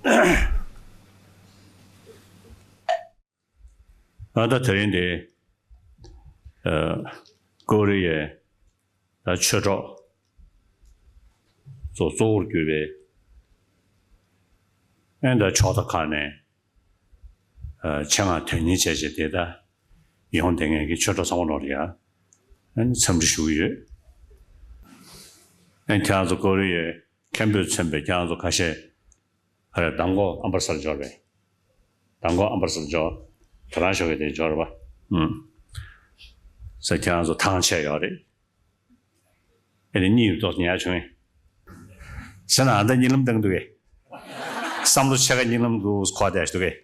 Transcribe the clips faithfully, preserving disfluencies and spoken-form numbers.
ཨ་ད་དེ་རིང་འདི་ཨ་ཀོ་རི་ཡའི་ད་ཆོས་གྲོགས་ཚོ་གཙོ་བོར་གྱུར་པའི་ཨ་ད་ཕྱོགས་མཐའ་ཁག་ནས་ཨ་ཆེད་མངགས་དོན་གཉེར་བྱས་བྱས་དེ་ད་ཡོང་བསྡད་མཁན་གྱི་ཆོས་གྲོགས་ཚང་མ་ལོག་ལ་ཡ་ཨ་ནི་འཚམས་འདྲི་ཞུ་གི་ཡོད། ཨ་ནི་ཁྱེད་རང་ཚོ་ཀོ་རི་ཡའི་མཁན་པོས་མཚོན་པའི་ཁྱེད་རང་ཚོ་ཁ་ཤས་ཨ་རེ་མདང་དགོང་ཨམ་སྦ་སར་འབྱོར་བས། མདང་དགོང་ཨམ་སྦ་སར་འབྱོར། དེ་རང་ཞོགས་ཀས་དེ་འབྱོར་བ། ཨུམ། ས་ཁྱེད་རང་ཚོ་ཐང་ཆད་ཡོད་རེད། ཨེ་ནི་གཉིད་ཏོག་ཉལ་བྱུང་ངས། ཟེར་ན་ཨ་ད་གཉིད་ལམ་བཏང་འདུག་གས། བསམ་བློ་ཕྱེད་ཀ་གཉིད་ལམ་དུ་འཁོར་བསྡད་འདུག་གས།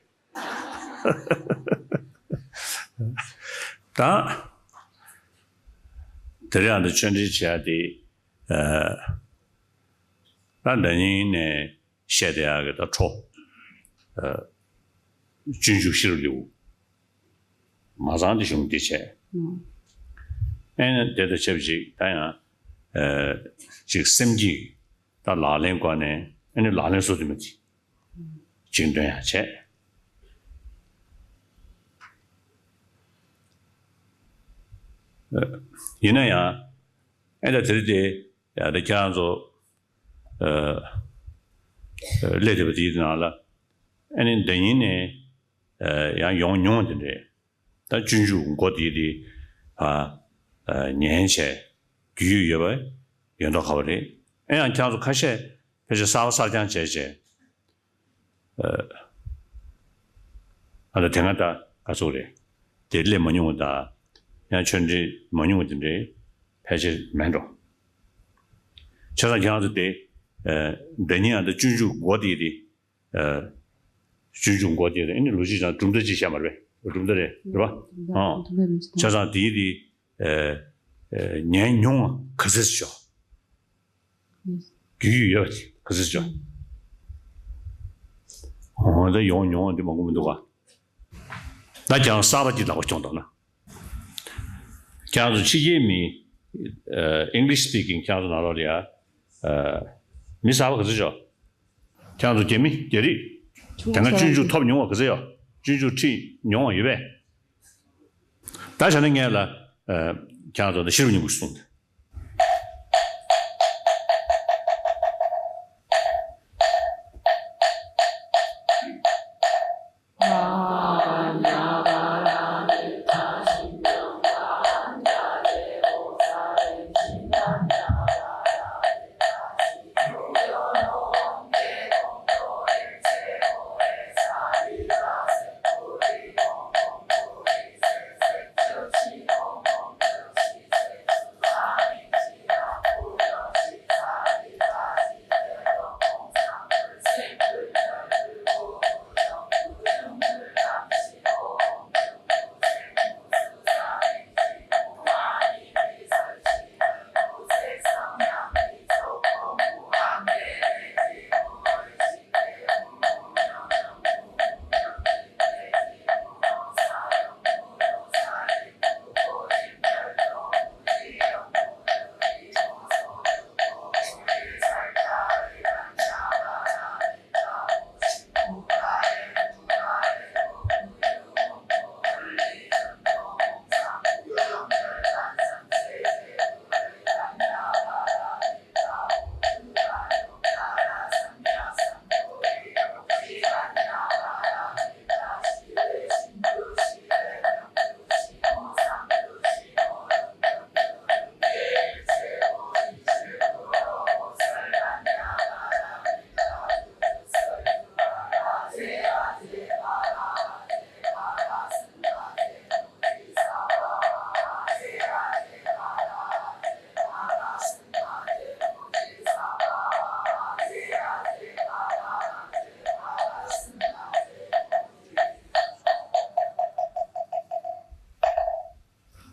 ད། དེ་རིང་ཨ་ད་ཆོས་འབྲེལ་བྱས་ཏེ། ཨ་ད་ན་ནིང་ནས་བཤད་བསྡད་ཡག་གི་ད་འཕྲོ། ཨ་སྤྱོད་འཇུག་ཤེས་རབ་ལེའུ། མ་ཚང་དེ་གཞུང་འདི་བྱས། ཨེ་ནི་དེ་དང་ཆབས་ཅིག་ད་ཡང་ཨ་ཅིག་སེམས་ཀྱི་ད་ལག་ལེན་སྐོར་ནས་ཨེ་ནི་ལག་ལེན་སོ་བདུན་མ་དེ་ཅིག་འདོན་ཡག་བྱས། ཨ་ཡིན་ན་ཡང་ཨེ་ད་དེ་རིང་དེ་ཡང་ད་ཁྱེད་རང་ཚོ་ཨ་ཨ་སླེབས་བསྡད་པ་དེའི་ནང་ལ་ཨ་ནི་ཟླ་ཉིན་ནས་ཨ་ཡང་ཡོང་མྱོང་བ་དེ་འདྲས། ད་སྤྱོད་འཇུག་མགོ་དེ་དེ་ཨ་ཨ་ཉན་བྱས་རྒྱུས་ཡོད་པ་ཡོད་མདོག་ཁ་པོ་རེད། ཨེ་ཡང་ཁྱེད་ཚོ་ཁ་ཤས་ཕལ་ཆེར་གསར་པ་གསར་རྐྱང་བྱས་བྱས་ཨ་ཨ་ད་དེ་སྔ་ད་ག་ཚོད་རེད། དེ་སླེབས་མ་མྱོང་བ་དང་ཡང་ཆོས་འབྲེལ་མ་མྱོང་བ་དེ་འདྲའི་ཕལ་ཆེར་མེད་འགྲོ། བྱས་ཙང་ཁྱེད་ཚོ་དེ་ཨ་ཟླ་ཉིན་ཨ་ད་སྤྱོད་འཇུག་མགོ་དེ་དེ། ཨ་སྤྱོད་འཇུག་མགོ་དེ་ཨ་ནི་ལོ་གཅིག་ཙམ་གྲུབ་མཐའ་གཅིག་བཤད་མ་རེད་པས། གྲུབ་མཐའ་རེད། རེད་པ། ཨང་། བྱས་ཙང་དེའི་དེ་ཨ་ཨ་ཉན་མྱོང་བ་ག་ཚོད་ཤོག་རྒྱུས་ཡོད་པ་ག་ཚོད་ཤོག་འོ་ད་ཡོང་མྱོང་བ་འདི་མང་པོ་མི་འདུག་ག་ད་ཀྱང་གསར་པ་ཅིག་ལག་པ་ཁྱོངས་དང་ན། ཁྱེད་རང་ཚོ་ཕྱི་རྒྱལ་མི། ཨ་English speaking ཁྱེད་རང་ཚོ་ནང་ལོགས་ལ་ཡ། ཨ་མི་གསར་པ་ག་ཚོད་ཤོག་ཁྱེད་རང་ཚོ་རྒྱ་མི་རྒྱ་རིགས། དེ་སྔ་སྤྱོད་འཇུག་ཐོབ་མྱོང་བ་ག་ཚོད་ཡོད། སྤྱོད་འཇུག་ཁྲིད་མྱོང་བ་ཡོད་པས། ད་བྱས་ན་ངས་ལ། ཨ་ཁྱེད་རང་ཚོ་ལ་ཤེས་རབ་སྙིང་པོ་ཞིག་གསུངས་ཏེ།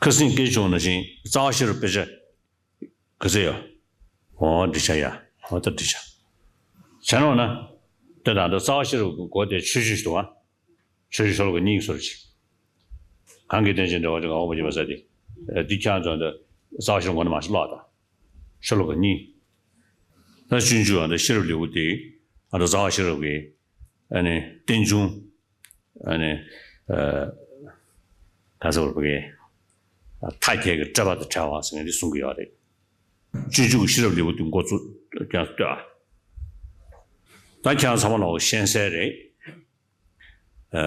ཁ་སང་སྐད་བྱུང་ནང་བཞིན་རྩ་བ་ཤེས་རབ་དཔེ་ཆ་ག་ཚོད་ཡོད། འོ་འགྲིག་ཆ་ཡ། འོ་ད་འགྲིག་ཆ། བྱས་ན་འོ་ན། དེ་དང་དེ་རྩ་བ་ཤེས་རབ་ཀྱི་མགོ་དེ་ཆོས་ཆོས་ཤིག་འདུག་ཨ། ཆོས་ཆོས་ཤོ་ལོ་ཀ་གཉིས་ཀྱི་སོར་ཅིག་གང་གིས་བསྟན་ཅིང་འགྲོ་བ་ཅིག་གང་འོག་པ་ཅིག་པ་ཟེར་ཏེ། འདི་ཁྱེད་ཚོ་འདི་རྩ་བ་ཤེས་རབ་མགོ་ནས་མར་ཞིག་ཀློག་དང་། ཤོ་ལོ་ཀ་གཉིས། ད་སྤྱོད་འཇུག་ཨ་ད་ཤེས་རབ་ལེའུ་དེ་ཨ་ད་རྩ་བ་ཤེས་རབ་ཀྱི་ ཨ་ནི་རྟེན་འབྱུང་། ཨ་ནི་ཨ་ད་ཟེར་བ་གི་མཐའ་རྒྱས་ཀྱི་བཀྲ་བ་དང་བྲལ་བ་ཟེར་མཁན་འདི་གསུང་གི་ཡོད་རེད། སྤྱོད་འཇུག་གི་ཤེས་རབ་ལེའུ་དེ་འགོ་ཚུགས་ཀྱང་ལྟོས་ཨ། ད་ཁྱེད་རང་ཚང་མ་ལོག་ཤེས་གསལ་རེད། ཨ་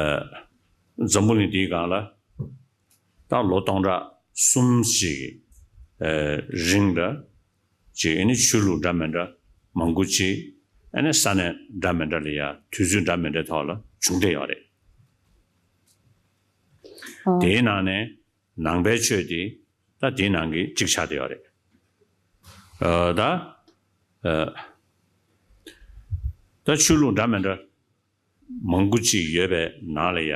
འཛམ་བུ་གླིང་འདིའི་སྒང་ལ་ད་ལོ་སྟོང་ཕྲག་གསུམ་ཞིག་གི་ཨ་རིང་ལ་ཅིག་ཨ་ནི་ཆོས་ལུགས་འདྲ་མི་འདྲ་མང་པོ་ཅིག་ཨ་ནི་ས་གནས་འདྲ་མི་འདྲ་ལ་ཡ་དུས་ཚོད་འདྲ་མི་འདྲའི་ཐོག་ལ་བྱུང་བསྡད་ཡོད་རེད། ཨ། དེའི་ནང་ནས་ནང་པའི་ཆོས་དེ་ད་དེའི་ནང་གི་གཅིག་ཆགས་བསྡད་ཡོད་རེད། ཨ་ད་ཨ་ད་ཆོས་ལུགས་འདྲ་མི་འདྲ་མང་པོ་ཅིག་ཡོད་པའི་ནང་ལ་ཡ་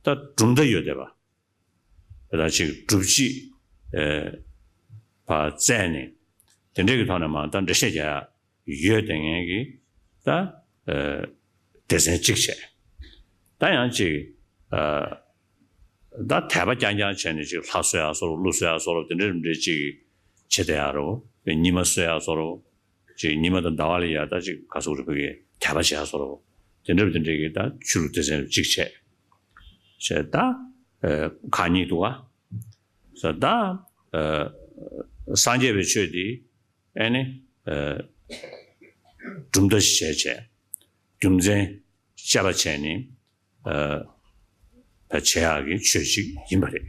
ད་གྲུབ་མཐའ་ཡོད་བསྡད་པ། ད་ཅིག་སྒྲུབ་བྱེད་ཨ་བ་བཙལ་ནས་དེ་འདྲའི་གི་ཐོག་ནས་མ་ད་འགྲེལ་བཤད་རྒྱག་ཡ་ཡོད་བསྡད་མཁན་གྱི་ད་ཨ་སྡེ་ཚན་གཅིག་བྱས། ད་ཡང་ཅིག་ཨ་ད་དད་པ་རྐྱང་རྐྱང་བྱས་ནས་ཅིག་ལྷ་གསོལ་ཡ་གསོལ་རོགས་ཀླུ་གསོལ་ཡ་གསོལ་རོགས་དེ་འདྲ་རེ་འདྲ་ཅིག་བྱེད་བསྡད་ཡ་རོ། ཉི་མ་གསོལ་ཡ་གསོལ་རོགས། ཅིག་ཉི་མ་དང་ཟླ་བ་ལ་ཡ་ད་ཅིག་ག་ཟེར་དགོས་རེད། ཕ་གི་དད་པ་བྱེད་ཡ་གསོལ་རོགས། དེ་འདྲ་དེ་འདྲ་གི་ད་ཆོས་ལུགས་སྡེ་ཚན་གཅིག་བྱས། བྱས་ད་ཨ་ཁག་གཉིས་འདུག་ག་ས་ད་ཨ་སངས་རྒྱས་པའི་ཆོས་འདི་ཨ་ནི་ཨ་གྲུབ་མཐའ་ཞིག་བྱས་བྱས། རྒྱུ་མཚན་དཔྱད་པ་བྱས་ནས་ཨ་ད་བྱེད་ཡག་གི་ཆོས་ཅིག་ཡིན་པ་རེད།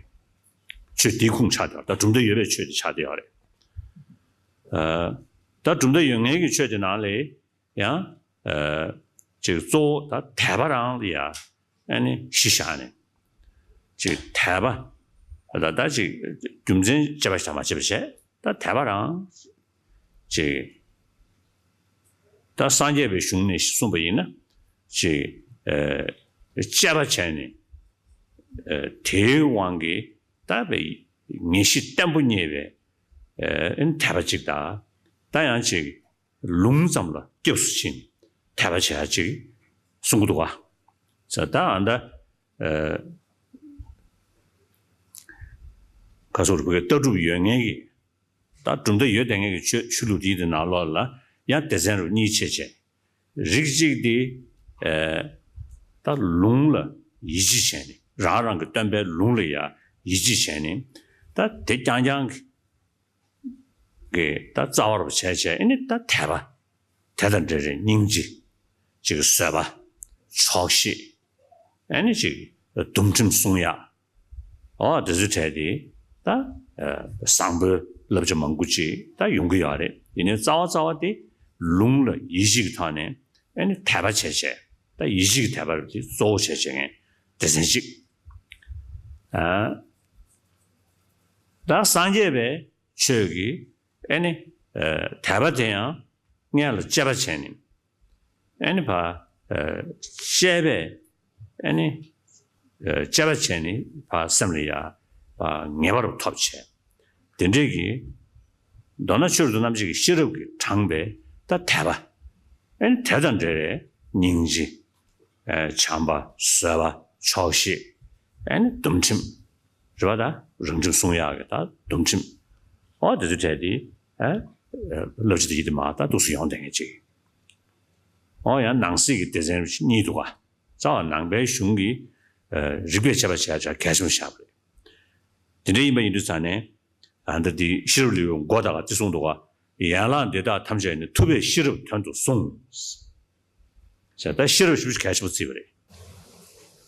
ཆོས་འདིའི་ཁུངས་ཆགས་བསྡད་ཡོད་རེད། ད་གྲུབ་མཐའ་ཡོད་པའི་ཆོས་དེ་ཆགས་བསྡད་ཡོད་རེད། ཨ་ད་གྲུབ་མཐའ་ཡོད་མཁན་གྱི་ཆོས་དེ་ནང་ལས་ཡང་ཨ་ཅིག་གཙོ་བོ་ད་དད་པ་རང་ལ་ཡ་ཨ་ནི་གཞི་བཞག་ནས་ཅིག་དད་པ་ད་ད་ཅིག་རྒྱུ་མཚན་དཔྱད་པ་ཞིག་མ་བྱས་པ་བྱས་ད་དད་པ་རང་ཅིག་ད་སངས་རྒྱས་པའི་གཞུང་ནས་གསུངས་པ་ཡིན་ན་ཅིག་ཨ་དཔྱད་པ་བྱས་ནས་ཨ་དེའི་དབང་གིས་ད་བའི་ངེས་ཤེས་བརྟན་པོ་རྙེད་པའི་ཨ་དད་པ་ཅིག་དང་། ད་ཡང་ཅིག་ལུང་ཙམ་ལ་སྐྱབས་སུ་ཕྱིན་དད་པ་བྱེད་ཡ་ཅིག་གསུང་གི་འདུག་ག་ས་ད་ཨ་ད་ཨ་ག་ཟེར་དགོས་རེད། ལྟ་གྲུབ་ཡོད་མཁན་གྱི་ད་གྲུབ་མཐའ་ཡོད་བསྡད་མཁན་གྱི་ཆོས་ཆོས་ལུགས་འདིའི་དེ་ནང་ལོགས་ལ་ཡང་སྡེ་ཚན་རུ་གཉིས་ཕྱེ་བྱས། རིགས་གཅིག་དེ་ཨ་ད་ལུང་ལ་ཡིད་ཆེས་བྱས་ནས་རང་རང་གི་སྟོན་པའི་ལུང་ལ་ཡང་ཡིད་ཆེས་བྱས་ནས་ད་དེ་རྐྱང་རྐྱང་གི་གི་ད་རྩ་བ་རུ་བྱས་བྱས་ཨ་ནི་ད་དད་པ། དེ་དང་འབྲེལ་བའི་སྙིང་རྗེ། ཅིག་བཟོད་པ། ཆོག་ཤེས། ཨ་ནི་ཅིག་སྡོམ་ཁྲིམས་སྲུང་ཡག་ཨོ་དེ་ཚོའི་གྲས་དེ་ད་ཨ་བཟང་པོའི་བསླབ་བྱ་མང་པོ་ཅིག་ད་ཡོང་གི་ཡོད་རེད། ཡིན་ནའི་རྩ་བ་རྩ་བ་དེ་ལུང་ལ་ཡིད་ཆེས་ཀྱི་ཐོག་ནས་ཨ་ནི་དད་པ་བྱས་བྱས་ད་ཡིད་ཆེས་ཀྱི་དད་པ་རུ་དེ་གཙོ་བོ་བྱས་བྱས་མཁན་སྡེ་ཚན་གཅིག་ཨ་ད་སངས་རྒྱས་པའི་ཆོས་ཀྱི་ཨ་ནི་ཨ་དད་པ་དེ་ཡང་སྔོན་ལ་དཔྱད་པ་བྱས་ནས་ཨ་ནི་ཕ་ཨ་དཔྱད་པས་ཨ་ནི་ཨ་དཔྱད་པ་བྱས་ནས་ཕ་སེམས་ལ་ཡ་ཕ་ངེས་པ་རུ་ཐོབ་བྱས། དེ་འདྲས་ཀྱི་མདོར་ན་ཆོས་རབ་ཏུ་རྣམ་འབྱེད་ཀྱི་ཤེས་རབ་ཀྱིས་དྲངས་པའི་ད་དད་པ་ཨ་ནི་དེ་དང་འབྲེལ་བའི་སྙིང་རྗེ། ཨ་བྱམས་པ། བཟོད་པ། ཆོག་ཤེས། ཨ་ནི་སྡོམ་ཁྲིམས། རེད་པ། ད་རང་ཁྲིམས་སྲུང་ཡག་གི་ད་སྡོམ་ཁྲིམས། ཨོ་དེ་ཚོ་གྲས་དེ་ཨ་བསླབ་བྱ་དེ་ཡིད་དུ་མ་ད་འདུག་སེ་ཡོང་བསྡད་མཁན་ཅིག་ཨོ་ཡང་ནང་གསེས་ཀྱི་སྡེ་ཚན་གཉིས་འདུག་ག་རྩ་བ་ནང་པའི་གཞུང་གི་ཨ་རིགས་པས་དཔྱད་པ་བྱས་བྱས་གལ་ཆེན་པོ་བཞག་པ་རེད། དེ་འདྲ་ཡིན་པ་ཡིན་དུས་ཙང་ནས་ཨ་ད་འདི་ཤེས་རབ་ལེའུའི་མགོ་དག་ག་དེ་གསུངས་འདུག་ག་ཡན་ལག་འདི་དག་ཐམས་ཅད་ནི་ཐུབ་པས་ཤེས་རབ་དོན་དུ་གསུངས། ཟེར་ད་ཤེས་རབ་ཞེ་པོ་ཅིག་གལ་ཆེན་པོ་བརྩིས་པ་རེད།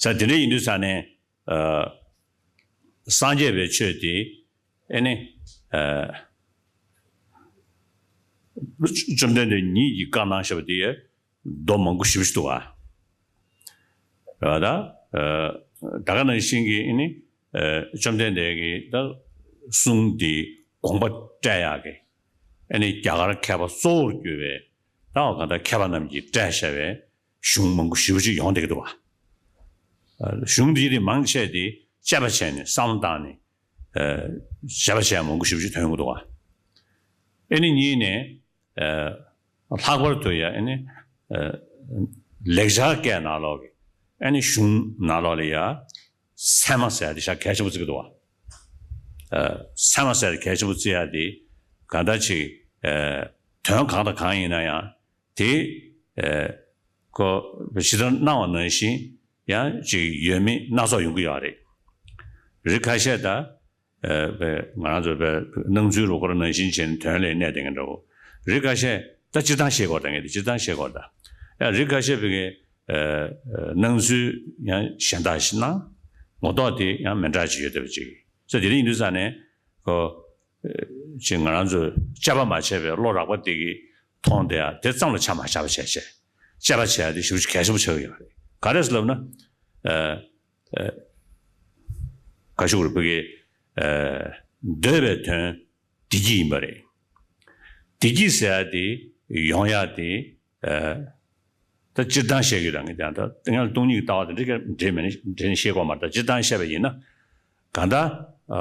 ཟེར་དེ་འདྲ་ཡིན་དུས་ཙང་ནས་ཨ་སངས་རྒྱས་པའི་ཆོས་དེ་ཨེ་ནི་ཨ་བཅོམ་ལྡན་འདས་ཉིད་ཀྱིས་བཀའ་གནང་བཞག་པ་དེ་མདོ་མང་པོ་ཞེ་པོ་ཅིག་འདུག་ག་ད་ཨ་ད་ག་ནང་བཞིན་གྱི་ཨེ་ནི་ཨ་བཅོམ་ལྡན་འདས་ཀྱི་ད་གསུང་དེ་དགོངས་པ་བཀྲལ་ཡག་གི་ཨེ་ནི་རྒྱ་གར་མཁས་པ་གཙོ་བོར་གྱུར་པའི་ད་འོ་ག་ད་མཁས་པ་རྣམས་ཀྱིས་བཀྲལ་བཞག་པའི་གཞུང་མང་པོ་ཞེ་པོ་ཅིག་ཡོང་བསྡད་ཀྱི་འདུག་ག་གཞུང་འདི་དེ་མང་ཆེ་དེ་དཔྱད་པ་བྱས་ནས་བསམ་བློ་བཏང་ནས་ཨ་དཔྱད་པ་བྱས་མང་པོ་ཞེ་པོ་ཅིག་ཐོན་ཡོང་གི་འདུག་ག་ཨེ་ནི་གཉིས་ནས་ཨ་ལྷག་པར་དུ་ཡ་ཨེ་ནི་ཨ་ལེགས་སྦྱར་སྐད་ནང་ལོགས་ཀྱི་ཨེ་ནི་གཞུང་ནང་ལོགས་ལ་ཡ་ཚད་མ་ཟེར་ཡ་དེ་ཞེ་གལ་ཆེན་པོ་བརྩི་གི་འདུག་ག་ཨ་ཚད་མ་ཟེར་ཡ་གལ་ཆེན་པོ་བརྩི་ཡ་དེ་གང་ལྟར་ཅིག་ཨ་དོན་གང་དང་གང་ཡིན་ན་ཡང་དེ་ཨ་ ཁོ་ཇི་ལྟར་སྣང་བ་ནང་བཞིན་ཡང་ཅིག་ཡོད་མེད་སྣ་ཚོགས་ཡོང་གི་ཡོད་རེད། རིགས་ཁ་ཤས་ད། ཨ་ང་རང་ཚོ་བའི་སྣང་ཚུལ་རུ་སྐོར་ནང་བཞིན་བྱས་ནས་དོན་ལ་གནས་བསྡད་མཁན་འདྲ་བོ། རིགས་ཁ་ཤས་ད་སྤྱིར་བཏང་བཤད་དགོས་ད་ངས་དེ་སྤྱིར་བཏང་བཤད་དགོས་ད། ཡང་རིགས་ཁ་ཤས་བོད་ཀྱི་ཨ་ཨ་སྣང་ཚུལ་ཡང་གཞན་དག་ཞིག་སྣང་། ངོ་ཐོག་དེ་ཡང་མི་འདྲ་ཅིག་ཡོད་བསྡད་པ་ཅིག་ས་དེ་རིང་ཡིན་དུས་ཙང་ནས་ཁོ་ཅིག་ང་རང་ཚོས་དཔྱད་པ་མ་བྱས་པའི་བློ་རགས་པ་དེ་གིས་མཐོང་བསྡད་ཡ་དེ་ཙམ་ལ་ཆ་མ་བཞག་པ་བྱས་བྱས་དཔྱད་པ་བྱས་ཡ་དེ་ཞེ་པོ་ཅིག་གལ་ཆེན་པོ་ཆགས་ཀྱི་ཡོད་རེད། ག་རེ་ཟེར་ལབ་ན། ཨ་ཨ་ག་ཞུ་དགོས་རེད། བོད་ཀྱི་ཨ་འདོད་པའི་དོན་བདེ་སྐྱིད་ཡིན་པ་རེད། བདེ་སྐྱིད་ཟེར་ཡ་དེ་ཡོང་ཡ་དེ་ཨ་ད་སྤྱིར་བཏང་བཤད་ཀྱི་རང་གི་དང་ད་ང་ལ་སྟོང་ཉིད་ཀྱི་ལྟ་བ་དང་འབྲེལ་འབྲེལ་མེད་ནི་འབྲེལ་ནི་བཤད་དགོས་མ་རེད། ད་སྤྱིར་བཏང་བཤད་པ་ཡིན་ན་གང་ལྟར་ཨ་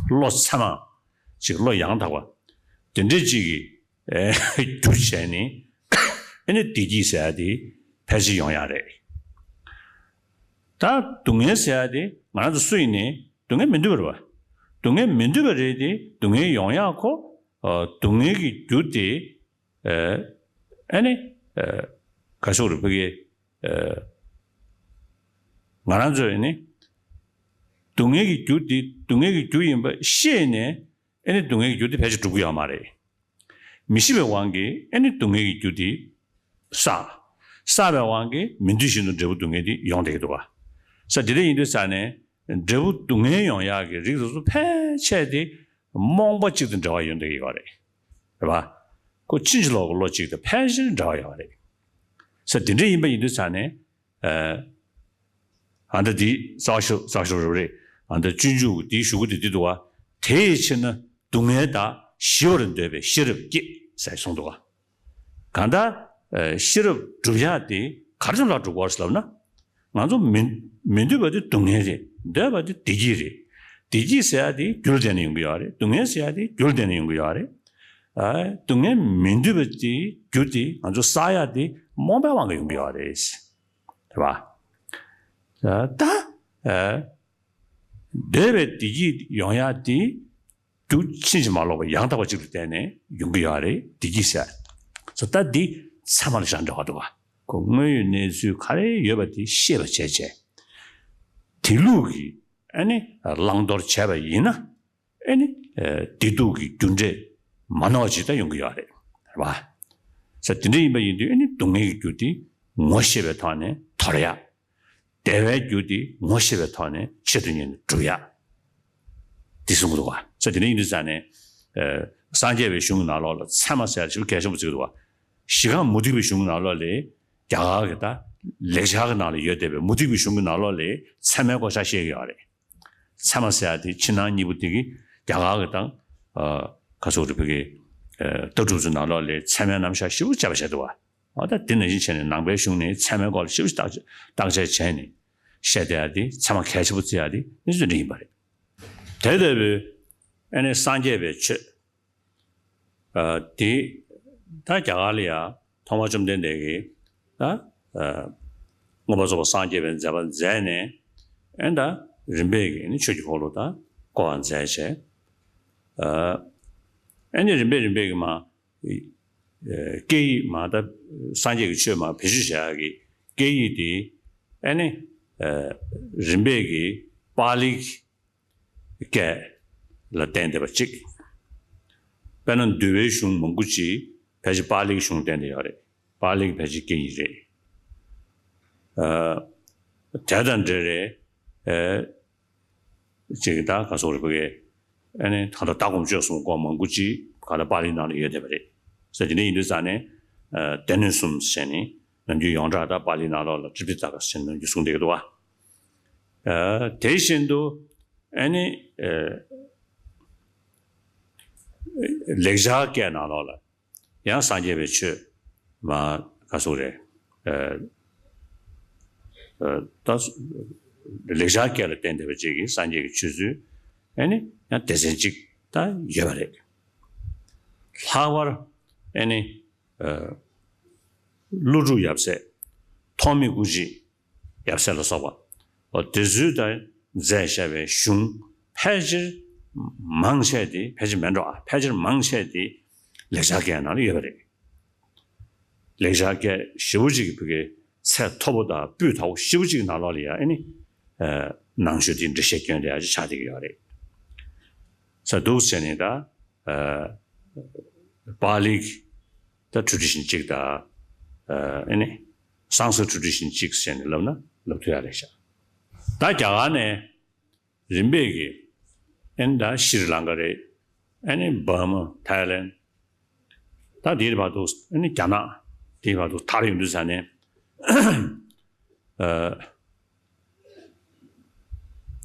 བློ་ཚད་མ་ཅིག་བློ་ཡང་དག་པ་དེ་འདྲས་ཅིག་གི་ཨེ་རྒྱུ་བྱས་ནས་ཨེ་ནི་བདེ་སྐྱིད་ཟེར་ཡ་དེ་ཕལ་ཆེར་ཡོང་ཡ་རེད། ད་སྡུག་བསྔལ་ཟེར་ཡ་དེ་ང་རང་ཚོ་སུ་ཡིན་ནའི་སྡུག་བསྔལ་མི་འདོད་པ་རེད་བ། སྡུག་བསྔལ་མི་འདོད་པ་རེད་དེ་སྡུག་བསྔལ་ཡོང་ཡ་ཁོ་ཨ་སྡུག་བསྔལ་གྱི་རྒྱུ་དེ་ཨེ་ཨེ་ནི་ཨེ་ག་ཞུ་རེད་བོད་ཀྱི་ཨེ་ང་རང་ཚོ་ཨེ་ནི་སྡུག་བསྔལ་གྱི་རྒྱུ་དེ་སྡུག་བསྔལ་གྱི་རྒྱུ་ཡིན་པ་ཤེས་ནས་ཨེ་ནི་སྡུག་བསྔལ་གྱི་རྒྱུ་དེ་ཕལ་ཆེར་འགྲུབ་ཀྱི་ཡོད་མ་རེད། མི་ཤེས་པའི་དབང་གིས་ཨེ་ནི་སྡུག་བསྔལ་གྱི་རྒྱུ་དེ་བསགས། བསགས་པའི་དབང་གིས་མི་འདོད་བཞིན་དུ་འབྲས་བུ་སྡུག་བསྔལ་དེ་ཡོང་བསྡད་ཀྱི་འདུག་ག་ས་དེ་འདྲ་ཡིན་དུས་ཙང་ནས་འབྲས་བུ་སྡུག་བསྔལ་ཡོང་ཡག་གི་རིགས་དེ་ཚོ་ཕལ་ཆེར་དེ་རྨོངས་པ་གཅིག་དང་འབྲེལ་བ་ཡོད་བསྡད་ཀྱི་ཡོད་རེད། རེད་པ། ཁོ་ཕྱིན་ཅི་ལོག་གི་བློ་གཅིག་དང་ཕལ་ཆེར་འབྲེལ་བ་ཡོད་རེད། ས་དེ་འདྲ་ཡིན་པ་ཡིན་དུས་ཙང་ནས། ཨ་ད་འདི་རྩ་བ་ཤོ་རྩ་བ་ཤོ་རེད་རེད། ཨ་ད་སྤྱོད་འཇུག་འདིའི་ཞུ་སྐུལ་དེ་འདི་འདུག་བ། དེ་ཡི་ཕྱིར་ན་སྡུག་བསྔལ་དག་ཞི་བར་འདོད་པས་ཤེས་རབ་བསྐྱེད་ཟེར་གསུངས་འདུག་བ། གང་ལྟར་ཨ་ཤེས་རབ་སྒྲུབ་ཡག་དེ་ག་རེ་ཙམ་ལ་སྒྲུབ་དགོས་ཟེར་ལབ་ན། ང་ཚོ་མི་མི་འདོད་པ་དེ་སྡུག་བསྔལ་རེད། འདོད་པ་དེ་བདེ་སྐྱིད་རེད། བདེ་སྐྱིད་ཟེར་ཡག་དེ་རྒྱུ་ལ་བརྟེན་ནས་ཡོང་གི་ཡོད་རེད། སྡུག་བསྔལ་ཟེར་ཡག་དེ་རྒྱུ་ལ་བརྟེན་ནས་ཡོང་གི་ཡོད་རེད། ཨ་སྡུག་བསྔལ་མི་འདོད་པ་དེ་རྒྱུ་དེ་ང་ཚོ་བསགས་ཡག་དེ་རྨོངས་པའི་དབང་གིས་ཡོང་གི་ཡོད་རེད། རེད་པ། ད་ཨ་འདོད་པའི་བདེ་སྐྱིད་ཡོང་ཡག་དེ་རྒྱུ་ཕྱིན་ཅི་མ་ལོག་པ་ཡང་དག་པ་གཅིག་ལ་བརྟེན་ནས་ཡོང་གི་ཡོད་རེད། བདེ་སྐྱིད་ཟེར། ད་འདི་ཚད་མ་ལ་བཞག་འདྲ་བ་འདུག་བ། ཁོ་དངོས་ཡོད་གནས་ཚུལ་ག་རེ་ཡོད་པ་དེ་ཤེས་པ་བྱས་བྱས། དེ་ལུགས་ཀྱི་ཨ་ནི་བླང་དོར་བྱས་པ་ཡིན་ན། ཨེ་ནི། བདེ་སྡུག་གི་རྒྱུ་འབྲས་མ་ནོར་བ་ཅིག་ད་ཡོང་གི་ཡོད་རེད། རེད་བ། ས་དེ་འདྲ་ཡིན་པ་ཡིན་དུས་ཨེ་ནི་སྡུག་བསྔལ་གྱི་རྒྱུ་དེ་ངོ་ཤེས་པའི་ཐོག་ནས་དོར་ཡག་བདེ་བའི་རྒྱུ་དེ་ངོ་ཤེས་པའི་ཐོག་ནས་ཆེད་དུ་གཉེར་ནས་སྒྲུབ་ཡག་འདི་གསུང་གི་འདུག་བ། ས་དེ་འདྲ་ཡིན་དུས་ཙང་ནས། སངས་རྒྱས་པའི་གཞུང་གི་ནང་ལོགས་ལ་ཚད་མ་ཟེར་ཡག་ཞེ་པོ་གལ་ཆེན་པོ་བརྩི་གི་འདུག་བ། གཞི་རྐང་མུ་སྟེགས་པའི་གཞུང་གི་ནང་ལོགས་ལ་རྒྱ་གར་གྱི་ད་ལེགས་སྦྱར་གྱི་ནང་ལ་ཡོད་བསྡད་པའི་མུ་སྟེགས་པའི་གཞུང་གི་ནང་ལོགས་ལ་ཚད་མའི་སྐོར་ཆ་བཤད་ཀྱི་ཡོད་རེད། ཚད་མ་ཟེར་ཡག་དེ་ཕྱི་ནང་གཉིས་པོ་དེ་གི་རྒྱ་གར་གི་དང་། ཨ་ག་ཚོད་རེད་བོད་ཀྱི་ཨ་ལྟ་གྲུབ་ཚོའི་ནང་ལོགས་ལ་ཚད་མའི་རྣམ་གཞག་ཞེ་པོ་བྱས་པ་བྱས་འདུག་བ། འོ་ད་དེ་ནང་བཞིན་བྱས་ནས་ནང་པའི་གཞུང་ནས་ཚད་མའི་སྐོར་ལ་ཞེ་པོ་བརྟག་བརྟག་དཔྱད་བྱས་ནས་བཤད་བསྡད་ཡག་དེ་ཚད་མ་གལ་ཆེན་པོ་བརྩི་ཡག་དེ་གནས་ཚུལ་འདི་ཡིན་པ་རེད། དེ་ལྟ་བུའི་ཨ་ནི་སངས་རྒྱས་པའི་ཆོས། ཨ་དེ་ད་རྒྱ་གར་ལ་ཡང་ཐོག་མར་བཅོམ་ལྡན་འདས་ཀྱིས་ད་ཨ་མངོན་པར་རྫོགས་པར་སངས་རྒྱས་པའི་མཛད་པ་མཛད་ནས་ཨེ་ད་རིམ་པས་ཀྱིས་ནི་ཆོས་ཀྱི་འཁོར་ལོ་ད་བསྐོར་བ་མཛད་བྱས། ཨ་ཨེ་ནི་རིམ་པས་རིམ་པས་ཀྱིས་མ་ཨ་སྐད་ཡིག་མ་ད་སངས་རྒྱས་ཀྱི་ཆོས་མ་བེད་སྤྱོད་བྱ་ཡག་གི་སྐད་ཡིག་དེ་ཨེ་ནི་ཨ་རིམ་པས་ཀྱིས་པཱ་ལིའི་སྐད་ལ་བརྟེན་བསྡད་པ་གཅིག་དཔེར་ན་འདུལ་བའི་གཞུང་མང་པོ་ཅིག་ཕལ་ཆེར་པཱ་ལིའི་གཞུང་བརྟེན་ཏེ་ཡོད་རེད། པཱ་ལིའི་ཕལ་ཆེར་སྐད་ཡིག་རེད། ཨ་དེ་དང་འབྲེལ་རེད། ཨ་ཅིག་ད་ག་སོགས་རེད་བོད་སྐད། ཨ་ནི་ད་ལྟ་ལྟ་སྒོམ་སྤྱོད་གསུམ་སྐོར་མང་པོ་ཅིག་ག་ད་པཱ་ལིའི་ནང་ལ་ཡོད་བསྡད་པ་རེད། ཟེར་དེ་འདྲ་ཡིན་དུས་ཙང་ནས་ཨ་སྡེ་སྣོད་གསུམ་ཟེར་ནས་ནམ་རྒྱུན་ཡོངས་གྲགས་ད་པཱ་ལིའི་ནང་ལོགས་ལ་ཏྲི་པི་ཏ་ཀ་ཟེར་ནས་ནམ་རྒྱུན་གསུངས་བསྡད་ཀྱི་འདུག་བ། ཨ་དེ་བཞིན་དུ་ཨ་ནི་ཨ་ལེགས་སྦྱར་སྐད་ནང་ལོགས་ལ་ཡང་སངས་རྒྱས་པའི་ཆོས་མ་ག་སོགས་རེད། ཨ་ཨ་ད་ལེགས་སྦྱར་སྐད་ལ་བརྟེན་བསྡད་པ་ཅིག་གིས་སངས་རྒྱས་ཀྱི་ཆོས་ཚུལ་ཨ་ནི་ཡང་སྡེ་ཚན་གཅིག་ད་ཡོད་པ་རེད། ལྷག་པར་ཨ་ནི་ཨ་ཀླུ་སྒྲུབ་ཡབ་སྲས་ཐོགས་མེད་སྐུ་མཆེད་ཡབ་སྲས་ལ་སོགས་པ། འོ་དེ་ཚོའི་ད་མཛད་བཞག་པའི་གཞུང་ཕལ་ཆེར་མང་ཆེ་དེ་ཕལ་ཆེར་མིན་འགྲོ་ཨ་ཕལ་ཆེར་མང་ཆེ་དེ་ལེགས་སྦྱར་སྐད་ནང་ལ་ཡོད་པ་རེད། ལེགས་སྦྱར་སྐད་ཞེ་པོ་ཅིག་གི་བོད་སྐད་ཚད་མཐོ་པོ་དང་སྤུས་དག་པོ་ཞེ་པོ་ཅིག་གི་ནང་ལོགས་ལ་ཡང་ཨ་ནི་ནང་ཆོས་དེ་འགྲེལ་བཤད་སྐྱོན་དེ་ཡང་ཆགས་བསྡད་ཀྱི་ཡོད་རེད། ས་འདུག་ཟེར་ནས་ད་པཱ་ལིའི་ད་ཊེ་རེ་ཌི་ཤན་གཅིག་དང་ཨ་ནི་སང་སྐྲ་ཊེ་རེ་ཌི་ཤན་གཅིག་ཟེར་ནས་ལབ་ན་ལབ་ཐུབ་ཡ་རེད་ཤག་ད་རྒྱ་གར་ནས་རིམ་པས་ཀྱིས་ཨ་ནི་ད་ཤྲི་ལང་ཀ་རེད། ཨ་ནི་འབར་མ། ཐའི་ལེན། ད་དེའི་བར་དུ་ཨ་ནི་རྒྱ་ནག་དེའི་བར་དུ་དར་ཡོང་དུས་ཙ་ནས་ཨ་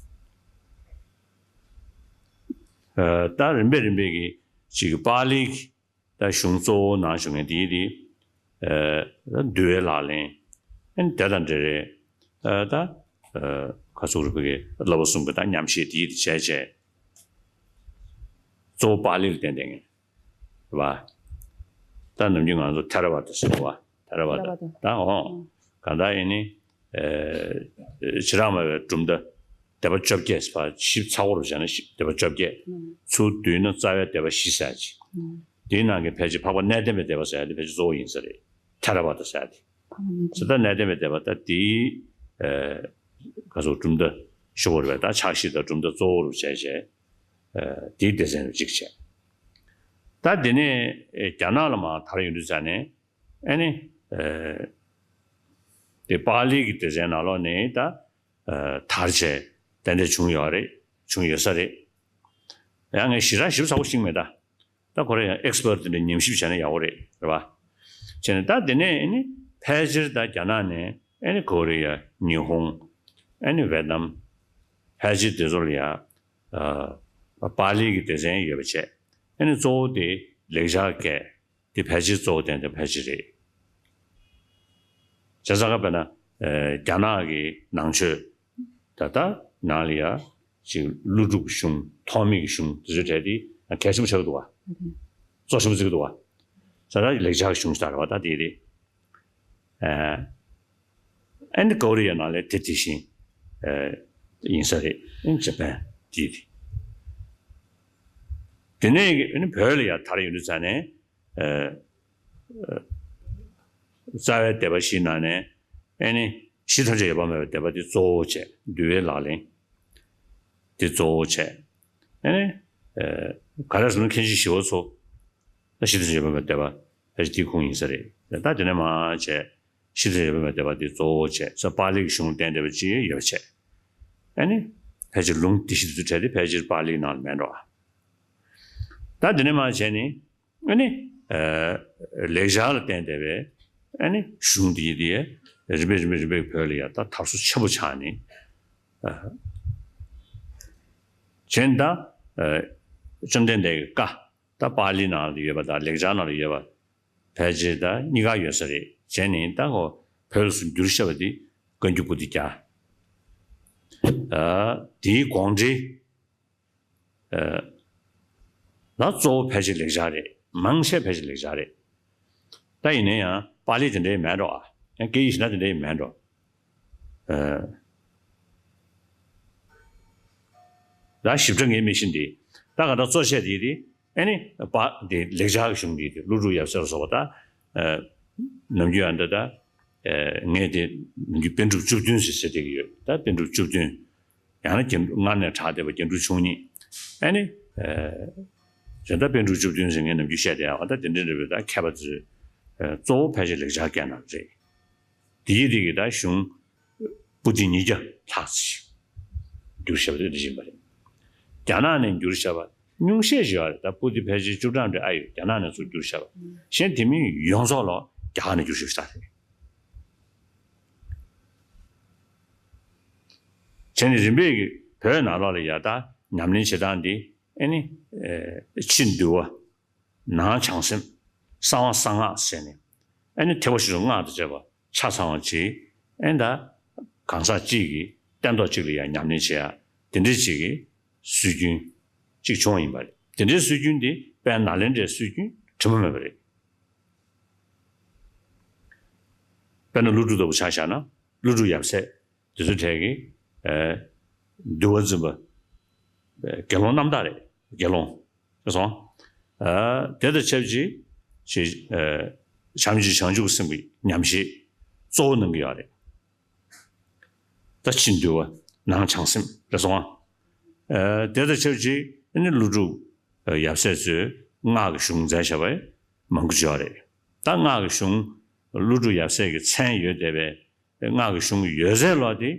ཨ་ད་རིམ་པས་རིམ་པས་ཀྱིས་ཅིག་པཱ་ལིའི་ད་གཞུང་གཙོ་བོ་ནང་བཞུགས་མཁན་དེའི་དེ་ཨ་ད་འདུལ་བའི་ལག་ལེན། ཨ་ནི་དེ་དང་འབྲེལ་རེད། ཨ་ད་ཨ་ག་ཚོད་རེད་བོད་སྐད་བསླབ་པ་གསུམ་གྱི་ད་ཉམས་བཞེས་དེའི་དེ་བྱས་བྱས། གཙོ་བོ་པཱ་ལི་ལ་བརྟེན་བསྡད་མཁན་རེད་པ། ད་ནམ་རྒྱུན་ང་ཚོ་ཐེ་ར་བ་ཏ་ཟེར་བ། ཐེ་ར་བ་ཏ། ཐེ་ར་བ་ཏ། ད་འོ། ཨང་། གང་ལྟར་ཡིན་ནི། ཨེ་བྱེ་བྲག་སྨྲ་བའི་གྲུབ་མཐའ་སྡེ་པ་བཅོ་བརྒྱད་ཟེར་བ་ཞིབ་ཚགས་པོ་རུ་བྱས་ན་ཞིབ་སྡེ་པ་བཅོ་བརྒྱད། ཨང་། ཚུར་བསྡུས་ན་རྩ་བའི་སྡེ་པ་བཞི་ཟེར་ཡ་ཅིག་ཨང་། དེའི་ནང་གི་ཕལ་ཆེར་འཕགས་པ་གནས་བརྟན་པའི་སྡེ་པ་ཟེར་ཡ་དེ་ཕལ་ཆེར་གཙོ་བོ་ཡིན་ས་རེད། ཐེ་ར་བ་ཏ་ཟེར་ཡ་དེ། ཨང་། ཟེར་ད་གནས་བརྟན་པའི་སྡེ་པ་ད་དེའི་ཨེ་ག་ཚོད་གྲུབ་མཐའ་ཤོར་བ་རེད་པས། ད་ཕྱག་བཞེས་དང་གྲུབ་མཐའ་གཙོ་བོ་རུ་བྱས་བྱས། ཨེ་དེའི་སྡེ་ཚན་རུ་གཅིག་བྱས། ད་དེ་ནས་ཨེ་རྒྱ་ནག་ལ་མར་དར་ཡོང་དུས་ཙ་ནས་ཨེ་ནི་ཨེ་དེ་པཱ་ལི་གི་སྡེ་ཚན་ནང་ལོགས་ནས་ད་ཨེ་དར་བྱས་ཏན་ཏན་བྱུང་ཡོད་རེད། བྱུང་ཡོད་ས་རེད། ཡང་ངས་ཞེ་དྲག་ཞིབ་ཚགས་པོ་ཤེས་ཀྱི་མེད་ད། ད་ཁོ་རང་ཡང་ཨེག་སི་པར་ཊི་དེ་འདྲ་ཉམས་ཞིབ་བྱས་ན་ཡག་པོ་རེད། རེད་པ། བྱས་ནས་ད་དེ་ནས་ཨེ་ནི་ཕལ་ཆེར་ད་རྒྱ་ནག་ནས་ཨེ་ནི་ཀོ་རི་ཡ། ཉི་ཧོང་། ཨེ་ནི་ཝེ་ཏི་ནམ། ཕལ་ཆེར་དེ་ཚོ་ལ་ཡ་ཨ་པཱ་ལི་གི་སྡེ་ཚན་ཡོད་པ་བྱས། ཨེ་ནི་གཙོ་བོ་དེ་ལེགས་སྦྱར་སྐད་དེ་ཕལ་ཆེར་གཙོ་བོ་བསྟན་དེ་ཕལ་ཆེར་རེད། བྱས་ཙང་ཀ་དཔེར་ན་ཨེ་རྒྱ་ནག་གི་ནང་ཆོས་ད་ལྟ་ནང་ལ་ཡ་ཅིག་ཀླུ་སྒྲུབ་གཞུང་ཐོགས་མེད་ཀྱི་གཞུང་དེ་ཚོའི་གྲས་དེ་ཡང་གལ་ཆེན་པོ་ཆགས་ཀྱི་འདུག་བ། གཙོ་ཆེན་པོ་བརྩི་གི་འདུག་བ། ད་ལྟ་ལེགས་སྦྱར་གཞུང་ཞིག་ལྟར་བ་ད་དེ་རེད། ཨ་ཨ་ནི་ཀོ་རི་ཡ་ནང་ལ་དེ་དེ་བཞིན་ཨ་ཡིན་ས་རེད། ཨ་ནི་ཇ་པན་དེ་རེད། དེ་ནས་ཨ་ནི་བོད་ལ་ཡ་དར་ཡོང་དུས་ཙ་ནས་ཨ་རྩ་བའི་སྡེ་པ་བཞིའི་ནང་ནས་ཨ་ནི་གཞི་ཐམས་ཅད་ཡོད་པར་སྨྲ་བའི་སྡེ་པ་དེ་གཙོ་བོ་བྱས། འདུལ་བའི་ལག་ལེན་དེ་གཙོ་བོ་བྱས། ཨ་ནི་ཨ་ག་རེ་ཟེར་ན་མཁན་ཆེན་ཞི་བ་འཚོ་ད་གཞི་ཐམས་ཅད་ཡོད་པར་སྨྲ་བའི་སྡེ་པ་ཕལ་ཆེར་དེའི་ཁོངས་ཡིན་ས་རེད། ད་དེ་ནས་མར་བྱས་གཞི་ཐམས་ཅད་ཡོད་པར་སྨྲ་བའི་སྡེ་པ་དེ་གཙོ་བོ་བྱས་ས། པཱ་ལི་གི་གཞུང་བསྟན་བསྡད་པ་ཅིག་ཡོད་པ་བྱས། ཨ་ནི་ཕལ་ཆེར་ལུང་སྡེ་བཞི་དེ་ཚོའི་གྲས་དེ་ཕལ་ཆེར་པཱ་ལིའི་ནང་ལ་མེད་འགྲོ། ད་དེ་ནས་མར་བྱས་ནས་ཨ་ནི་ཨ་ལེགས་སྦྱར་ལ་བརྟེན་བསྡད་པའི་ཨ་ནི་གཞུང་འདི་དེ་རིམ་པས་རིམ་པས་རིམ་པས་བོད་ལ་ཡ་ད་དར་སོ་ཆེན་པོ་ཆགས་ནས། ཨ་བྱས་ད་ཨ་བཅོམ་ལྡན་འདས་ཀྱི་བཀའ་ད་པཱ་ལི་ནང་ལ་ཡོད་པ་དང་ལེགས་སྦྱར་ནང་ལ་ཡོད་པ་ཕལ་ཆེར་ད་གཉིས་ཀ་ཡོད་ས་རེད། བྱས་ནས་ད་ཁོ་བོད་ལ་སུ་བསྒྱུར་བཞག་པ་དེ་བཀའ་འགྱུར་པོ་ཏི་རྒྱལ། ཨ་དེའི་དགོངས་འགྲེལ་ཨ་ལ་གཙོ་བོ་ཕལ་ཆེར་ལེགས་སྦྱར་རེད། མང་ཆེ་ཕལ་ཆེར་ལེགས་སྦྱར་རེད། ད་ཡིན་ན་ཡང་པཱ་ལི་དེ་འདྲའི་མེད་འགྲོ། ཨ་ཡང་སྐད་ཡིག་གཞན་དག་དེ་འདྲའི་མེད་འགྲོ། ཨ་ད་ཞིབ་ཕྲ་ངས་མི་ཤེས་འདི། ད་ག་ད་གཙོ་ཆེ་དེ་དེ་ཨ་ནི་པ་དེ་ལེགས་སྦྱར་གཞུང་འདི་དེ་ཀླུ་སྒྲུབ་ཡབ་སྲས་ལ་སོགས་པ་ད་ཨ་ནམ་རྒྱུན་ཡང་འདི་ད་ཨ་ངས་དེ་ནམ་རྒྱུན་པཎ་གྲུབ་བཅུ་བདུན་ཟེར་ཟེར་བསྡད་ཀྱི་ཡོད། ད་པཎ་གྲུབ་བཅུ་བདུན། ཡང་ན་རྒྱན་སྔར་ནས་གྲགས་བསྡད་པ་རྒྱན་དྲུག་མཆོག་གཉིས། ཨ་ནི་ཨ་གཞན་དག་པཎ་གྲུབ་བཅུ་བདུན་ཟེར་ངས་ནམ་རྒྱུན་བཤད་བསྡད་ཡོད། ད་དེ་འདྲ་འདྲ་བའི་ད་མཁས་པ་ཚོས་ཨ་གཙོ་བོ་ཕལ་ཆེར་ལེགས་སྦྱར་སྐད་ནང་རེད། དེའི་རིགས་ཀྱི་ད་གཞུང་པོ་ཏི་ཉིས་བརྒྱ་ལྷག་ཙམ་ཞིག་བསྒྱུར་བཞག་པ་དེ་འདྲ་ཡིན་པ་རེད། རྒྱ་ནག་ནས་བསྒྱུར་བཞག་པ་ཉུང་ཤས་ཤིག་ཡོད་རེད། ད་པོ་ཏི་ཕལ་ཆེར་བཅུ་གྲངས་འདྲ་ཨ་ཡོད། རྒྱ་ནག་ནས་ཚུར་བསྒྱུར་བཞག་པ། གཞན་དེ་མིན་ཡོངས་རྫོགས་ལ་རྒྱ་གར་ནས་བསྒྱུར་བཞག་པ་ཞིག་རེད། བྱས་ནས་རིམ་པས་ཀྱི་བོད་ནང་ལོགས་ལ་ཡ་ད་ཉམས་ལེན་བྱེད་སྟངས་འདི་ཨ་ནི་ཨེ་ཕྱི་འདུལ་བ། ནང་བྱང་སེམས། གསང་བ་གསང་སྔགས་ཟེར་ནས་ཨ་ནི་ཐེག་པ་ཆེ་ཆུང་སྔགས་དང་བཅས་པ་ཆ་ཚང་བ་ཅིག་ཨ་ནི་ད་གང་ཟག་གཅིག་གིས་སྟན་ཐོག་གཅིག་ལ་ཡང་ཉམས་ལེན་བྱེད་ཡ་དེ་འདྲའི་ཅིག་གི་སྲོལ་རྒྱུན་ཅིག་བྱུང་བ་ཡིན་པ་རེད། དེ་འདྲའི་སྲོལ་རྒྱུན་དེ་དཔལ་ནཱ་ལེནྡྲའི་སྲོལ་རྒྱུན་དྲི་མ་མེད་པ་རེད། དཔེར་ན་ཀླུ་སྒྲུབ་ལྟ་བུ་ཆ་བཞག་ན་ཀླུ་སྒྲུབ་ཡབ་སྲས་དེ་ཚོའི་གྲས་ཀྱི་ཨ་འདུལ་བ་འཛིན་པ་ཨ་དགེ་སློང་རྣམ་དག་རེད། དགེ་སློང་། ཤེས་སོང་། ཨ་དེ་དང་ཆབས་ཅིག་ཅིག་ཨ་ བྱམས་ཆེན་བྱང་ཆུབ་སེམས་ཀྱི་ཉམས་བཞེས་གཙོ་བོ་གནང་གི་ཡོད་རེད། ད་ཕྱི་འདུལ་བ་ནང་བྱང་སེམས་རེད་སོང་ཨ། དེ་དང་ཆབས་ཅིག་ཨ་ནི་ཀླུ་སྒྲུབ་ཡབ་སྲས་ཚོས་སྔགས་ཀྱི་གཞུང་མཛད་བཞག་པ་མང་པོ་ཅིག་ཡོད་རེད། ད་སྔགས་ཀྱི་གཞུང་ཀླུ་སྒྲུབ་ཡབ་སྲས་ཀྱི་མཚན་ཡོད་བསྡད་པའི་སྔགས་ཀྱི་གཞུང་ཡོད་ཚད་ལོག་དེ་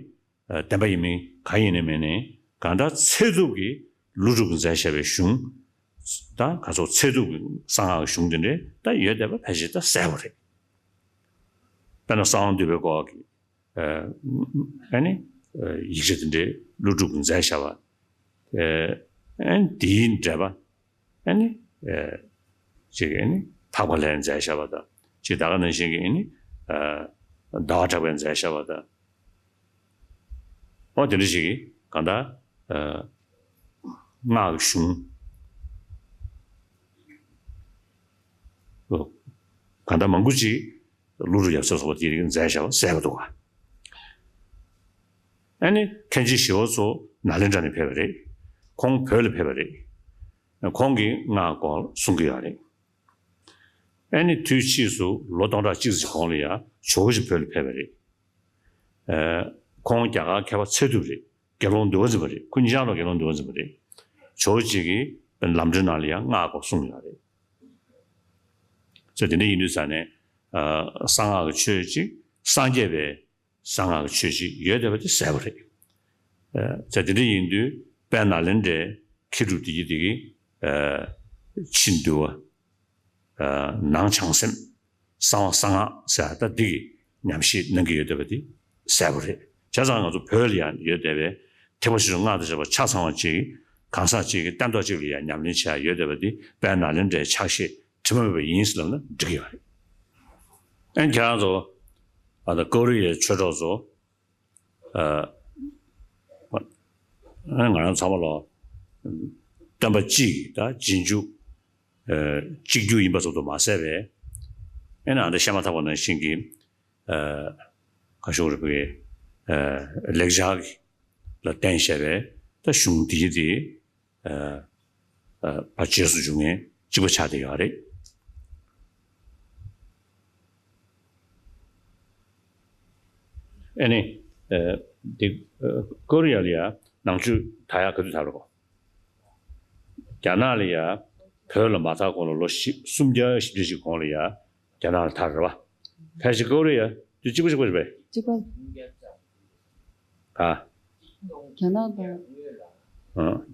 བདེན་པ་ཡིན་མིན་གང་ཡིན་ནའི་མིན་ནའི་གང་ལྟར་ཚད་ཐུབ་ཀྱི་ཀླུ་སྒྲུབ་ཀྱིས་མཛད་བཞག་པའི་གཞུང་། ད་ག་ཚོད་ཚད་ཐུབ་ཀྱི་གསང་སྔགས་ཀྱི་གཞུང་དེ་འདྲའི་ད་ཡོད་བསྡད་པ་ཕལ་ཆེར་ད་གསལ་པོ་རེད། དཔེར་ན་གསང་བ་འདུས་པའི་སྐོར་གྱི་ཨ་ནི་ཡིག་ཆ་དེ་འདྲའི་ཀླུ་སྒྲུབ་ཀྱིས་མཛད་བཞག་པ། ཨ་ནི་དེའི་འགྲེལ་པ། ཨ་ནི། ཨེ། ཅིག་ཨ་ནི་འཕགས་པ་ལྷས་མཛད་བཞག་པ་དང་ཅིག་ད་ག་ནང་བཞིན་གྱི་ཨ་ནི། ཨ། ཟླ་བ་གྲགས་པས་མཛད་བཞག་པ་དང་། འོ་དེ་འདྲ་ཞིག་གིས་གང་ལྟར། ཨ། སྔགས་ཀྱི་གཞུང་། གང་ལྟར་མང་པོ་ཅིག་ཀླུ་སྒྲུབ་ཡབ་སྲས་སོགས་པ་དེ་རིགས་མཛད་བཞག་པ་གསལ་པོ་འདུག་ག་ཨ་ནི་མཁན་ཆེན་ཞི་བ་འཚོ་ནཱ་ལེནྡྲ་ནས་ཕེབས་པ་རེད། ཁོང་བོད་ལ་ཕེབས་པ་རེད། ཁོང་གིས་སྔགས་སྐོར་གསུང་གི་ཡོད་རེད། ཨ་ནི་དུས་ཕྱིས་སུ་ལོ་སྟོང་ཕྲག་གཅིག་ཙམ་གོང་ལ་ཡང་ཇོ་བོ་རྗེ་བོད་ལ་ཕེབས་པ་རེད། ཨ། ཁོང་རྒྱ་གར་མཁས་པ་ཚད་ཐུབ་རེད། དགེ་སློང་འདུལ་བ་འཛིན་པ་རེད། ཁོ་གཉིས་ཆར་ལ་དགེ་སློང་འདུལ་བ་འཛིན་པ་རེད། ཇོ་བོ་རྗེ་གིས་ལམ་འགྲེལ་ནང་ལ་ཡང་སྔགས་སྐོར་གསུངས་ཡོད་རེད། ཚེ་དེ་འདྲ་ཡིན་དུས་ས་ནས། ཨ། གསང་སྔགས་ཀྱི་ཆོས་ཅིག་སངས་རྒྱས་པའི་གསང་སྔགས་ཀྱི་ཆོས་ཅིག་ཡོད་བསྡད་པ་དེ་གསལ་པོ་རེད། ཨ། ཚེ་དེ་འདྲ་ཡིན་དུས་དཔལ་ནཱ་ལེནྡྲའི་མཁས་གྲུབ་དེ་གྱིས་དེ་གི་ཨ། ཕྱི་འདུལ་བ། ཨ། ནང་བྱང་སེམས། གསང་བ་གསང་སྔགས་ཟེར་ད་འདི་གི་ཉམས་བཞེས་གནང་གི་ཡོད་བསྡད་པ་དེ་གསལ་པོ་རེད། བྱས་ཙང་ང་ཚོ་བོད་ལ་ཡང་ཡོད་བསྡད་པའི་ཐེག་པ་ཆེ་ཆུང་སྔགས་དང་བཅས་པ་ཆ་ཚང་བ་ཅིག་གང་ཟག་ཅིག་གི་སྟན་ཐོག་ཅིག་ལ་ཡང་ཉམས་ལེན་བྱེད་ཡ་ཡོད་བསྡད་པ་དེ་དཔལ་ནཱ་ལེནྡྲའི་ཕྱག་བཞེས་དྲི་མ་མེད་པ་ཡིན་ཟེར་ལབ་ན་འགྲིག་གི་ཡོད་རེད། ཨན་ཁྱེད་རང་ཚོ་ཨ་ད་ཀོ་རི་ཡའི་ཆོས་གྲོགས་ཚོ། ཨ། ང་རང་ཚང་མ་ལ་སྟོན་པ་གཅིག་གིས་ད་རྗེས་འཇུག་ཨ། གཅིག་གྱུར་ཡིན་པ་སོགས་དུ་མ་ཟད་པས། ཨེ་ན་འདི་བཤད་མ་ཐག་པ་ནང་བཞིན་གྱི། ཨ། ག་ཤོག་རེ་བའི། ཨ། ལེགས་སྦྱར་གྱི་ལ་བརྟེན་བྱས་པའི་ད་གཞུང་འདི་དེ། ཨ། ཨ། རྗེས་སུ་འཇུག་མཁན་གཅིག་པ་ཆགས་བསྡད་ཡོད་རེད། ཨ་ནི། ཨ། འདི། ཨ། ཀོ་རི་ཡ་ལ་ཡ་ནང་ཆོས་དར་ཡག་ག་དུས་དར་རོ། རྒྱ་ནག་ལ་ཡ་བོད་ལ་མ་དར་གོང་ལ་ལོ་བཞི་སུམ་བརྒྱ་བཞི་བརྒྱ་ཞིག་གོང་ལ་ཡ་རྒྱ་ནག་ལ་དར་རེད་བ། ཕལ་ཆེར་ཀོ་རི་ཡ་དུས་གཅིག་པ་གཅིག་པ་རེད་པས། གཅིག་པ། ཨ། རྒྱ་ནག་དང་། ཨ།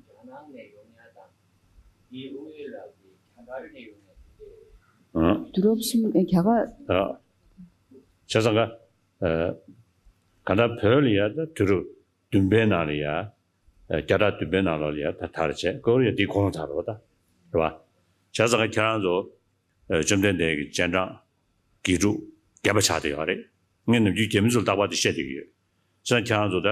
ཨ། དུས་རབས་གསུམ་ཨེ་རྒྱ་གར། ཨ། བྱས་ཙང་ཀ་ཨ། ག་ད་བོད་ལ་ཡ་ད་དུས་རབས་བདུན་པའི་ནང་ལ་ཡ། ཨ། བརྒྱ་ཕྲག་བདུན་པའི་ནང་ལོགས་ལ་ཡ་ད་དར་བྱས་ཀོ་རི་ཡ་འདི་གོང་ལ་དར་བ་ད། རེད་བ། བྱས་ཙང་ཀ་ཁྱེད་རང་ཚོ། ཨ། བཅོམ་ལྡན་འདས་ཀྱི་སྤྱན་དྲངས་དགེ་ཕྲུག་རྒན་པ་ཆགས་བསྡད་ཡོད་རེད། ངས་ནམ་རྒྱུན་རྒྱ་མི་ཚོར་རྟག་པར་དེ་བཤད་བསྡད་ཀྱི་ཡོད། བྱས་ཙང་ཁྱེད་རང་ཚོ་ད་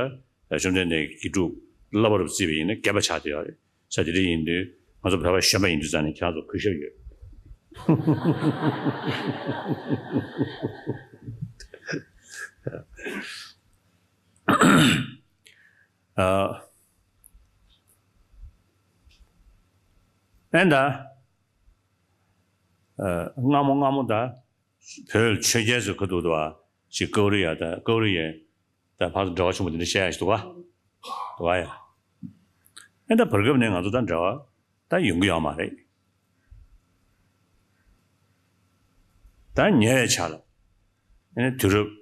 བཅོམ་ལྡན་འདས་ཀྱི་དགེ་ཕྲུག་བསླབ་པ་རུ་བརྩིས་པ་ཡིན་ན་རྒན་པ་ཆགས་བསྡད་ཡོད་རེད། ས་དེ་འདྲ་ཡིན་དུས་ང་ཚོ་བོད་པ་གཞོན་པ་ཡིན་དུས་ཙང་ནས་ཁྱེད་རང་ཚོ་གུས་ཞབས་ཡོད། ཨ། ཨེ་ད། ཨ། སྔ་མོ་སྔ་མོ་ད། བོད་ཆོས་རྒྱལ་ཚོའི་ཁ་ཐུག་ཏུ་བ་ཅིག་ཀོ་རི་ཡ་དང་ཀོ་རི་ཡའི་ད་ཕར་ཚུར་འབྲེལ་བ་ཆེན་པོ་འདི་འདྲ་བཤད་ཡ་ཞིག་འདུག་ག་འདུག་ག་ཡ། ཨེ་ད་བར་སྐབས་ནས་ང་ཚོ་ད་འབྲེལ་བ་ད་ཡོང་གི་ཡོད་མ་རེད། ད་ཉེ་བའི་ཆར་ལ་ཨེ་ནི་དུས་རབས་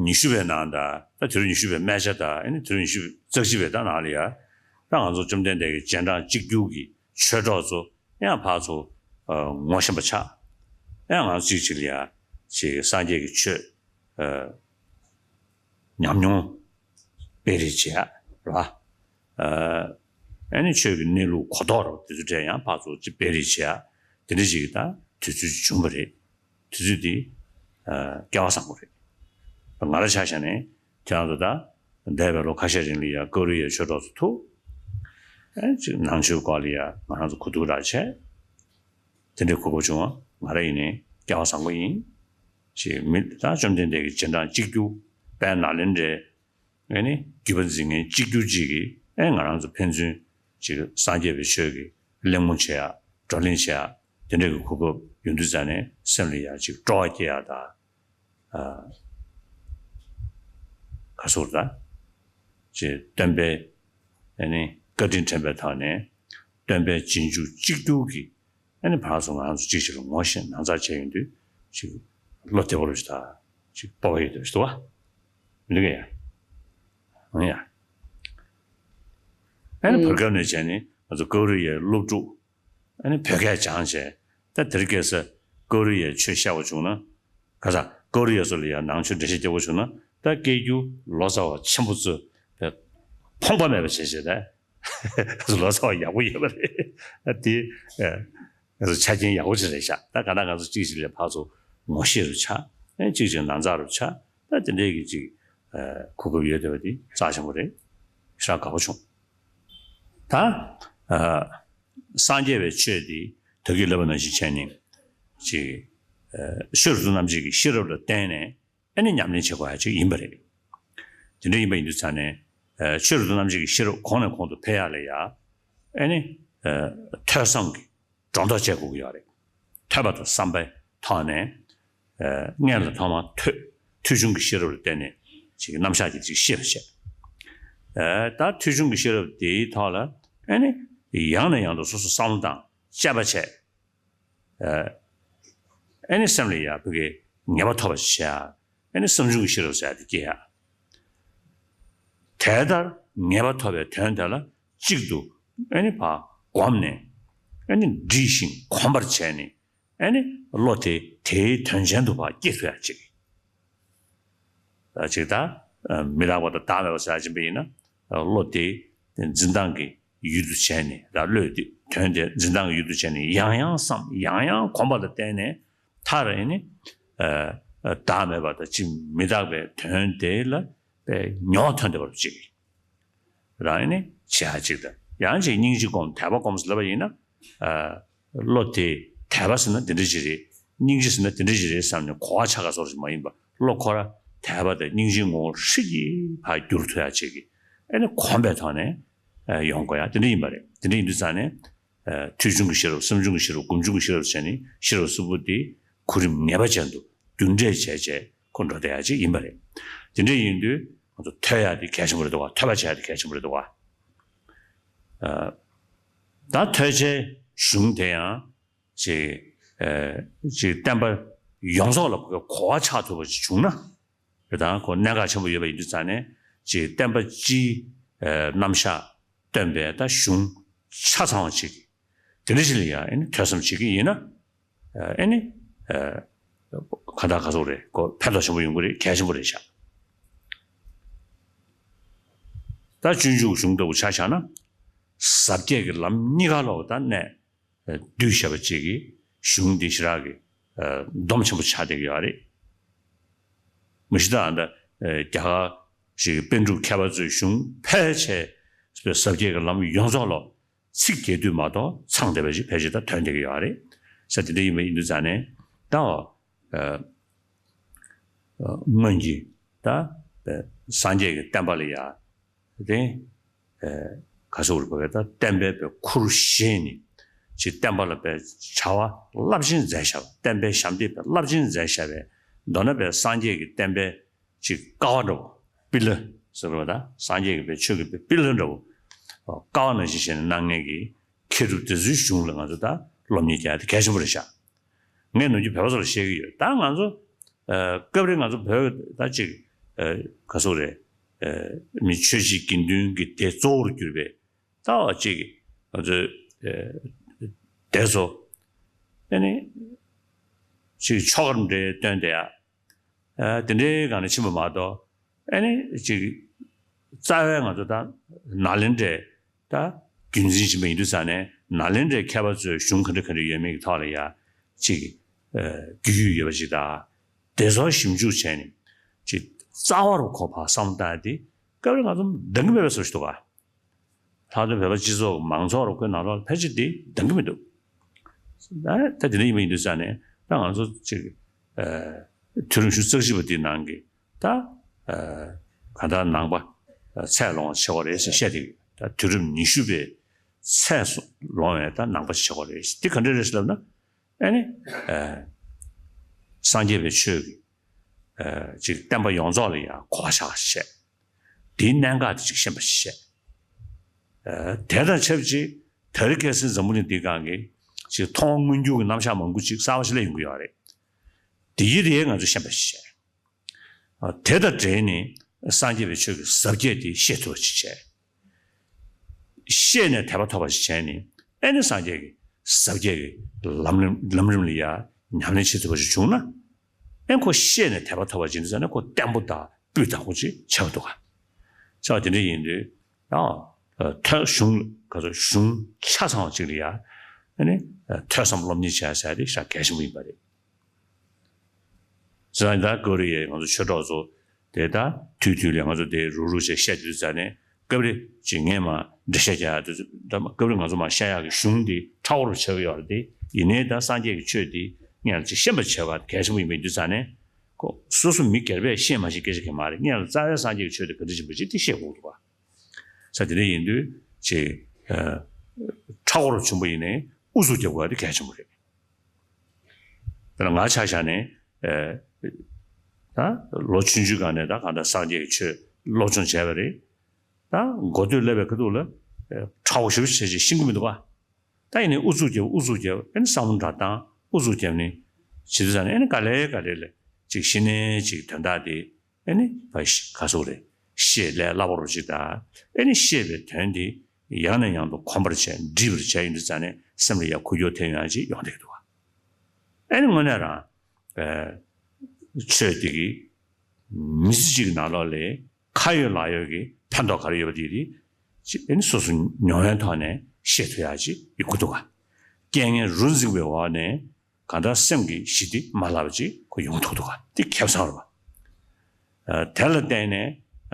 ཉི་ཤུ་པའི་ནང་ད་ད་དུས་རབས་ཉི་ཤུ་པའི་སྨད་ཆ་ད་ཨེ་ནི་དུས་རབས་ཉི་ཤུ་རྩ་གཅིག་པའི་ད་ནང་ལ་ཡ་ད་ང་ཚོ་བཅོམ་ལྡན་འདས་ཀྱི་སྤྱན་དྲངས་གཅིག་གྱུར་གྱི་ཆོས་གྲོགས་ཚོ། ཡང་ཕར་ཚུར་ངོ་ཤེས་པ་ཆགས། ཡང་ང་ཚོ་གཅིག་གཅིག་ལ་ཡང་ཅིག་སངས་རྒྱས་ཀྱི་ཆོས་ཉམས་མྱོང་སྤེལ་རེས་བྱེད་ཡ་རེད་བ། ཨ་ནི་ཆོས་ཀྱི་གནས་ལུགས་གོ་རྟོགས་རེད་བ། དེ་ཚོ་འདྲ་ཡང་ཕར་ཚུར་ཅིག་སྤེལ་རེས་བྱེད་ཡ་དེ་འདྲ་ཅིག་ད་དུས་ཚོད་ཅིག་བྱུང་བ་རེད། དུས་ཚོད་འདི་སྐལ་བ་བཟང་པོ་རེད། ང་རང་ཆ་བཞག་ནས་ཁྱེད་རང་ཚོ་ད་འདས་པའི་ལོ་ཁ་ཤས་རིང་ལ་ཡ་ཀོ་རི་ཡའི་ཆོས་གྲོགས་ཚོ་ཐུག་ཨ་ཅིག་ནང་ཆོས་སྐོར་ལ་ཡ་ང་རང་ཚོ་གོ་བསྡུར་ར་བྱས། དེ་འདྲའི་གོ་སྐབས་བྱུང་བ་ང་རང་ཡིན་ནའི་སྐལ་བ་བཟང་པོ་ཡིན། ཅིག་མི་ད་བཅོམ་ལྡན་འདས་ཀྱི་རྗེས་འབྲང་གཅིག་གྱུར་དཔལ་ནཱ་ལེནྡྲའི་ཨེ་ནི་བརྒྱུད་པ་འཛིན་མཁན་གཅིག་གྱུར་ཅིག་གིས་ཨེ་ང་རང་ཚོ་ཕན་ཚུན་ཅིག་སངས་རྒྱས་པའི་ཆོས་ཀྱི་གླེང་མོ་བྱེད་ཡ་བགྲོ་གླེང་བྱེད་ཡ་དེ་འདྲ་གི་གོ་སྐབས་ ཡོང་དུས་ཙ་ནས་སེམས་ལ་ཡ་ཅིག་སྤྲོ་བ་སྐྱེ་ཡ་ད། ཨ། ག་ཟེར་ད། ཅིག་སྟོན་པའི་ཨ་ནི་བཀའ་དྲིན་དྲན་པའི་ཐོག་ནས་སྟོན་པའི་རྗེས་འཇུག་གཅིག་གྱུར་གྱི་ཨ་ནི་བར་སོང་ང་ཚོ་གཅིག་བྱས་ལ་ངོ་ཤེས་ན་ཚ་བྱས་ཡོང་དུས་ཅིག་བློ་བདེ་པོ་རུ་ཞིག་ད་ཅིག་སྤོབས་པ་ཡོད་དུ་ཞིག་འདུག་བ། མི་འདུག་གས་ཡ། ཨང་ཡ། ཨ་ནི་ཨུམ། བར་སྐབས་ནས་བྱས་ནས་ང་ཚོ་ཀོ་རི་ཡའི་སློབ་ཕྲུག་ཨ་ནི་བོད་སྐད་སྦྱངས་བྱས། ད་དེར་སྐད་ས་ཀོ་རི་ཡའི་ཆོས་བཤད་པ་བྱུང་ན། ག་ས་ཀོ་རི་ཡ་སོགས་ལ་ཡང་ནང་ཆོས་འགྲེལ་བཤད་རྒྱག་པ་བྱུང་ན། ད་སྐད་སྒྱུར་ལོ་ཙཱ་བ་ཆེན་པོ་ཚོས་ཕ་ཕོངས་པ་མེད་པ་བྱས་བྱས་ད། ལོ་ཙཱ་བ་ཡག་པོ་ཡོད་པ་རེད། ད་དེ་ཨ། ང་ཚོ་ཆ་རྐྱེན་ཡག་པོ་ཅིག་རེད་ཤག་ད་ག་ན་ང་ཚོ་གཅིག་ཞིག་ལས་ཕར་ཚུར་ངོ་ཤེས་རུ་ཆགས། ཨེ་གཅིག་ཅིག་ན་ཚ་རུ་ཆགས། ད་དེ་འདྲའི་གི་ཅིག་ཨ་གོ་སྐབས་ཡོད་བསྡད་པ་དེ་རྩ་ཆེན་པོ་རེད། ཞེ་དྲག་དགའ་པོ་བྱུང་། ད་ཨ་སངས་རྒྱས་པའི་ཆོས་དེ་ད་གིན་ལབ་པ་ནང་བཞིན་བྱས་ནས་ཅིག་ཨ་ཆོས་རབ་ཏུ་རྣམ་འབྱེད་ཀྱི་ཤེས་རབ་ལ་བརྟེན་ནས་ཨ་ནི་ཉམས་ལེན་བྱེད་དགོས་ཡ་ཅིག་ཡིན་པ་རེད། དེ་འདྲ་ཡིན་པ་ཡིན་དུས་ཙ་ནས་ཨ་ཆོས་རབ་ཏུ་རྣམ་འབྱེད་ཀྱི་ཤེས་རབ་གོང་ནས་གོང་དུ་འཕེལ་ཡ་ལ་ཡ་ཨ་ནི་ཨ་ཐོས་བསམ་གྱི་སྒྲོ་འདོགས་བཅད་དགོས་ཀྱི་ཡོད་རེད། ཐོས་པ་དང་བསམ་པའི་ཐོག་ནས་ཨ་སྔོན་ལ་ཐོག་མར་ཐོས། ཐོས་བྱུང་གི་ཤེས་རབ་ལ་བརྟེན་ནས་ཅིག་རྣམ་གཞག་གི་ཅིག་ཤེས་པ་བྱས། ཨ་ད་ཐོས་བྱུང་གི་ཤེས་རབ་དེའི་ཐོག་ལ་ཨ་ནི་ཡང་ནས་ཡང་དུ་སོ་སོ་བསམ་བློ་བཏང་དཔྱད་པ་བྱས། ཨ་ཨ་ནི་སེམས་ལ་ཡ་ཕ་གི་ངེས་པ་ཐོབ་པ་བྱས། ཨ་ནི་བསམ་བྱུང་གི་ཤེས་རབ་ཟེར་ཡ་དེ་སྐྱེ་ཡ། དེ་ལྟར་ངེས་པ་ཐོབ་པའི་དོན་དེ་ལ་གཅིག་ཏུ་ཨ་ནི་ཕར་བསྒོམས་ནས་ཨ་ནི་འདྲིས་ཤིང་གོམས་པར་བྱས་ནས་ཨ་ནི་བློ་དེ་དེའི་དོན་ཅན་དུ་ཕར་སྐྱེ་ཐུབ་ཡ་ཅིག་ཅིག་ད་མི་རྟག་པ་དང་བདག་མེད་པ་ཟེར་ཡ་ཅིག་ཡིན་ན། བློ་དེ་འཛིན་སྟངས་ཀྱི་ཡུལ་དུ་བྱས་ནས། ད་བློས་དེ་དོན་དེ་འཛིན་སྟངས་ཀྱི་ཡུལ་དུ་བྱས་ནས་ཡང་ཡང་བསམ། ཡང་ཡང་གོམས་པ་ལ་བརྟེན་ནས་མཐར་ཨ་ནི་ཨ་བདག་མེད་པ་དང་ཅིག་མི་རྟག་པའི་དོན་དེ་ལ་དཔེ་མྱོང་ཐོན་བསྡད་པ་ཅིག་རང་ཨ་ནི་བྱེད་ཡ་ཅིག་དང་། ཡང་ཅིག་སྙིང་རྗེ་སྒོམ། དད་པ་སྒོམ་ཟེར་ལབ་པ་ཡིན་ན། ཨ་བློ་དེ་དད་པ་ཟེར་ན་འདི་འདྲ་ཅིག་རེད། སྙིང་རྗེ་ཟེར་ན་འདི་འདྲ་ཅིག་རེད་བསམ་ནས་གོ་བ་ཆགས་ག་སོགས་ཤིག་མ་ཡིན་པ། བློ་ཁོ་ར་དད་པ་དང་སྙིང་རྗེའི་ངོ་བོར་ཧྲིལ་གྱིས་ཕར་བསྒྱུར་ཐུབ་ཡ་ཅིག་གི་ཨ་ནི་གོམས་པའི་ཐོག་ནས་ཨ་ཡོང་དགོས་ཡ་དེ་འདྲ་ཡིན་པ་རེད། དེ་འདྲ་ཡིན་དུས་ཙང་ནས་ཨ་ཐོས་བྱུང་གི་ཤེས་རབ། བསམ་བྱུང་གི་ཤེས་རབ། སྒོམ་བྱུང་གི་ཤེས་རབ་བྱས་ནས་ཤེས་རབ་གསུམ་པོ་དེ་གོ་རིམ་ངེས་པ་ཅན་དུ་རྒྱུ་འབྲས་བྱས་བྱས་ཁོ་འགྲོ་བསྡད་ཡ་ཅིག་ཡིན་པ་རེད། དེ་འདྲ་ཡིན་དུས་ང་ཚོ་ཐོས་ཡ་དེ་གལ་ཆེན་པོ་རེད་འདུག་བ། ཐོས་པ་བྱེད་ཡ་དེ་གལ་ཆེན་པོ་རེད་འདུག་བ། ཨ་ད་ཐོས་བྱའི་གཞུང་དེ་ཡང་ཅིག་ཨ་ཅིག་བསྟན་པ་ཡོངས་རྫོགས་ལ་གོ་བ་ཆགས་ཐུབ་པ་ཅིག་བྱུང་ན། རེད། ད་ཁོ་གནད་འགག་ཆེན་པོ་ཡོད་པ་ཡིན་དུས་ཙང་ནས་ཅིག་བསྟན་པ་སྤྱིའི་ཨ་རྣམ་གཞག་སྟོན་པའི་ད་གཞུང་ཆ་ཚང་བ་ཅིག་དེ་འདྲ་ཞིག་ལ་ཡང་ཨ་ནི་ཐོས་བསམ་བྱེད་ཀྱི་ཡིན་ན། ཨ་ནི་ཨ་ག་ད་ག་ཚོད་རེད། ཁོ་ཕན་ཐོགས་ཆེན་པོ་ཡོང་གི་རེད། གལ་ཆེན་པོ་རེད་ཤག་ད་སྤྱོད་འཇུག་གཞུང་ལྟ་བུ་ཆ་བཞག་ན། ཟབ་རྒྱས་ཀྱི་ལམ་གཉིས་ཀ་ལོག་ད་གནད་བསྡུས་བཞག་པ་ཅིག་གི་གཞུང་འདི་ཞེ་དྲག་གི་ཨ་སྡོམ་ཆེན་པོ་ཆགས་བསྡད་ཀྱི་ཡོད་རེད། མི་ཤི་ད་ཨ་ད་ཨ་རྒྱ་གར་ཞིག་གི་པཎ་གྲུབ་མཁས་པ་ཚོའི་གཞུང་ཕལ་ཆེར་ཟབ་རྒྱས་ཀྱི་ལམ་ཡོངས་རྫོགས་ལོག་ཚིག་བརྒྱད་བསྡུས་མ་གཏོགས་ཚང་བསྡད་པ་ཞིག་ཕལ་ཆེར་ད་ཐོན་བསྡད་ཀྱི་ཡོད་རེད་ཟེར། དེ་འདྲ་ཡིན་པ་ཡིན་དུས་ཙང་ནས་ད་ཨ་ཨ་སྔོན་གྱི་ད་ཨ་སངས་རྒྱས་ཀྱི་བསྟན་པ་ལ་ཡ་དེ་ཨ་ག་ཟེར་དགོས་རེད། ད་བསྟན་པའི་པའི་ཁུར་བཞེས་ནས་ཅིག་བསྟན་པ་ལ་པའི་བྱ་བ་རླབས་ཆེན་མཛད་བཞག་པ། བསྟན་པའི་ཞབས་འདེགས་པའི་རླབས་ཆེན་མཛད་བཞག་པའི་མདོར་ན་པའི་སངས་རྒྱས་ཀྱི་བསྟན་པའི་ཅིག་ཀ་བ་འདྲ་བོ། པི་ལ་ཟེར་བ་ད་སངས་རྒྱས་ཀྱི་པའི་ཆོས་ཀྱི་པའི་པི་ལ་འདྲ་བོ། ཀ་བ་ནང་བཞིན་བྱས་ནས་གནང་མཁན་གྱི་མཁས་གྲུབ་དེ་ཚོའི་གཞུང་ལ་ང་ཚོ་ད་སློབ་གཉེར་རྒྱག་ཡ་དེ་གལ་ཆེན་པོ་རེད་ཤག་ངས་ནམ་རྒྱུན་བོད་པ་ཚོ་ལ་བཤད་ཀྱི་ཡོད། ད་ང་ཚོ་ཨ་སྐབས་རེ་ང་ཚོ་བོད་ད་ཅིག་ཨ་ག་ཟེར་དགོས་རེད། ཨ་མི་ཆོས་བྱེད་དགེ་འདུན་གྱི་སྡེ་གཙོ་བོར་གྱུར་པའི་ད་བ་ཅིག་ང་ཚོའི་ཨ་སྡེ་ཚོ་ཨ་ནི་ཅིག་ཆོ་ག་འདྲ་སྟོན་བསྡད་ཡ། ཨ་དེ་འདྲའི་སྒང་ནས་ཕྱིན་པ་མ་གཏོགས་ཨ་ནི་ཅིག་རྩ་བའི་ང་ཚོ་ད་ནཱ་ལེནྡྲའི་ད་རྒྱུན་འཛིན་བཞིན་པ་ཡིན་དུས་ཙང་ནས་ནཱ་ལེནྡྲའི་མཁས་པ་ཚོའི་གཞུང་ག་འདྲ་ག་འདྲ་ཡོད་མེད་ཀྱི་ཐོག་ལ་ཡ་ཅིག་ཨ་རྒྱུས་ཡོད་ཡོད་པ་ཅིག་དང་། དེ་ཚོ་ཞིབ་འཇུག་བྱས་ནས་ཅིག་རྩ་བ་རུ་ཁོ་ཕར་བསམ་བློ་བཏང་ཡ་དེ་སྐབས་རེ་ང་ཚོ་འདང་གི་མེད་པའི་བཟོ་ཞིག་འདུག་ག་ལྷག་དོན་བོད་པ་སྤྱི་ཚོགས་མང་ཚོགས་རུ་ཁོའི་ནང་ལོགས་ལ་ཕལ་ཆེར་དེ་འདང་གི་མི་འདུག་ད་ད་དེ་འདྲ་ཡིན་པ་ཡིན་དུས་ཙང་ནས་ད་ང་ཚོ་ཅིག་ཨ་དུས་རབས་ཉི་ཤུ་རྩ་གཅིག་པ་འདིའི་ནང་གི་ད་ཨ་གང་ལྟར་ནང་པ་ཚད་ལོངས་ཆེ་བ་རེད་ཟེར་བཤད་དེ། ད་དུས་རབས་ཉི་ཤུ་པའི་ཚད་ལོངས་པའི་ད་ནང་པ་ཆེ་བ་རེད། དེ་ག་འདྲ་རེད་ཟེར་ལབ་ན། ཨ་ནི་ཨ་སངས་རྒྱས་པའི་ཆོས་ཀྱི་ཨ་ཅིག་བསྟན་པ་ཡོངས་རྫོགས་ལ་ཡང་གོ་བ་ཆགས་བཤད། དེའི་གནད་འགག་དེ་ཅིག་ཤེས་པ་ཞིག་བཤད། ཨ་དེ་དང་ཆབས་ཅིག་དེ་རིང་ཁ་སང་འཛམ་བུ་གླིང་འདིའི་སྒང་གི་ཅིག་མཐོང་མངོན་གྱུར་གྱི་རྣམ་གཞག་མང་པོ་ཅིག་གསར་པ་ཞིག་སླེབས་ཡོང་གི་ཡོད་རེད། དེ་ཡི་རེད་ང་ཚོས་ཤེས་པ་ཞིག་བཤད། ཨ་དེ་དང་འབྲེལ་ནས་སངས་རྒྱས་པའི་ཆོས་ཀྱི་ཟབ་རྒྱས་དེ་ཤེས་ཐུབ་པ་ཞིག་བྱས། ཤེས་ནས་དད་པ་ཐོབ་པ་ཞིག་བྱས་ནས་ཨེ་ནི་སངས་རྒྱས་ཀྱི་ཟབ་རྒྱས་ཀྱི་ལམ་རིམ་ལམ་རིམ་ལ་ཡ་ཉམས་ལེན་བྱེད་ཐུབ་པ་ཞིག་བྱུང་ན། ཨེ་ཁོ་ཤེས་ནས་དད་པ་ཐོབ་པ་ཅིག་འདི་ཚོ་ནི་ཁོ་བརྟན་པོ་དང་སྤུས་དག་པོ་ཅིག་ཆགས་འདུག་ག་ཆགས་དེ་འདྲ་ཡིན་དུས་ཡང་ཐོས་གཞུང་ག་ཚོད་གཞུང་ཆ་ཚང་བ་ཅིག་ལ་ཡ་ཨེ་ནི་ཐོས་བསམ་སློབ་གཉེར་བྱས་ཟེར་ཏེ་ཞེ་དྲག་གལ་ཆེན་པོ་ཡིན་པ་རེད། ཟེར་ན་ད་སྐབས་རེ་ཡ་ང་ཚོ་ཆོས་གྲོགས་ཚོ་དེ་ད་དུས་དུས་ལ་ང་ཚོ་དེ་རུག་རུག་བྱས་བཤད་དུས་ཙ་ནས་སྐབས་རེ་ཅིག་ངས་མ་འགྲེལ་བཤད་རྒྱག་ཡ་དེ་ཚོ་ད་སྐབས་རེ་ང་ཚོ་མ་བཤད་ཡག་གི་གཞུང་དེ་ཁྲ་བོ་རུ་ཆགས་ཀྱི་ཡོད་རེད་དེ། ཡིན་ནའི་ད་སངས་རྒྱས་ཀྱི་ཆོས་དེ་སྔོན་ལ་ཅིག་ཤེས་པར་བྱེད་པ་གལ་ཆེན་པོ་ཡིན་པ་ཡིན་དུས་ཙ་ནས་ཁོ་སོ་སོ་མི་སྒེར་པས་ཤེས་མ་ཤེས་སྐད་ཆ་གང་ཡང་མ་རེད། སྔོན་ལ་རྩ་བའི་སངས་རྒྱས་ཀྱི་ཆོས་དེ་ག་འདྲ་ཡིན་པ་ཅིག་དེ་ཤེས་དགོས་འདུག་བ། ས་དེ་འདྲ་ཡིན་དུས་ཅིག་ཨ་ཁྲ་བོ་རུ་ཆེན་པོ་ཡིན་ནའི་ཨུ་ཚུགས་རྒྱབ་དགོས་ཡ་དེ་གལ་ཆེན་པོ་རེད། དཔེར་ན་ང་ཆ་བཞག་ནས་ཨེ་ད་ལོ་ཆུང་ཆུང་སྒང་ནས་ད་གང་ལྟར་སངས་རྒྱས་ཀྱི་ཆོས་སློབ་སྦྱོང་བྱས་པ་རེད། ད་མགོ་སྟོད་སླེབས་པའི་ཁ་ཐུག་ལ་ཨེ་ཁྲ་བོ་ཞེ་པོ་ཅིག་བྱས་ཅིག་ཤེས་ཀྱི་མི་འདུག་ག་ད་ཡིན་ནའི་ཨུ་ཚུགས་རྒྱབ་ཨུ་ཚུགས་རྒྱབ་ཨེ་ནི་བསམ་བློ་འདྲ་བཏང་ཨུ་ཚུགས་རྒྱབ་ནས་བྱེད་དུས་ཙ་ནས་ཨེ་ནི་ག་ལེ་ག་ལེ་ལ་ཅིག་ཤེས་ནས་ཅིག་དོན་དག་དེ་ཨེ་ནི་ཕ་ག་ཟེར་དགོས་རེད། ཤེས་ལས་སླ་པོ་རུ་ཅིག་དང་ཨེ་ནི་ཤེས་པའི་དོན་དེ་ཡང་ནས་ཡང་དུ་གོམས་པར་བྱས་འདྲིས་པར་བྱས་ཡོང་དུས་ཙ་ནས་སེམས་ལ་ཡང་ཁུག་ཀྱོག་ཐེབས་ཡོང་ཡ་ཅིག་ཡོང་བསྡད་ཀྱི་འདུག་བ། ཨེ་ནི་དངོས་གནས་རང་ཨེ་ཆོས་འདི་གིས་མི་ཚེ་གཅིག་གི་ནང་ལོགས་ལ་ཁ་ཡོད་ལག་ཡོད་ཀྱི་ཕན་ཐོགས་ག་རེ་ཡོད་པ་དེ་རེད་ཅེས་ཨེ་ནི་སོ་སོ་མྱོང་བའི་ཐོག་ནས་ཤེས་ཐུབ་ཡག་ཅིག་ཡོང་གི་འདུག་ག་རྐྱེན་ངན་རུ་འཛིངས་པའི་འོག་ནས་གང་ལྟར་སེམས་ཀྱི་ཞི་བདེ་མ་ལྷག་པ་ཅིག་ཁོ་ཡོང་ཐུབ་འདུག་ག་འདི་ཁེ་བཟང་རེད་པ། ཨ་དེ་ལ་བརྟེན་ནས་ཨ་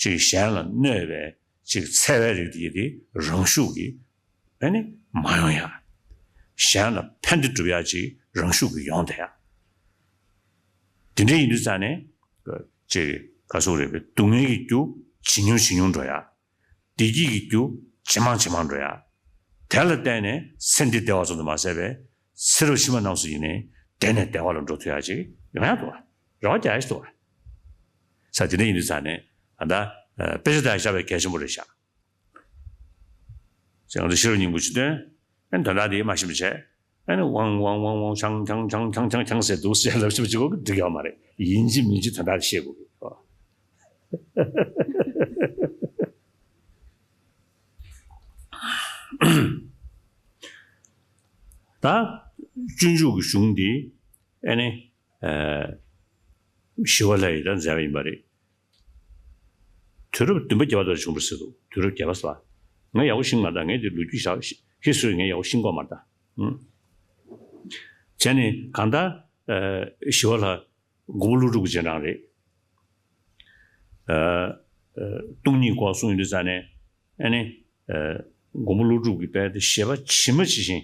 ཅིག་གཞན་ལ་གནོད་པའི་ཅིག་འཚེ་བའི་རིགས་དེ་དེ་རང་ཤུགས་ཀྱིས་ཨ་ནི་མ་ཡོང་ཡ། གཞན་ལ་ཕན་བདེ་སྒྲུབ་ཡ་ཅིག་རང་ཤུགས་ཀྱིས་ཡོང་བསྡད་ཡ། དེ་འདྲ་ཡིན་དུས་ཙ་ནས་ཅིག་ག་ཟེར་དགོས་རེད་པས། སྡུག་བསྔལ་གྱི་རྒྱུ་ཇེ་ཉུང་ཇེ་ཉུང་འགྲོ་ཡ། བདེ་སྐྱིད་ཀྱི་རྒྱུ་ཇེ་མང་ཇེ་མང་འགྲོ་ཡ། དེ་ལ་བརྟེན་ནས་ཚེ་འདི་བདེ་བ་ཙམ་དུ་མ་ཟད་པའི་ཚེ་རབས་ཕྱི་མ་རྣམས་སུ་ཡིན་ནའི་བདེ་ནས་བདེ་བ་ལ་འགྲོ་ཐུབ་ཡ་ཅིག་ཡོང་ཡ་འདུག་བ། རེ་བ་རྒྱག་ཡ་ཞིག་འདུག་བ། ས་དེ་འདྲ་ཡིན་དུས་ཙ་ནས་ཨ་ད་དཔེ་ཆ་ལྟ་ཡ་བཞག་པའི་གལ་ཆེན་པོ་རེད་ཤག་ཅེས་ང་ཚོ་ཤེས་རབ་སྙིང་པོ་ཅིག་བཏོན། ཨ་ནི་དོན་དག་དེ་མ་ཤེས་པ་བྱས། ཨ་ནི་ཝང་ཝང་ཝང་ཝང་ཆང་ཆང་ཆང་ཆང་ཆང་ཆང་ཟེར་འདུག་ཟེར་ལབ་ཤེས་པ་ཅིག་གོ་གི་འགྲིག་ཡོད་མ་རེད། ཡིན་གཅིག་མིན་གཅིག་དོན་དག་དེ་ཤེས་དགོས་གི་ཨ། ད་སྤྱོད་འཇུག་གི་གཞུང་འདི་ཨ་ནི་ཨ་ཞི་བ་ལྷ་ཡིས་ད་མཛད་པ་ཡིན་པ་རེད། དུས་རབས་བདུན་པ་བརྒྱད་པ་དུ་བྱུང་བར་ཟེར་འདུག་དུས་རབས་བརྒྱད་པ་ཟེར་བ། ངས་ཡག་པོ་ཤེས་མ་ད། ངས་དེ་ལོ་རྒྱུས་བཞག་ཧི་སི་ཊོ་རི་ངས་ཡག་པོ་ཤེས་ཀྱི་ཡོད་མ་རེད་ད། ཨང་། བྱས་ནས་གང་ལྟར་ཨ་ཞི་བ་ལྷ་མགོན་པོ་ཀླུ་སྒྲུབ་ཀྱི་རྗེས་འབྲང་རེད། ཨ་ཨ་སྟོང་ཉིད་སྐོར་གསུངས་ཡོང་དུས་ཙ་ནས་ཨ་ནི་ཨ་མགོན་པོ་ཀླུ་སྒྲུབ་ཀྱི་དཔལ་དེ་བཞེད་པ་ཇི་མ་ཇི་བཞིན་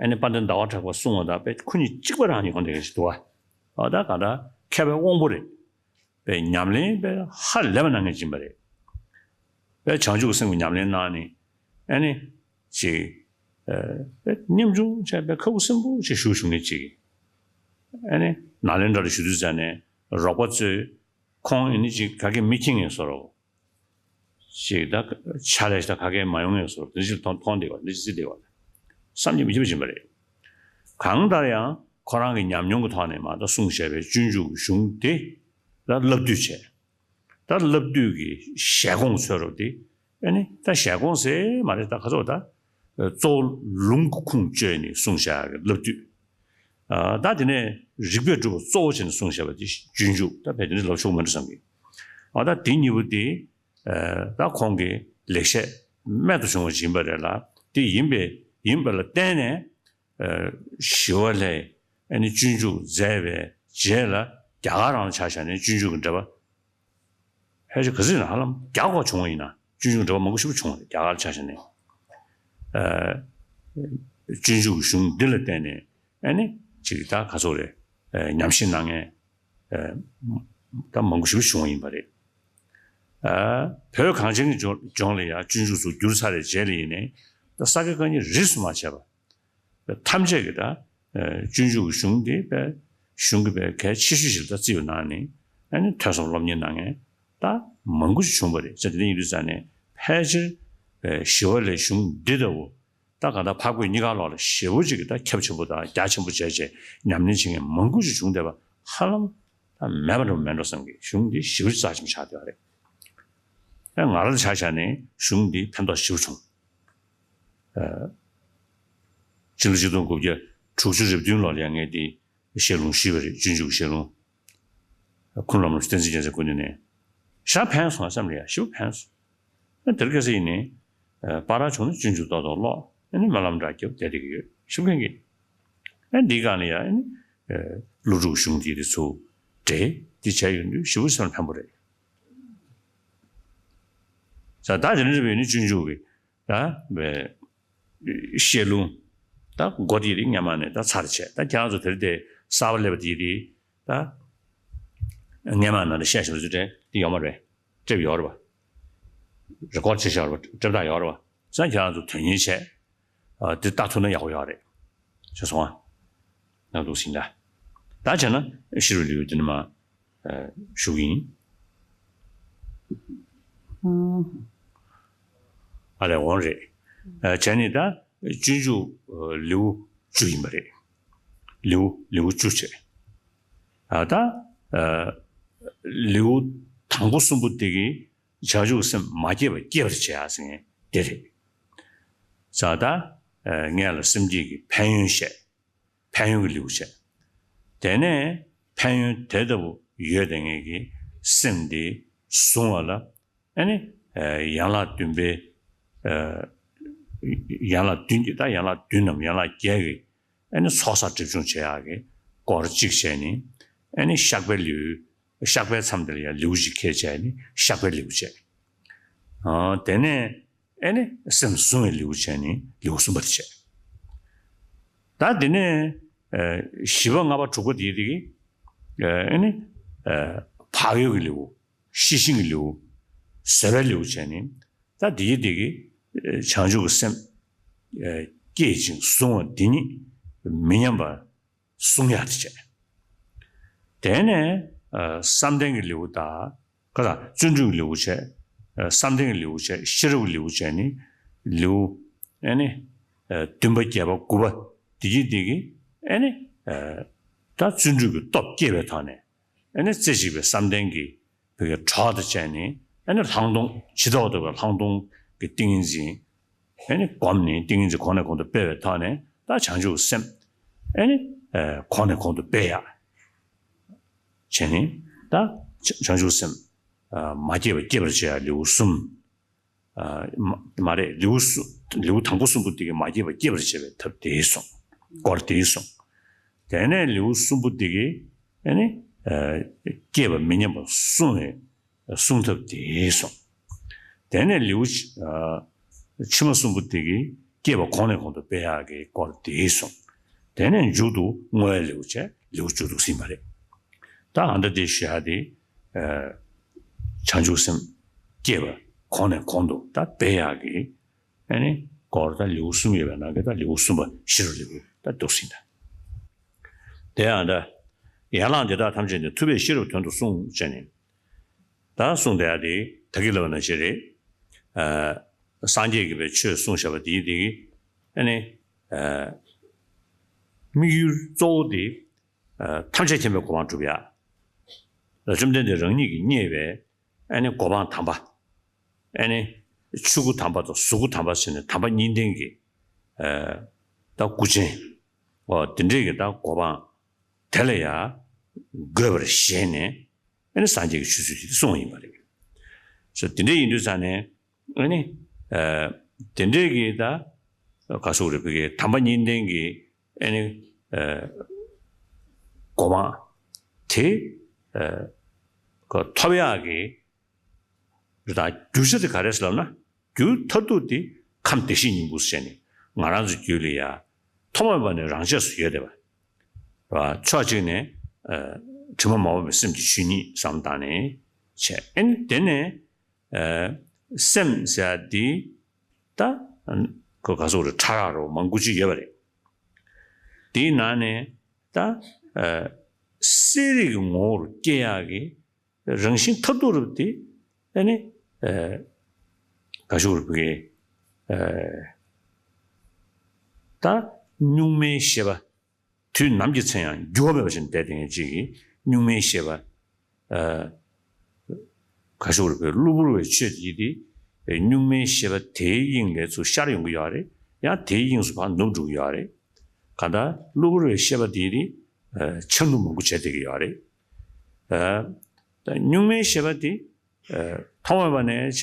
ཨ་ནི་དཔལ་ལྡན་ཟླ་བ་གྲགས་པ་གསུངས་པ་དང་དཔེ་ཁོ་གཉིས་གཅིག་པ་རང་ཡོང་བསྡད་མཁན་ཞིག་འདུག་བ། ཨ་ད་གང་ལྟར་མཁས་པའི་དབང་པོ་རེད། པའི་ཉམས་ལེན་པའི་ཧ་ལས་པ་གནང་མཁན་ཅིག་ཡིན་པ་རེད། པའི་བྱང་ཆུབ་སེམས་ཀྱི་ཉམས་ལེན་གནང་ནས་ཨ་ནི་ཅིག་ཨ་པའི་ཉམ་ཆུང་བྱས་པའི་ཁ་ཁུ་སིམ་པོ་ཅིག་བཞུགས་བཞུགས་མཁན་ཅིག་ཨ་ནི་ནཱ་ལེནྡྲ་ལ་བཞུགས་དུས་ཙ་ནས་རོགས་པ་ཚོས་ཁོང་ཨ་ནི་ཅིག་ག་གེ་མི་མཁྱེན་མཁན་བཟོ་འདྲ། ཅིག་ད་ཕྱག་ལས་ཤིག་ད་ག་གེ་མ་ཡོང་ངེས་སོ་དེ་ཅིག་མཐོང་མཐོང་བསྡད་པ་འདི་ཅིག་བརྩི་བསྡད་པ་བསམ་གྱིས་མི་ཁྱབ་པ་ཅིག་ཡིན་པ་རེད། གང་ལྟར་ཡང་ཁོ་རང་གི་ཉམས་མྱོང་གི་ཐོག་ནས་མ་ད་གསུངས་བཞག་པའི་སྤྱོད་འཇུག་གི་གཞུང་དེ་ད་བསླབ་བཏུས་བྱས། ད་བསླབ་བཏུས་ཀྱི་ཞལ་གོང་ཚོད་རོགས་དེ་ཨ་ནི་ད་ཞལ་གོང་ཟེར་མ་རེད་ད་ག་ཚོད་ད། གཙོ་བོ་ལུང་གི་ཁུངས་བཅོལ་ནས་གསུངས་བཞག་གི་བསླབ་བཏུས། ཨ་ད་དེ་ནས་རིགས་པས་སྒྲུབ་པ་གཙོ་བོ་བྱས་ནས་གསུངས་བཞག་པ་དེ་སྤྱོད་འཇུག་ད་བས་དེ་འདྲ་ལབ་ཆོག་མི་འདུག་བསམ་གི། ཨ་ད་དེ་གཉིས་པོ་དེ་ཨ་ད་ཁོང་གི་ལེགས་བཤད་རྨད་དུ་བྱུང་བ་ཞིག་ཡིན་པ་རེད་ལ། དེ་ཡིན་པས་ཡིན་པ་ལ་བརྟེན་ནས་ཨ་ཞི་བ་ལྷས་ཨ་ནི་སྤྱོད་འཇུག་མཛད་པའི་རྗེས་ལ་རྒྱ་གར་རང་ཆ་བཞག་ནས་སྤྱོད་འཇུག་གི་འགྲེལ་པ། ཕལ་ཆེར་ག་ཚོད་ཡིན་ན་ཧ་ལམ་བརྒྱ་འཁོར་བྱུང་བ་ཡིན་ན་སྤྱོད་འཇུག་འགྲེལ་པ་མང་པོ་ཞེ་པོ་བྱུང་བ་རེད་རྒྱ་གར་ཆ་བཞག་ནས། ཨ་སྤྱོད་འཇུག་གི་གཞུང་འདི་ལ་བརྟེན་ནས་ཨ་ནི་ཅིག་ད་ག་ཚོད་རེད། ཨ་ཉམས་ཞིབ་གནང་མཁན་ཨ་ད་མང་པོ་ཞེ་པོ་བྱུང་བ་ཡིན་པ་རེད། ཨ་བོད་གངས་ཅན་གྱི་ལྗོངས་ལྗོངས་ལ་ཡང་སྤྱོད་འཇུག་ཚུར་བསྒྱུར་ཚར་བའི་རྗེས་ལ་ཡིན་ནའི་ད་ས་དགེ་བཀའ་རྙིང་རིས་སུ་མ་ཆད་པ། ཐམས་ཅད་ཀྱིས་ད་ སྤྱོད་འཇུག་གི་གཞུང་འདི་དཔེ་གཞུང་གི་དཔེ་གལ་ཆེ་ཤོས་ཤིག་ལ་ད་བརྩིས་པའི་ནང་ནས་ཨ་ནི་ཐོས་བསམ་སློབ་གཉེར་གནང་མཁན་ད་མང་པོ་ཞིག་བྱུང་བ་རེད། ཟེར་དེ་འདྲ་ཡིན་དུས་ཙང་ནས་ཕལ་ཆེར་ཞི་བ་ལྷའི་གཞུང་འདི་ལྟ་བུ་ད་གང་ལྟར་འཕགས་བོད་གཉིས་ཀ་ལོགས་ལ་ཞེ་པོ་ཅིག་གི་ད་ཁྱབ་ཆེན་པོ་དང་རྒྱ་ཆེན་པོ་བྱས་བྱས་ཉམས་ལེན་བྱེད་མཁན་མང་པོ་ཞིག་བྱུང་བསྡད་པ་ཧ་ལམ་ད་མེད་པ་འགྲོ་མེད་འགྲོ་བསམ་གི་གཞུང་འདི་ཞེ་པོ་ཅིག་རྩ་ཆེན་པོ་ཆགས་བསྡད་པ་རེད། ཨ་ང་རང་ལ་ཆ་བཞག་ནས་གཞུང་འདི་ཕན་ཐོགས་ཞེ་པོ་བྱུང་། ཨ་ཕྱི་ལོ་ཆིག་སྟོང་དགུ་བརྒྱ་དྲུག་ཅུ་རེ་བདུན་ལོ་ལ་ཡང་ངས་འདི་ཞལ་ལུང་ཞུས་པ་རེད། སྤྱོད་འཇུག་གི་ཞལ་ལུང་། ཁུངས་ལམ་ལུགས་བསྟན་འཛིན་རྒྱལ་མཚན་སྐུ་མདུན་ནས་ཞེ་དྲག་ཕན་སོང་བསམ་རེད་ཡ། ཞེ་པོ་ཕན་སོང་། ཨ་དེར་སྐད་ཆ་ཡིན་ནི། ཨ་པར་བྱུང་ན་སྤྱོད་འཇུག་ཏོག་ཏོག་ཀློག་ཨ་ནི་སྨོན་ལམ་འདྲ་རྒྱབ་བསྡད་བསྡད་ཀྱི་ཡོད། ཞེ་པོ་ཕན་གི། ཨ་འདིའི་སྒང་ལ་ཡ་ཨ་ནི་ཨ་ཀླུ་སྒྲུབ་གཞུང་འདི་དེ་ཚོ་འདྲེས་འདི་བྱས་ཡོང་དུས་ཞེ་པོ་སེམས་ལ་ཕན་པོ་རེད། ས་ད་དེ་འདྲ་བས་ནི་སྤྱོད་འཇུག་གི་ད་བས་བཤད་ལུང་ད་མགོ་དེ་རིགས་སྔ་མ་ནས་ད་ཚར་བྱས། ད་ཁྱེད་རང་ཚོ་དེར་དེ་གསར་པ་སླེབས་པ་དེ་རིགས་ད་སྔ་མ་ནང་ལ་བཤད་བཞིན་པ་ཚོ་དེ་དེ་ཡོད་མ་རེད། སྤྲད་ཡོད་རེད་པ། རེ་ཀོར་བྱས་བཞག་རེད་པ། སྤྲད་སྟངས་ཡོད་རེད་པ། ས་ཁྱེད་རང་ཚོ་དོན་གཉེར་བྱས། ཨ་དེ་ལྟ་ཐུབ་ན་ཡག་པོ་ཡོད་རེད། ཅེས་སོང་ཨ། ན་འདུག་ཟིན་ད། ད་བྱས་ན་ཤེས་རབ་ལེའུ་འདི་ནི་མ་ཨ་ཞུ་གི་ཡིན། ཨ་རེ་འོང་རེད། ཨ་བྱས་ནས་ད་སྤྱོད་འཇུག་ཨ་ལེའུ་བཅུ་ཡིན་པ་རེད། ལེའུ་ལེའུ་བཅུ་བྱས། ཨ་ད་ཨ་ལེའུ་དང་པོ་གསུམ་པོ་དེ་གིས་བྱང་ཆུབ་སེམས་མ་སྐྱེས་པ་སྐྱེས་པར་བྱེད་ཡ་ཟེར་མཁན་དེ་རེད། ས་ད་ཨ་སྔོན་ལ་སེམས་བསྐྱེད་ཀྱི་ཕན་ཡོན་བཤད། ཕན་ཡོན་གྱི་ལེའུ་བྱས། དེ་ནས་ཕན་ཡོན་དེ་ལྟ་བུ་ཡོད་དེ་ངེད་ཀྱི་སེམས་འདི་བཟུང་བ་ལ་ཨ་ནི་ཨ་ཡན་ལག་བདུན་པའི་ཨ་ཡན་ལག་བདུན་གྱི་ད་ཡན་ལག་བདུན་ནམ་ཡན་ལག་བརྒྱད་ཀྱི་ཨ་ནི་ཚོགས་བསགས་སྒྲིབ་སྦྱོང་བྱེད་ཡག་གི་སྐོར་གཅིག་བྱས་ནས་ཨ་ནི་བཤགས་པའི་ལེའུ། བཤགས་པའི་མཚམས་དེ་ལ་ཡང་ལེའུ་གཅིག་ཁྱེར་བྱས་ནས་བཤགས་པའི་ལེའུ་བྱས། ཨ་དེ་ནས་ཨ་ནི་སེམས་བཟུང་བའི་ལེའུ་བྱས་ནས་ལེའུ་གསུམ་པ་དེ་བྱས། ད་དེ་ནས་ཨ་བཞི་པ་ལྔ་པ་དྲུག་པ་དེ་དེ་གི་ཨ་ནི་ཨ་བག་ཡོད་ཀྱི་ལེའུ། ཤེས་བཞིན་གྱི་ལེའུ། བཟོད་པའི་ལེའུ་བྱས་ནས་ད་དེ་གི་དེ་གི་ཨ་བྱང་ཆུབ་ཀྱི་སེམས་ཨ་བསྐྱེད་ཅིང་བཟུང་བ་འདི་ཉིད་མི་ཉམས་པར་གསུང་ཡག་དེ་བྱས། དེ་ནས་ཨ་བསམ་གཏན་གྱི་ལེའུ་དང་། ཁ་སང་བརྩོན་འགྲུས་ཀྱི་ལེའུ་བྱས། ཨ་བསམ་གཏན་གྱི་ལེའུ་བྱས། ཤེས་རབ་ཀྱི་ལེའུ་བྱས་ནི་ལེའུ་ཨ་ནི་ཨ་བདུན་པ་བརྒྱད་པ་དགུ་པ་དེ་གི་དེ་གི་ཨ་ནི་ཨ་ད་བརྩོན་འགྲུས་ཀྱི་སྟོབས་བསྐྱེད་པའི་ཐོག་ནས་ཨ་ནི་རྩེ་གཅིག་པའི་བསམ་གཏན་གྱི་བོད་ཀྱི་གྲོགས་དང་བཅས་ནས་ཨ་ནི་ལྷག་མཐོང་ཇི་ལྟ་བ་ལྟ་བུའི་ལྷག་མཐོང་གི་ཏིང་ངེ་འཛིན་ཨ་ནི་བསྒོམས་ནས་ཏིང་ངེ་འཛིན་གོང་ནས་གོང་དུ་སྤེལ་བའི་ཐོག་ནས་ད་བྱང་ཆུབ་སེམས་ཨ་ནི་ཨ་གོང་ནས་གོང་དུ་སྤེལ་ཡག་བྱས་ནས་ད་བྱང་ཆུབ་སེམས་ཨ་མ་སྐྱེས་པ་སྐྱེད་པར་བྱེད་ཡག་ལེའུ་གསུམ། ཨ་མ་མ་རེད། ལེའུ་གསུ་ལེའུ་དང་པོ་གསུམ་པོ་དེ་གིས་མ་སྐྱེས་པ་སྐྱེད་པར་བྱེད་པའི་ཐབས་དེ་གསུངས། སྐོར་དེ་གསུངས། དེ་ནས་ལེའུ་གསུམ་པོ་དེ་གིས་ཨ་ནི་ཨ་སྐྱེས་པ་མི་ཉམས་པ་སྲུང་བའི་སྲུང་ཐབས་དེ་གསུངས། དེ་ནས་ལེའུ་ཨ་ཕྱི་མ་གསུམ་པོ་དེ་གིས་སྐྱེས་པ་གོང་ནས་གོང་དུ་སྤེལ་ཡག་གི་སྐོར་དེ་གསུངས། དེ་ནས་མཇུག་ཏུ་བསྔོ་བའི་ལེའུ་བྱས་ལེའུ་བཅུ་དྲུག་ཟིན་པ་རེད། ད་ཨ་འདྲ་དེ་ཞུ་ཡག་དེ་ཨ་བྱང་ཆུབ་སེམས་བསྐྱེད་པ་གོང་ནས་གོང་དུ་ད་སྤེལ་ཡག་གི་ཨ་ནི་སྐོར་ད་ལེའུ་གསུམ་ཡོད་པའི་ནང་གི་ད་ལེའུ་གསུམ་པ་ཤེས་རབ་ལེའུ་ད་འདུག་ཟིན་ད། དེ་ཡང་ད་ཡན་ལག་འདི་དག་ཐམས་ཅད་ནི་ཐུབ་པས་ཤེས་རབ་དོན་དུ་གསུངས་བྱས་ནས། ད་གསུངས་བསྡད་ཡག་དེ་ད་གིན་ལབ་པ་ནང་བཞིན་རེད། ཨ་སངས་རྒྱས་ཀྱིས་པའི་ཆོས་གསུངས་བཞག་པ་དེའི་དེ་གི་ཨ་ནི་ཨ་དམིགས་ཡུལ་གཙོ་བོ་དེ་ཨ་ཐམས་ཅད་མཁྱེན་པའི་གོ་འཕང་སྒྲུབ་ཡག་ལ་བཅོམ་ལྡན་འདས་རང་ཉིད་ཀྱིས་བརྙེས་པའི་ཨ་ནི་གོ་འཕང་དམ་པ། ཨ་ནི་ཆོས་སྐུ་དམ་པ་དང་གཟུགས་སྐུ་དམ་པ་ཟེར་ནས་དམ་པ་གཉིས་ལྡན་གྱི་ཨ་ད་སྐུ་ཅན། འོ་དེ་འདྲས་ཀྱི་ད་གོ་འཕང་དེ་ལ་ཡང་འགོད་པར་བཞེད་ནས། ཨ་ནི་སངས་རྒྱས་ཀྱི་ཆོས་ཚུལ་དེ་གསུངས་པ་ཡིན་པ་རེད། སོ་དེ་འདྲ་ཡིན་དུས་ཙང་ནས་ཨ་ནི་ཨ་དེ་འདྲས་ཀྱི་ད་ག་སོགས་རེད། བོད་ཀྱི་དམ་པ་གཉིས་ལྡན་གྱི་ཨ་ནི་ཨ་གོ་འཕང་དེ་ཨ་ཐོབ་ཡག་གི་རེད། ད་རྒྱུ་ཆ་དེ་ག་རེ་ཟེར་ལབ་ན། རྒྱུ་མཐར་ཐུག་དེ་ཁམས་བདེ་གཤེགས་སྙིང་པོ་ཟེར་ནས་ང་རང་ཚོའི་རྒྱུད་ལ་ཡ་ཐོག་མ་མེད་པ་ནས་རང་ཆས་སུ་ཡོད་བསྡད་པ། ཕྱོགས་གཅིག་ནས་ཨ་དྲི་མ་མ་འོངས་པའི་སེམས་ཀྱི་ཆོས་ཉིད་བསམ་བཏང་ནས་བྱས། ཨ་ནི་དེ་ནས་ཨ་སེམས་ཟེར་ཡ་དེ་ད་ཁོ་ག་སོགས་རེད། ཕྲ་རགས་རོ་མང་པོ་ཅིག་ཡོད་པ་རེད། དེའི་ནང་ནས་ད་ཨ་གསལ་རིག་གི་ངོ་བོར་སྐྱེ་ཡག་གི་རང་བཞིན་མཐར་ཐུག་རབ་དེ་ཨ་ནི་ཨ་ག་ཞུ་རུ་བུ་གའི་ཨ་ད་གཉུག་མའི་ཤེས་པ། དུས་ནམ་གྱི་ཚེ་ཡང་འགྱུར་བ་མེད་པ་ཞིག་བསྡད་དེ་ངེས་ཅིག་གིས་གཉུག་མའི་ཤེས་པ། ཨ་ག་ཞུ་རུ་བུ་གློ་བུར་བའི་ཆོས་དེ་དེ་གཉུག་མའི་ཤེས་པ་དེའི་དབྱིངས་ལས་ཚུར་ཤར་ཡོང་གི་ཡོད་རེད། ཡང་དེའི་དབྱིངས་སུ་ཕར་ནུབ་འགྲོ་གི་ཡོད་རེད། གང་ལྟར་གློ་བུར་བའི་ཤེས་པ་དེ་དེ་ཨ་ཆར་ནུབ་མང་པོ་བྱས་བསྡད་ཀྱི་ཡོད་རེད། ཨ་ད་གཉུག་མའི་ཤེས་པ་དེ་ཨ་ཐོག་མེད་པ་ནས་བྱས་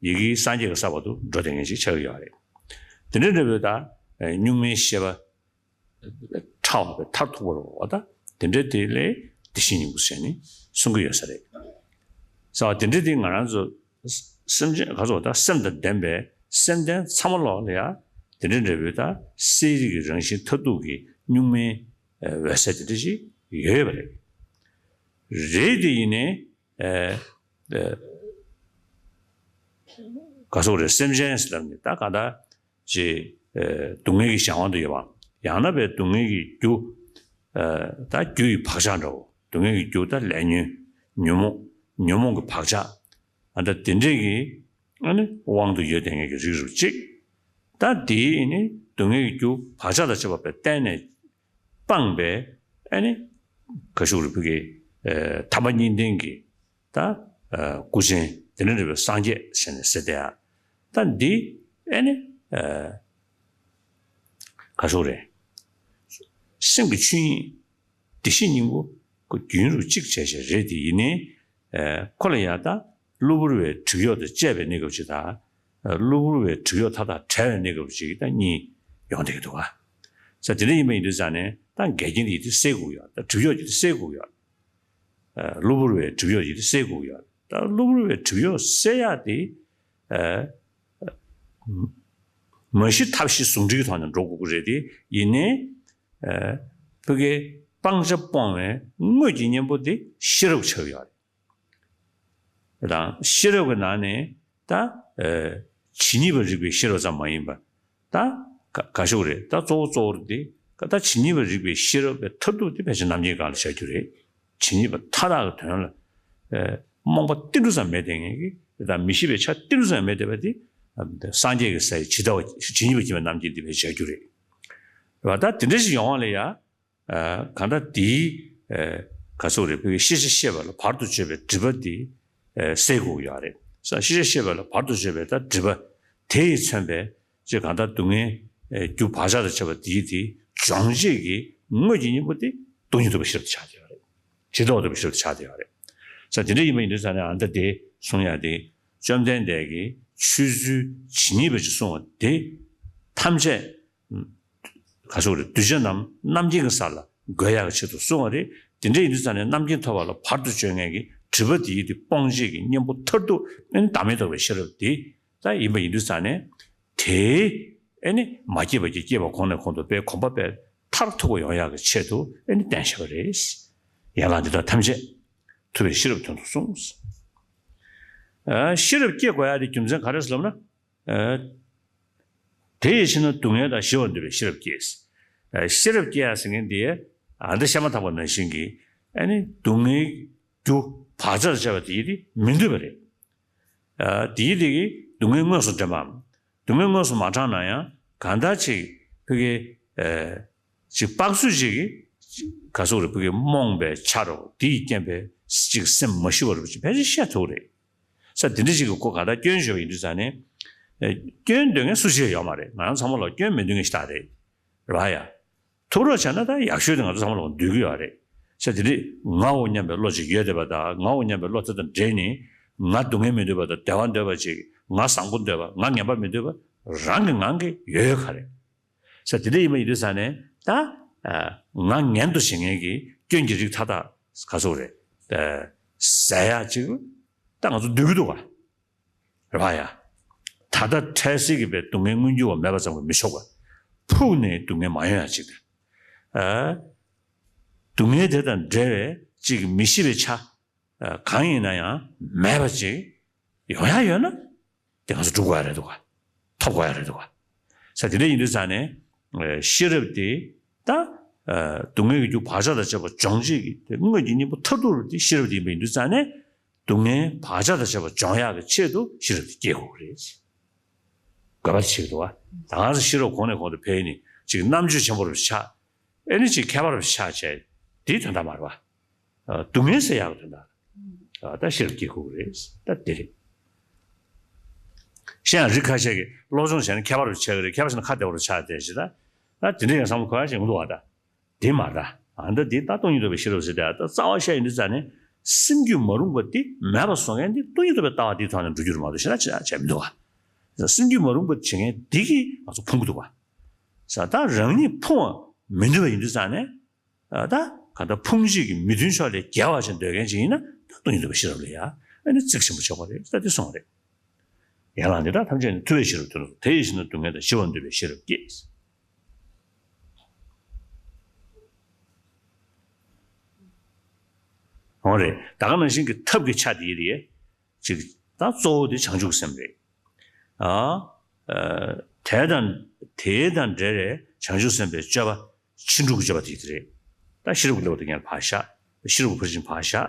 ཡི་གེའི་སངས་རྒྱས་ཀྱི་ས་བར་དུ་འགྲོ་བསྡད་མཁན་ཞིག་ཆགས་ཀྱི་ཡོད་རེད། དེ་འདྲ་འདྲ་བོའི་ད་ཨ་གཉུག་མའི་ཤེས་པ་ཕྲ་བ་པའི་མཐར་ཐུག་པ་རུ་བ་ད་དེ་འདྲ་དེ་ལས་བདེ་གཤེགས་སྙིང་པོ་ཟེར་ནས་གསུང་གི་ཡོད་ས་རེད། ས་བ་དེ་འདྲ་དེ་ང་རང་ཚོ་སེམས་ཅན་ག་ཚོད་ད་སེམས་དང་ལྡན་པའི་སེམས་ལྡན་ཚང་མ་ལོག་ལ་ཡ་དེ་འདྲ་འདྲ་བོའི་ད་གསལ་རིག་གི་རང་བཞིན་མཐར་ཐུག་གི་གཉུག་མའི་འོད་གསལ་དེ་འདྲ་ཞིག་ཡོད་པ་རེད། རེད་དེ་ཡིན་ནའི་ཨ་ཨ་ག་ཚོད་རེད། སེམས་ཅན་ཟེར་ལབ་ནས་ད་གང་ལྟར་ཅིག་ཨ་སྡུག་བསྔལ་གྱི་གཞན་དབང་དུ་ཡོད་པ། ཡང་ན་པའི་སྡུག་བསྔལ་གྱི་རྒྱུ་ཨ་ད་རྒྱུ་ཡི་བག་ཆགས་འདྲ་བོ། སྡུག་བསྔལ་གྱི་རྒྱུ་ད་ལས་ཉོན་ཉོན་མོངས་ཉོན་མོངས་ཀྱི་བག་ཆགས་ཨ་ད་དེ་འདྲས་ཀྱི་ཨ་ནི་དབང་དུ་ཡོད་བསྡད་མཁན་གྱི་རིགས་རུ་གཅིག་ད་དེའི་ནི་སྡུག་བསྔལ་གྱི་རྒྱུ་བག་ཆགས་དང་བཅས་པ་པའི་བརྟེན་ནས་སྤངས་པའི་ཨ་ནི་ག་ཞུ་རུ་བུ་གའི་ཨ་ཐར་པ་གཉིས་ལྡན་གྱི་ད་ཨ་སྐུ་ཆེན་དེ་འདྲ་འདྲ་བའི་སངས་རྒྱས་ཟེར་ནས་ཟེར་དེ་ཡང་ད་འདི་ཨ་ནི་ཨ་ག་ཞུ་རེད། སེམས་ཀྱི་ཆོས་ཉིད་བདེ་གཤེགས་སྙིང་པོ་ཁོ་རྒྱུན་རུ་གཅིག་བྱས་བྱས་རེད་དེ་ཡིན་ནའི་ཨ་ཁོ་ལ་ཡང་ད་གློ་བུར་བའི་སྒྲིབ་གཡོགས་དང་བཅས་པའི་གནས་སྐབས་ཅིག་དང་། གློ་བུར་བའི་སྒྲིབ་གཡོགས་མཐའ་དག་བྲལ་བའི་གནས་སྐབས་ཅིག་ད་གཉིས་ཡོང་བསྡད་ཀྱི་འདུག་ག་ས་དེ་འདྲ་ཡིན་པ་ཡིན་དུས་ཙང་ནས་ད་འགལ་རྐྱེན་དེ་ཡིན་དུས་སེལ་དགོས་ཀྱི་ཡོད། ད་སྒྲིབ་གཡོགས་ཀྱི་དེ་སེལ་དགོས་ཀྱི་ཡོད། གློ་བུར་བའི་སྒྲིབ་གཡོགས་ཡིན་དུས་སེལ་དགོས་ཀྱི་ཡོད། ད་གློ་བུར་བའི་སྒྲིབ་གཡོགས་སེལ་ཡག་དེ་མ་གཞི་ཐབས་ཤེས་ཟུང་འབྲེལ་གྱི་ཐོག་ནས་འགྲོ་དགོས་ཀྱི་རེད་དེ་ཡིན་ནའི་ཕ་གིའི་སྤང་བྱ་སྤོང་བའི་དངོས་ཀྱི་གཉེན་པོ་དེ་ཤེས་རབ་ཆགས་ཡོད་རེད། དང་ཤེས་རབ་ཀྱི་ནང་ནས་ད་ཨ་ཇི་སྙེད་པར་རིགས་པའི་ཤེས་རབ་ཙམ་མ་ཡིན་པ་ད་ག་ག་ཞུ་རེད། ད་གཙོ་བོ་གཙོ་བོ་རེད་དེ་ད་ཇི་སྙེད་པར་རིགས་པའི་ཤེས་རབ་པའི་མཐར་ཐུག་དེ་ཕལ་ཆེར་རྣམ་མཁྱེན་སྒང་ལ་བཞག་རྒྱུ་རེད། ཇི་སྙེད་པ་མཐའ་དག་གི་དོན་ལ་ཨ་རྨོངས་པ་ཏིལ་འབྲུ་ཙམ་མེད་དེ་ངེས་ཀྱི་ད་མི་ཤེས་པའི་ཆ་ཏིལ་འབྲུ་ཙམ་མེད་དེ་བ་དེ་སངས་རྒྱས་ཀྱི་ས་ཡི་ཇི་ལྟ་བ་ཇི་སྙེད་པར་མཁྱེན་པའི་རྣམ་མཁྱེན་དེ་ཕལ་ཆེར་བཞག་རྒྱུ་རེད། རེད་བ། ད་དེ་འདྲ་ཞིག་ཡོང་བ་ལ་ཡ། ཨ་གང་ལྟར་དེའི་ཨ་ག་ཚོད་རེད། བོད་ཀྱི་ཤེས་བྱ་ཤེས་པ་ལ་བར་དུ་གཅོད་པའི་སྒྲིབ་པ་དེ་ཨ་སེལ་དགོས་ཀྱི་ཡོད་རེད། ཤེས་བྱ་ཤེས་པ་ལ་བར་དུ་གཅོད་པའི་ད་སྒྲིབ་པ་དེ་ཡིས་མཚོན་པའི་ཅིག་གང་ལྟར་སྡུག་བསྔལ་ཨ་རྒྱུ་བག་ཆགས་དང་བཅས་པ་དེའི་དེ་སྦྱོང་བྱེད་ཀྱི་དངོས་ཀྱི་གཉེན་པོ་དེ་སྟོང་ཉིད་རྟོགས་པའི་ཤེས་རབ་ཆགས་བསྡད་ཡོད་རེད། ཇི་ལྟ་བ་རྟོགས་པའི་ཤེས་རབ་ཆགས་བསྡད་ཡོད་རེད། ས་དེ་འདྲ་ཡིན་པ་ཡིན་དུས་ཙང་ནས་ཨ་ནི་ད་དེ་གསུང་ཡ་དེ་བཅོམ་ལྡན་འདས་ཀྱིས་ཆོས་ཚུལ་ཇི་སྙེད་པ་ཅིག་གསུང་བ་དེ་ཐམས་ཅད་ག་ཚོད་རེད། གདུལ་བྱ་རྣམས་རྣམ་མཁྱེན་གྱི་ས་ལ་འགོད་ཡག་གི་ཆེད་དུ་གསུངས་པ་རེད། དེ་འདྲ་ཡིན་དུས་ཙང་ནས་རྣམ་མཁྱེན་ཐོབ་པ་ལ་བར་དུ་གཅོད་མཁན་གྱི་སྒྲིབ་པ་དེ་ཡི་དེ་སྤོང་བྱེད་ཀྱི་གཉེན་པོ་མཐར་ཐུག་ཨེ་ནི་བདག་མེད་རྟོགས་པའི་ཤེས་རབ་དེ་ད་ཡིན་པ་ཡིན་དུས་ཙང་ནས་དེའི་ཨེ་ནི་མ་སྐྱེས་པ་གྱི་སྐྱེས་པ་གོང་ནས་གོང་དུ་སྤེལ་གོམས་པ་སྤེལ་མཐར་ཐུག་པ་ཡོང་ཡག་གི་ཆེད་དུ་ཨེ་ནི་བསྟན་བཞག་པ་རེད། ཡན་ལག་འདི་དག་ཐམས་ཅད་ཐུབ་པའི་ཤེས་རབ་དོན་དུ་གསུངས། ཨ་ཤེས་རབ་སྐྱེ་དགོས་ཡག་དེ་རྒྱུ་མཚན་ག་རེ་ཟེར་ལབ་ན། ཨ་དེ་ཡི་ཕྱིར་ན་སྡུག་བསྔལ་དང་ཞི་བར་འདོད་པའི་ཤེས་རབ་སྐྱེས། ཨ་ཤེས་རབ་སྐྱེ་ཡག་ཟེར་མཁན་དེ་ཨ་འདི་བཤད་མ་ཐག་པ་ནང་བཞིན་གྱི་ཨ་ནི་སྡུག་བསྔལ་རྒྱུ་བག་ཆགས་བྱས་པ་དེ་ཡི་དེ་མི་འདོད་པ་རེད། ཨ་དེ་ཡི་དེ་གི་སྡུག་བསྔལ་དངོས་སུ་དྲན་པའམ། སྡུག་བསྔལ་དངོས་སུ་མ་དྲངས་ན་ཡང་གང་ལྟར་ཅིག་ཕ་གི་ཨ་ཅིག་དཔག་ཚོད་ཅིག་གི་ག་ཟེར་རེད། ཕ་གི་རྨོངས་པའི་ཆ་རོ་དེ་ཡི་རྐྱེན་པས་ཅིག་སེམས་མ་ཞི་བ་རུ་ཅིག་ཕལ་ཆེར་བཤད་ཐུབ་རེད། ས་དེ་འདྲ་ཞིག་གི་སྐོར་ག་ད་སྐྱོན་བརྗོད་པ་ཡིན་དུས་ཙང་ནས། ཨེ་སྐྱོན་འདོད་མཁན་སུ་ཞིག་ཡོད་མ་རེད། ང་རང་ཚང་མ་ལ་སྐྱོན་མི་འདོད་མཁན་ཞིག་ད་རེད། རེད་བ་ཡ། ཐུགས་རོགས་བྱས་ན་ད་ཡག་ཤོས་དེ་ང་ཚོ་ཚང་མ་ལ་འདོད་ཀྱི་ཡོད་རེད། ས་དེ་འདྲ་ངའོ་སྙམ་པའི་བློ་ཅིག་ཡོད་བསྡད་པ་དང་ངའོ་སྙམ་པའི་བློ་དེ་དང་འབྲེལ་ནས་ང་སྡུག་བསྔལ་མི་འདོད་པ་དང་བདེ་བ་འདོད་པ་ཅིག་ང་བཟང་པོ་འདོད་པ་ང་ངན་པ་མི་འདོད་པ་རང་གི་ངང་གིས་ཡོད་ཡོད་ག་རེད། ས་དེ་འདྲ་ཡིན་པ་ཡིན་དུས་ཙང་ནས་ད་ང་ངན་དུ་བྱེད་མཁན་གྱི་སྐྱོན་གྱི་རིགས་མཐའ་དག་ག་ཚོད་རེད། ཟད་ཡག་ཅིག་ད་ང་ཚོ་འདོད་ཀྱི་འདུག་ག་རེད་བ་ཡ། ད་ལྟ་འཕྲལ་སེལ་གྱི་པའི་སྡུག་བསྔལ་མངོན་གྱུར་བ་མེད་པ་ཙམ་གྱིས་མི་ཆོག་པ། ཕུགས་ནས་སྡུག་བསྔལ་མ་ཡོང་ཡག་ཅིག་དང་། ཨ་སྡུག་བསྔལ་དེ་དང་འབྲེལ་བའི་ཅིག་མི་ཤི་བའི་ཆ་གང་ཡིན་ན་ཡང་མེད་པ་ཅིག་ཡོང་ཡག་ཡོད་ན་དེ་ང་ཚོ་སྒྲུབ་དགོས་ཡག་རེད་འདུག་ག་ཐོབ་དགོས་ཡག་རེད་འདུག་ག་ས་དེ་འདྲ་ཡིན་དུས་ཙང་ནས་ཤེས་རབ་དེ་ད་ སྡུག་བསྔལ་གྱི་རྒྱུ་བག་ཆགས་དང་བཅས་པ་སྦྱོང་བྱེད་ཀྱི་དེ་དངོས་ཀྱི་གཉེན་པོ་མཐར་ཐུག་རུ་དེ་ཤེས་རབ་དེ་ཡིན་པ་ཡིན་དུས་ཙང་ནས། སྡུག་བསྔལ་བག་ཆགས་དང་བཅས་པ་སྦྱོང་ཡག་གི་ཆེད་དུ་ཤེས་རབ་དེ་སྐྱེ་དགོས་རེད། དགོས་པ་ཆེ་གི་འདུག་བ། ད་ག་ས་ཤེས་རབ་གོང་ནས་གོང་དུ་འཕེལ་ནས་ཅིག་རྣམ་དཔྱོད་ཆེན་པོ་རུ་ཆགས། ཨེ་ནི་ཅིག་མཁས་པ་རུ་ཆགས་བྱས། དེའི་དོན་དག་མ་རེད་བ། སྡུག་བསྔལ་ཟེར་ཡག་གི་དོན་དག་ད་ཤེས་རབ་སྐྱེ་དགོས་ཀྱི་རེད། ད་དེ་རེད། གཞན་ཡང་རིགས་ཁ་ཤས་ཀྱིས་སློབ་སྦྱོང་བྱས་ན་མཁས་པ་རུ་ཆགས་ཀྱི་རེད། མཁས་པ་བྱས་ན་ཁ་བདེ་བ་རུ་ཆགས་བསྡད་ཞེས་ད། ད་དེ་འདྲ་ཡང་བསམ་བློ་འཁོར་ཡག་ཞིག་མི་འདུག་བ་ད། དེ་མ་རེད། ཨ་ད་དེ་ད་སྟོང་ཉིད་རྟོགས་པའི་ཤེས་རབ་ཟེར་ཏེ་ད་རྩ་བ་བཤད་ཡིན་དུས་ཙང་ནས་སེམས་རྒྱུད་མ་རུངས་པ་དེ་མེད་པ་བཟོ་མཁན་དེ་སྟོང་ཉིད་རྟོགས་པའི་ལྟ་བ་དེའི་ཐོག་ནས་འགྲོ་རྒྱུ་རེད་མ་གཏོགས་གཞན་དག་ཅི་ཡང་བྱས་མི་འདུག་བ། སེམས་རྒྱུད་མ་རུངས་པ་བྱེད་མཁན་དེ་གིས་ང་ཚོ་ཕུང་གི་འདུག་བ། ད་རང་ཉིད་ཕུང་བ་མི་འདོད་པ་ཡིན་དུས་ཙང་ནས་ད་གང་ལྟར་ཕུང་བྱེད་ཀྱི་མི་མཐུན་ཕྱོགས་ལས་རྒྱལ་བ་ཅིག་འདོད་མཁན་ཅིག་ཡིན་ན་ད་སྟོང་ཉིད་རྟོགས་པའི་ཤེས་རབ་ལ་ཡ་ཨ་ནི་གཙིགས་ཆེན་པོ་ཆགས་པ་རེད། ད་དེ་སོང་བ་རེད། ཡན་ལག་འདི་དག་ཐམས་ཅད་ནི་ཐུལ་བའི་ཤེས་རབ་ཏུ། དེ་ཡི་ཕྱིར་ན་སྡུག་བསྔལ་དང་ཞི་བར་འདོད་པའི་ཤེས་རབ་བསྐྱེད། འོ་རེད། ད་ག་ནང་བཞིན་གྱི་ཐབས་ཀྱི་ཆ་དེ་རེད། ཅིག་ད་གཙོ་བོ་དེ་བྱང་ཆུབ་སེམས་རེད། ཨ། ཨ། དེ་དང་དེ་དང་འབྲེལ་བའི་བྱང་ཆུབ་སེམས་དཔའི་སྤྱོད་པ། ཕྱིན་དྲུག་གི་སྤྱོད་པ་དེ་རེད། ད་ཤེས་རབ་ཀྱི་བསླབ་པ་དེ་ངས་ཕར་བཞག་ཤེས་རབ་ཀྱི་ཕར་ཕྱིན་ཕར་བཞག་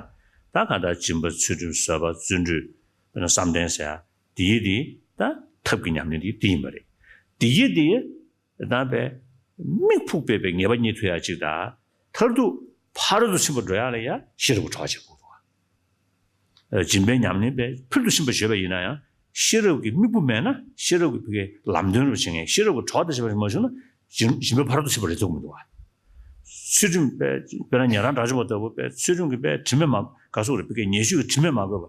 ད་གང་ལྟར་སྦྱིན་པ། ཚུལ་ཁྲིམས། བཟོད་པ། བརྩོན་འགྲུས། དཔེར་ན་བསམ་གཏན་ཟེར་ཡ། དེ་ཡི་དེ་ད་ཐབས་ཀྱི་ཉམས་ལེན་དེ་དེ་ཡིན་པ་རེད། དེ་ཡི་དེ་ད་པའི་མིག་ཕུག་པའི་པའི་ངེས་པ་རྙེད་ཐུབ་ཡ་ཅིག་དང་། མཐར་ཐུག་ཕ་རོལ་ཏུ་ཕྱིན་པ་འགྲོ་ཡ་ལ་ཡ་ཤེས་རབ་ཀྱི་གྲོགས་བྱེད་དགོས་འདུག་སྦྱིན་པའི་ཉམས་ལེན་པས་ཕུལ་དུ་ཕྱིན་པ་བརྗོད་པ་ཡིན་ན་ཡང་། ཤེས་རབ་ཀྱི་དམིགས་བུ་མེད་ན་ཤེས་རབ་ཀྱི་ཕ་གིའི་ལམ་སྟོན་རུ་བྱེད་མཁན། ཤེས་རབ་ཀྱི་གྲོགས་དང་བཅས་པ་ཞིག་མ་བྱུང་ན་སྦྱིན་སྦྱིན་པ་ཕ་རོལ་ཏུ་ཕྱིན་པ་རེད་ཐུབ་མི་འདུག་བ། ཚུལ་ཁྲིམས་པས་དཔེར་ན་ཉན་རང་དགྲ་བཅོམ་པ་ལྟ་བུ་པས་ཚུལ་ཁྲིམས་ཀྱི་པས་དྲི་མས་མ་ག་སོགས་རེད། ཕ་གིའི་ཉེས་སྤྱོད་ཀྱི་དྲི་མས་མ་གོས་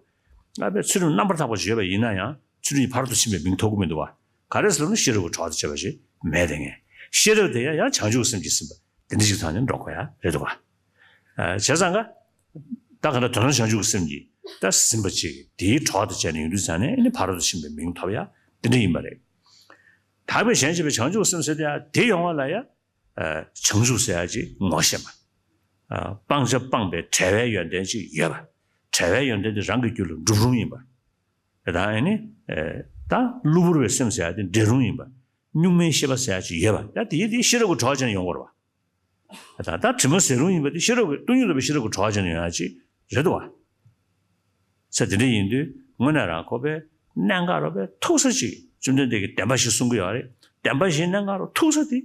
པ། ཨ་པས་ཚུལ་ཁྲིམས་རྣམ་པར་དག་པ་ཞིག་ཡོད་པ་ཡིན་ན་ཡང་ཚུལ་ཁྲིམས་ཕ་རོལ་ཏུ་ཕྱིན་པའི་མིང་ཐོབ་ཀྱི་མི་འདུག་བ། ག་རེ་ཟེར་ན་ཤེས་རབ་ཀྱི་གྲོགས་དང་བཅས་པ་ཞིག་མེད་དེ་ངས། ཤེས་རབ་དེ་ཡང་ཡང་བྱང་ཆུབ་སེམས་ཀྱིས་ཟིན་པ། དེ་འདྲ་ཞིག་ཐོག་ནས་འགྲོ་དགོས་ཡ་རེད་འདུག་བ། ཨ། བྱས་ཙང་ཀ་ད་ག་ད་དོན་དམ་བྱང་ཆུབ་ཀྱི་སེམས་ཀྱིས་ད་ཟིན་པ་ཅིག་དེའི་གྲོགས་དང་བཅས་ནས་ཡོང་དུས་ཙང་ནས་ཨ་ནི་ཕ་རོལ་ཏུ་ཕྱིན་པའི་མིང་ཐོབ་ཡ་དེ་འདྲ་ཡིན་པ་རེད། དག་པའི་གཞན་གཅེས་པའི་བྱང་ཆུབ་སེམས་ཟེར་དེ་ཡ་དེ་ཡོང་བ་ལ་ཡ། ཨ། བྱང་ཆུབ་ཟེར་ཡ་ཅིག་ངོ་ཤེས་པ། ཨ། སྤང་བྱ་སྤངས་པའི་བྲལ་བའི་ཡོན་ཏན་ཅིག་ཡོད་པ། བྲལ་བའི་ཡོན་ཏན་དེ་རང་གི་རྒྱུད་ལ་འགྲུབ་རུང་ཡིན་པ། ད་ཨ་ནི། ཨ། ད་གློ་བུར་བའི་སེམས་ཟེར་ཡ་དེ་འབྲལ་རུང་ཡིན་པ། གཉུག་མའི་ཤེས་པ་ཟེར་ཡ་ཅིག་ཡོད་པ། ད་དེ་དེ་ཤེས་རབ་ཀྱི་གྲོགས་བྱས་ནས་ཡོང་དགོས་རེད་བ། ད་ད་དྲི་མ་ཟད་རུང་ཡིན་པ་དེ་ཤེས་རབ་ཀྱི་སྟོང་ཉིད་རྟོགས་པའི་ཤེས་རབ་ཀྱི་གྲོགས་བྱས་ནས་ཡོང་ཡ་ཅིག་རེད་དོ་བ། ས་དེ་འདྲ་ཡིན་དུས་དངོས་གནས་རང་ཁོ་པའི་གནད་འགག་རོ་པའི་ཐུག་ས་ཅིག་བཅོམ་ལྡན་འདས་ཀྱིས་བདེན་པ་བཞི་གསུང་གི་ཡོད་རེད། བདེན་པ་བཞིའི་གནད་འགག་རོ་ཐུག་ས་དེ།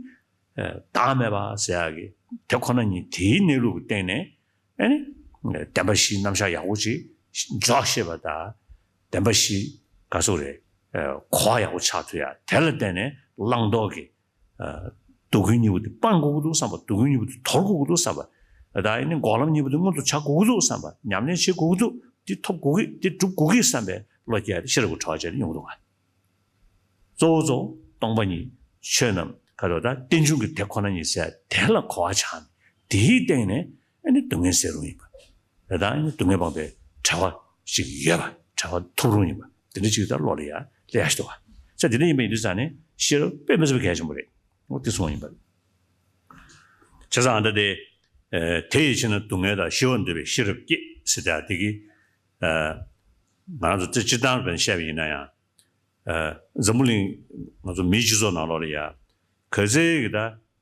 ཨ། བདག་མེད་པ་ཟེར་ཡ་གི་དེ་ཁོ་ན་ཉིད་དེའི་གནས་ལུགས་ཀྱི་སྟེང་ནས། ཨ་ནི། བདེན་པ་བཞིའི་རྣམ་གཞག་ཡག་པོ་ཅིག་འཇོག་ཤེས་པ་དང་། བདེན་པ་བཞི་ག་སོགས་རེད། ཨ། གོ་བ་ཡག་པོ་ཆགས་ཐུབ་ཡ་དེ་ལ་བརྟེན་ནས་བླང་དོར་གྱི། ཨ། སྡུག་ཀུན་གཉིས་པོ་དེ་སྤང་དགོས་ཀྱི་འདུག་བསམ་པ། སྡུག་ཀུན་གཉིས་པོ་དེ་དོར་དགོས་ཀྱི་འདུག་བསམ་པ། ད་ཨ་ནི་འགོག་ལམ་གཉིས་པོ་དེ་མངོན་དུ་བྱ་དགོས་ཀྱི་འདུག་བསམ་པ། ཉམས་ལེན་བྱེད་དགོས་ཀྱི་འདུག་འདི་ཐོབ་དགོས་ཀྱི། འདི་སྒྲུབ་དགོས་ཀྱི་བསམ་པའི་བློ་སྐྱེ་ཡ་དེ་ཤེས་རབ་ཀྱི་གྲོགས་བྱས་ནས་ཡོང་གི་འདུག་ག་གཙོ་བོ་གཙོ་བོ་སྟོང་པ་ཉིད། ཆོས་རྣམས་ག་རེ་ད་རྟེན་འབྱུང་གི་དེ་ཁོ་ན་ཉིད་ཟེར་དེ་ལ་གོ་བ་ཆགས་ནས་དེའི་སྟེང་ནས་ཨ་ནི་སྡུག་བསྔལ་སེལ་རུང་ཡིན་པ། ད་ཨ་ནི་སྡུག་བསྔལ་སྤངས་པའི་བྲལ་བ་ཞིག་ཡོད་པ། བྲལ་བ་ཐོབ་རུང་ཡིན་པ། དེ་འདྲ་ཅིག་ད་བློ་ལ་ཡ་སླེབས་ཡ་ཞིག་འདུག་བ། ས་དེ་འདྲ་ཡིན་པ་ཡིན་དུས་ཙང་ནས་ཤེས་རབ་དཔེ་མི་སྲིད་པ་གལ་ཆེན་པོ་རེད། འོ་དེ་སོང་ཡིན་པ་རེད། བྱས་ཙང་ད་དེ། ཨ། དེ་ཡི་ཕྱིར་ན་སྡུག་བསྔལ་དང་ཞི་བར་འདོད་པའི་ཤེས་རབ་བསྐྱེད་ཟེར་ད་དེ་གི། ཨ། ང་རང་ཚོ་སྤྱིར་བཏང་བྱས་ནས་བཤད་པ་ཡིན་ན་ཡང་། ཨ། འཛམ་བུ་གླིང་ང་ཚོ་མིའི་སྤྱི་ཚོགས་ནང་ལོགས་ལ་ཡ། ག་ཚད་ཀྱི་ད་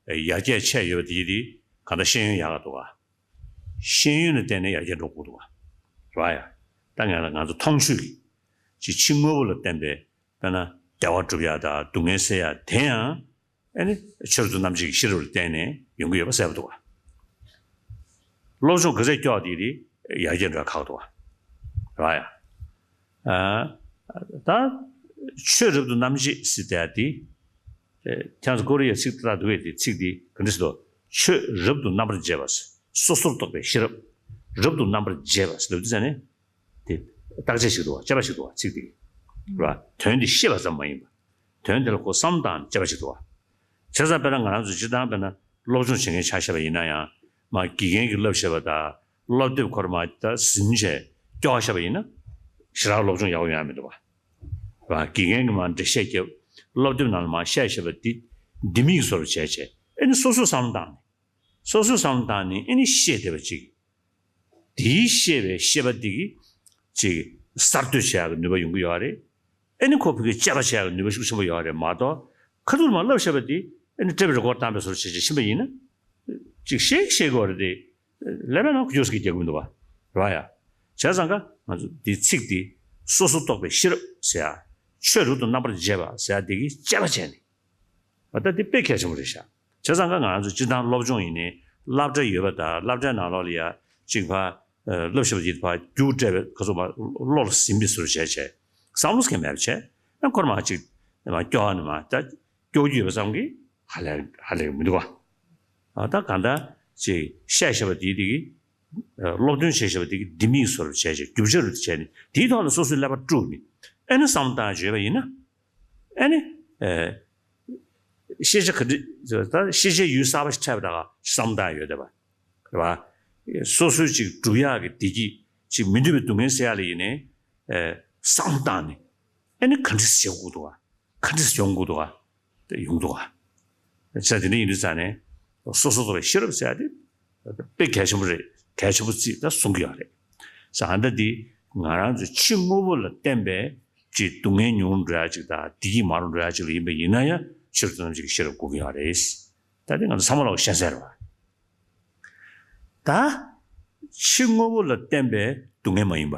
ཡར་རྒྱས་ཆེ་ཡོད་པ་དེ་དེ་གང་ལྟར་ཤེས་ཡོན་ཡག་ག་འདུག་ག་ཤེས་ཡོན་ལ་བརྟེན་ནས་ཡར་རྒྱས་འགྲོ་དགོས་འདུག་ག་རེད་བ་ཡ། ད་ང་ལ་ང་ཚོ་མཐོང་ཆོས་ཀྱི་ཅིག་ཕྱི་དངོས་པོ་ལ་བརྟེན་པའི་དཔེར་ན་བདེ་བ་སྒྲུབ་ཡ་དང་སྡུག་བསྔལ་སེལ་ཡ་དེ་ཡང་། ཨ་ནི་ཆོས་རབ་ཏུ་རྣམ་འབྱེད་ཀྱི་ཤེས་རབ་ལ་བརྟེན་ནས་ཡོང་གི་ཡོད་པ་གསལ་པོ་འདུག་བ། སློབ་སྦྱོང་ག་ཚད་སྐྱོ་བ་དེ་རེད། ཡར་རྒྱས་འགྲོ་ཁག་འདུག་བ། རེད་བ་ཡ། ཨ། ད་ཆོས་རབ་ཏུ་རྣམ་འབྱེད་ཟེར་ཡ་དེ། ཨེ། ཁྱེད་ཚོ་ཀོ་རི་ཡའི་ཚིག་ཏག་ཏག་འདུག་གས། དེ་ཚིག་དེ་ག་འདྲ་ཟེར་དོ། ཆོས་རབ་ཏུ་རྣམ་པར་འབྱེད་པ། སོ་སོར་རྟོག་པའི་ཤེས་རབ། རབ་ཏུ་རྣམ་པར་འབྱེད་པ་ཟེར་ལབ་དུས་ཙ་ནས། དེ་བརྟག་དཔྱད་ཞིག་འདུག་བ། དཔྱད་པ་ཞིག་འདུག་བ། ཚིག་དེ། རེད་བ། དོན་དེ་ཤེས་པ་ཙམ་མ་ཡིན་པ། དོན་དེ་ལ་ཁོ་བསམ་བཏང་ནས་དཔྱད་པ་ཞིག་འདུག་བ། བྱས་ཙང་དཔེར་ན་ང་རང་ཚོ་སྤྱིར་བཏང་དཔེར་ན་སློབ་སྦྱོང་བྱེད་མཁན་ཆ་བཞག་པ་ཡིན་ན་ཡང་། མ་དགེ་རྒན་གྱིས་བསླབ་བཞག་པ་དང་སློབ་དེབ་ཁོ་རང་མ་ད་ཟིན་བྱས་སྐྱོར་བཞག་པ་ཡིན་ན། ཞེ་དྲག་སློབ་སྦྱོང་ཡག་པོ་ཡོང་ཡ་མི་འདུག་བ། རེད་བ། དགེ་རྒན་གྱིས་མ་འགྲེལ་བཤད་བརྒྱབ། སློབ་དེབ་ནང་ལ་མ་བཤད་བཞག་པ་འདི་ལྡེ་མིག་བཟོ་འདྲ་བྱས་བྱས། ཨེ་ནི་སོ་སོས་བསམ་བཏང་ནས། སོ་སོས་བསམ་བཏང་ནས་ཨེ་ནི་ཤེས་བསྡད་པ་ཅིག་དེའི་ཤེས་པའི་ཤེས་པ་འདི་གིས་ཅིག་གསར་གཏོད་བྱེད་ཡག་གི་ནུས་པ་ཡོང་གི་ཡོད་རེད། ཨེ་ནི་ཁོ་ཕ་གིར་དཔྱད་པ་བྱེད་ཡག་གི་ནུས་པ་ཤུགས་ཆེན་པོ་ཡོད་རེད་མ་གཏོགས། ཁ་ཐུག་ལ་མ་བསླབ་བཞག་པ་འདི་ཨེ་ནི་ཊེབ་རི་ཀོཌ་བཏང་པའི་བཟོ་འདྲ་བྱས་བྱས་ཕྱིན་པ་ཡིན་ན། ཅིག་ཤེས་ཤེས་དགོས་རེད་དེ། ལས་པའི་ནང་ཁུ་ཅོ་སི་ཀི་རྒྱག་གི་མི་འདུག་བ། རེད་བ་ཡ། བྱས་ཙང་ཀ་ང་ཚོ་འདི་ཚིག་འདི་སོ་སོར་རྟོག་པའི་ཤེས་རབ་ཟེར་ཡ། ཆོས་རབ་ཏུ་རྣམ་པར་འབྱེད་པ་ཟེར་ཡ་འདི་གི་དཔྱད་པ་བྱས་ནས། ད་འདི་དཔེ་གལ་ཆེན་པོ་རེད་ཤག་བྱས་ཙང་ཀ་ང་ཚོ་སྤྱིར་བཏང་སློབ་སྦྱོང་ཡིན་ནའི་སློབ་གྲྭ་ཡོད་པ་དང་སློབ་གྲྭའི་ནང་ལོགས་ལ་ཡ་གཅིག་ཕ། ཨ་སློབ་ཞིབ་པ་ཡིན་ཕ་རྒྱུགས་སྤྲད་པའི་ཁ་ཚུགས་མ་བློ་ལ་ཟིན་པའི་ཟུར་བྱས་བྱས། བསམ་བློ་སྐྱེ་མེད་པ་བྱས། ཨ་ཁོ་རང་མ་གཅིག་མ་སྐྱོ་བ་ནི་མ་ད་སྐྱོ་རྒྱུ་ཡོད་པ་བསམ་གི་ཧ་ལས་ཧ་ལས་མི་འདུག་བ། ཨ་ད་གང་ལྟར་ཅིག་བཤད་བཤད་པ་དེའི་དེ་གི་ཨ་སློབ་སྟོན་བྱེད་བྱེད་པ་དེ་གི་ལྡེ་མིག་བཟོ་འདྲ་བྱས་བྱས་རྒྱུ་ཆ་རུ་བྱས་ནས་དེའི་ཐོག་ལ་སོ་སོའི་ཀླད་པ་དཀྲུགས་ནས་ཨ་ནི་བསམ་བློ་བཏང་བྱས་པ་ཡིན་ན། ཨ་ནི། ཨེ། ཤེས་བྱ་ག་འདྲ། ད་ཤེས་བྱའི་ཡུལ་གསར་པ་ཞིག་འཕྲད་པ་དང་བསམ་བཏང་ཡོད་བསྡད་པ། རེད་བ། སོ་སོའི་ཅིག་སྒྲུབ་ཡག་གི་བདེ་སྐྱིད་ཅིག་མི་འདོད་པའི་སྡུག་བསྔལ་སེལ་ཡག་ལ་ཡིན་ནའི། ཨེ། བསམ་བཏང་ནས། ཨ་ནི་ག་འདྲ་བྱེད་དགོས་འདུག་ག་ག་འདྲ་ཡོང་དགོས་འདུག་ག་དེ་ཡོང་འདུག་ག་བྱས་དེ་འདྲ་ཡིན་དུས་ཙང་ནས། སོ་སོ་རྟོག་པའི་ཤེས་རབ་ཟེར་ཡག་དེ། དཔེ་གལ་ཆེན་པོ་རེད། གལ་ཆེན་པོ་བརྩིས་ད་གསུང་གི་ཡོད་རེད། ས་ཨ་ད་འདི་ང་རང་ཚོའི་ཕྱི་དངོས་པོ་ལ་བརྟེན་པའི་ཅིག་སྡུག་བསྔལ་མྱོང་འགྲོ་ཡ་ཅིག་དང་བདེ་སྐྱིད་མ་རུ་འགྲོ་ཡ་ཅིག་ལ་ཡིན་པ་ཡིན་ན་ཡང་ཕྱི་རོལ་དུ་རྣམ་འབྱེད་ཀྱི་ཤེས་རབ་དགོས་ཀྱི་ཡོད་རེད། ད་འདི་ང་ཚོ་ཚང་མ་ལོག་ཤེས་གསལ་རེད་བ། ད་ཕྱི་དངོས་པོ་ལ་བརྟེན་པའི་སྡུག་བསྔལ་མ་ཡིན་པ།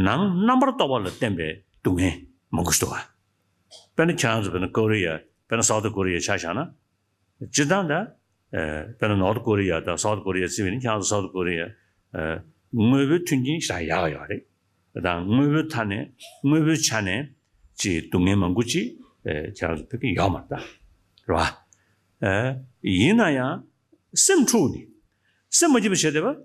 ནང་རྣམ་པར་རྟོག་པ་ལ་བརྟེན་པའི་སྡུག་བསྔལ་མང་པོ་ཞིག་འདུག་བ། དཔེར་ན་ཁྱེད་རང་ཚོ་དཔེར་ན་ཀོ་རི་ཡ་དཔེར་ན་སའུ་ཐི་ཀོ་རི་ཡ་ཆ་བཞག་ན། སྤྱིར་བཏང་ད། ཨ་དཔེར་ན་ནོར་ཐི་ཀོ་རི་ཡ་དང་སའུ་ཐི་ཀོ་རི་ཡ་བརྩིས་པ་ཡིན་ན་ཁྱེད་རང་ཚོ་སའུ་ཐི་ཀོ་རི་ཡ། ཨ་དངོས་པོའི་མཐུན་རྐྱེན་ཞེ་དྲག་ཡག་ཡོད་རེད། དང་དངོས་པོའི་མཐའ་ནས་དངོས་པོའི་ཆ་ནས་ཅིག་སྡུག་བསྔལ་མང་པོ་ཅིག་ཨ་ཁྱེད་རང་ཚོ་ཕ་གི་ཡོད་མ་རེད་ད། རེད་བ། ཨ་ཡིན་ན་ཡང་སེམས་འཁྲུགས་ནས་སེམས་མ་སྐྱིད་པ་བྱས་བསྡད་པ། ཨ་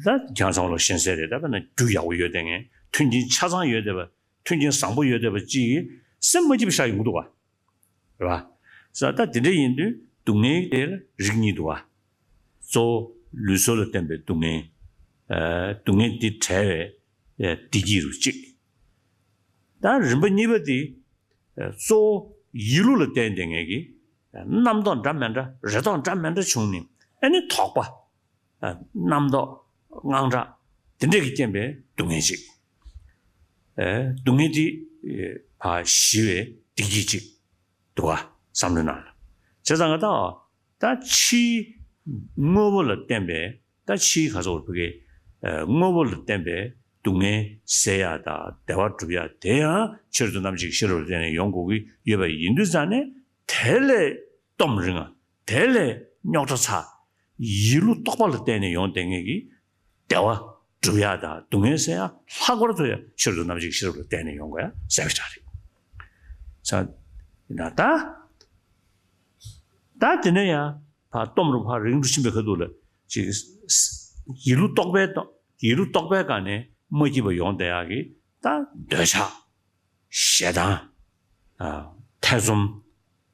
ད་ཁྱེད་རང་ཚོ་ལ་ཤེས་གསལ་རེད། ད་དཔེར་ན་རྒྱུ་ཡག་པོ་ཡོད་བསྡད་མཁན་མཐུན་རྐྱེན་ཆ་ཚང་ཡོད་བསྡད་པ་མཐུན་རྐྱེན་བཟང་པོ་ཡོད་བསྡད་པ་ཅིག་སེམས་མ་སྐྱིད་པ་ཞིག་ཡོང་གི་འདུག་བ། རེད་བ། ས་ད་དེ་འདྲ་ཡིན་དུས་སྡུག་བསྔལ་དེ་ལ་རིགས་གཉིས་འདུག་བ། གཙོ་བོ་ལུས་སྲོག་ལ་བརྟེན་པའི་སྡུག་བསྔལ། ཨ་སྡུག་བསྔལ་འདི་བྲལ་བའི་ཨ་བདེ་སྐྱིད་རུ་གཅིག་ད་རིམ་པ་གཉིས་པ་དེ་ཨ་གཙོ་བོ་ཡིད་བློ་ལ་བརྟེན་བསྡད་མཁན་གྱི་ཨ་རྣམ་རྟོག་འདྲ་མི་འདྲ་རེ་དོགས་འདྲ་མི་འདྲ་བྱུང་ནས་ཨ་ནི་དོགས་པ། ཨ་རྣམ་རྟོག་དངངས་སྐྲག་དེ་འདྲས་ཀྱི་རྐྱེན་པས་སྡུག་བསྔལ་ཅིག་ཨེ་སྡུག་བསྔལ་དེ་ཨེ་ཕར་ཞི་བའི་བདེ་སྐྱིད་ཅིག་འདུག་བ། བསམ་བློའི་ནང་ལ། བྱས་ཙང་ང་ད་ད་ཕྱིའི་དངོས་པོ་ལ་བརྟེན་པའི་ད་ཕྱིའི་ག་ཚོད་ཕ་གི་ཨེ་དངོས་པོ་ལ་བརྟེན་པའི་སྡུག་བསྔལ་སེལ་ཡག་དང་བདེ་བ་སྒྲུབ་ཡག་དེ་ཡང་ཕྱི་རོལ་དུ་རྣམ་འབྱེད་ཀྱི་ཤེས་རབ་ལ་བརྟེན་ནས་ཡོང་དགོས་ཀྱི་ཡོད་པ་ཡིན་དུས་ཙང་ནས། དེ་ལས་སྟོབས་རིང་ང་། དེ་ལས་རྙོག་དྲ་ཚ། ཡིད་བློ་རྟོག་པ་ལ་བརྟེན་ནས་ཡོང་བསྡད་མཁན་གྱི་བདེ་བ་སྒྲུབ་ཡག་དང་སྡུག་བསྔལ་སེལ་ཡག་ལྷག་པར་དུ་ཡང་ཕྱི་རོལ་དུ་རྣམ་འབྱེད་ཀྱི་ཤེས་རབ་ལ་བརྟེན་ནས་ཡོང་དགོས་ཡག་གསལ་པོ་ཆགས་རེད། ས། ཡིན་ན་ད། ད་དེ་ནས་ཡང་ཕར་སྟོབས་རུ་ཕར་རིང་རུ་ཕྱིན་པའི་ཁ་ཐུག་ལ་ཅིག་ཡིད་བློ་རྟོག་པའི་ཡིད་བློ་རྟོག་པའི་སྒང་ནས་མ་སྐྱིད་པ་ཡོང་བསྡད་ཡག་གི་ད་འདོད་ཆགས། ཞེ་སྡང་། ཨ་ཐེ་ཚོམ།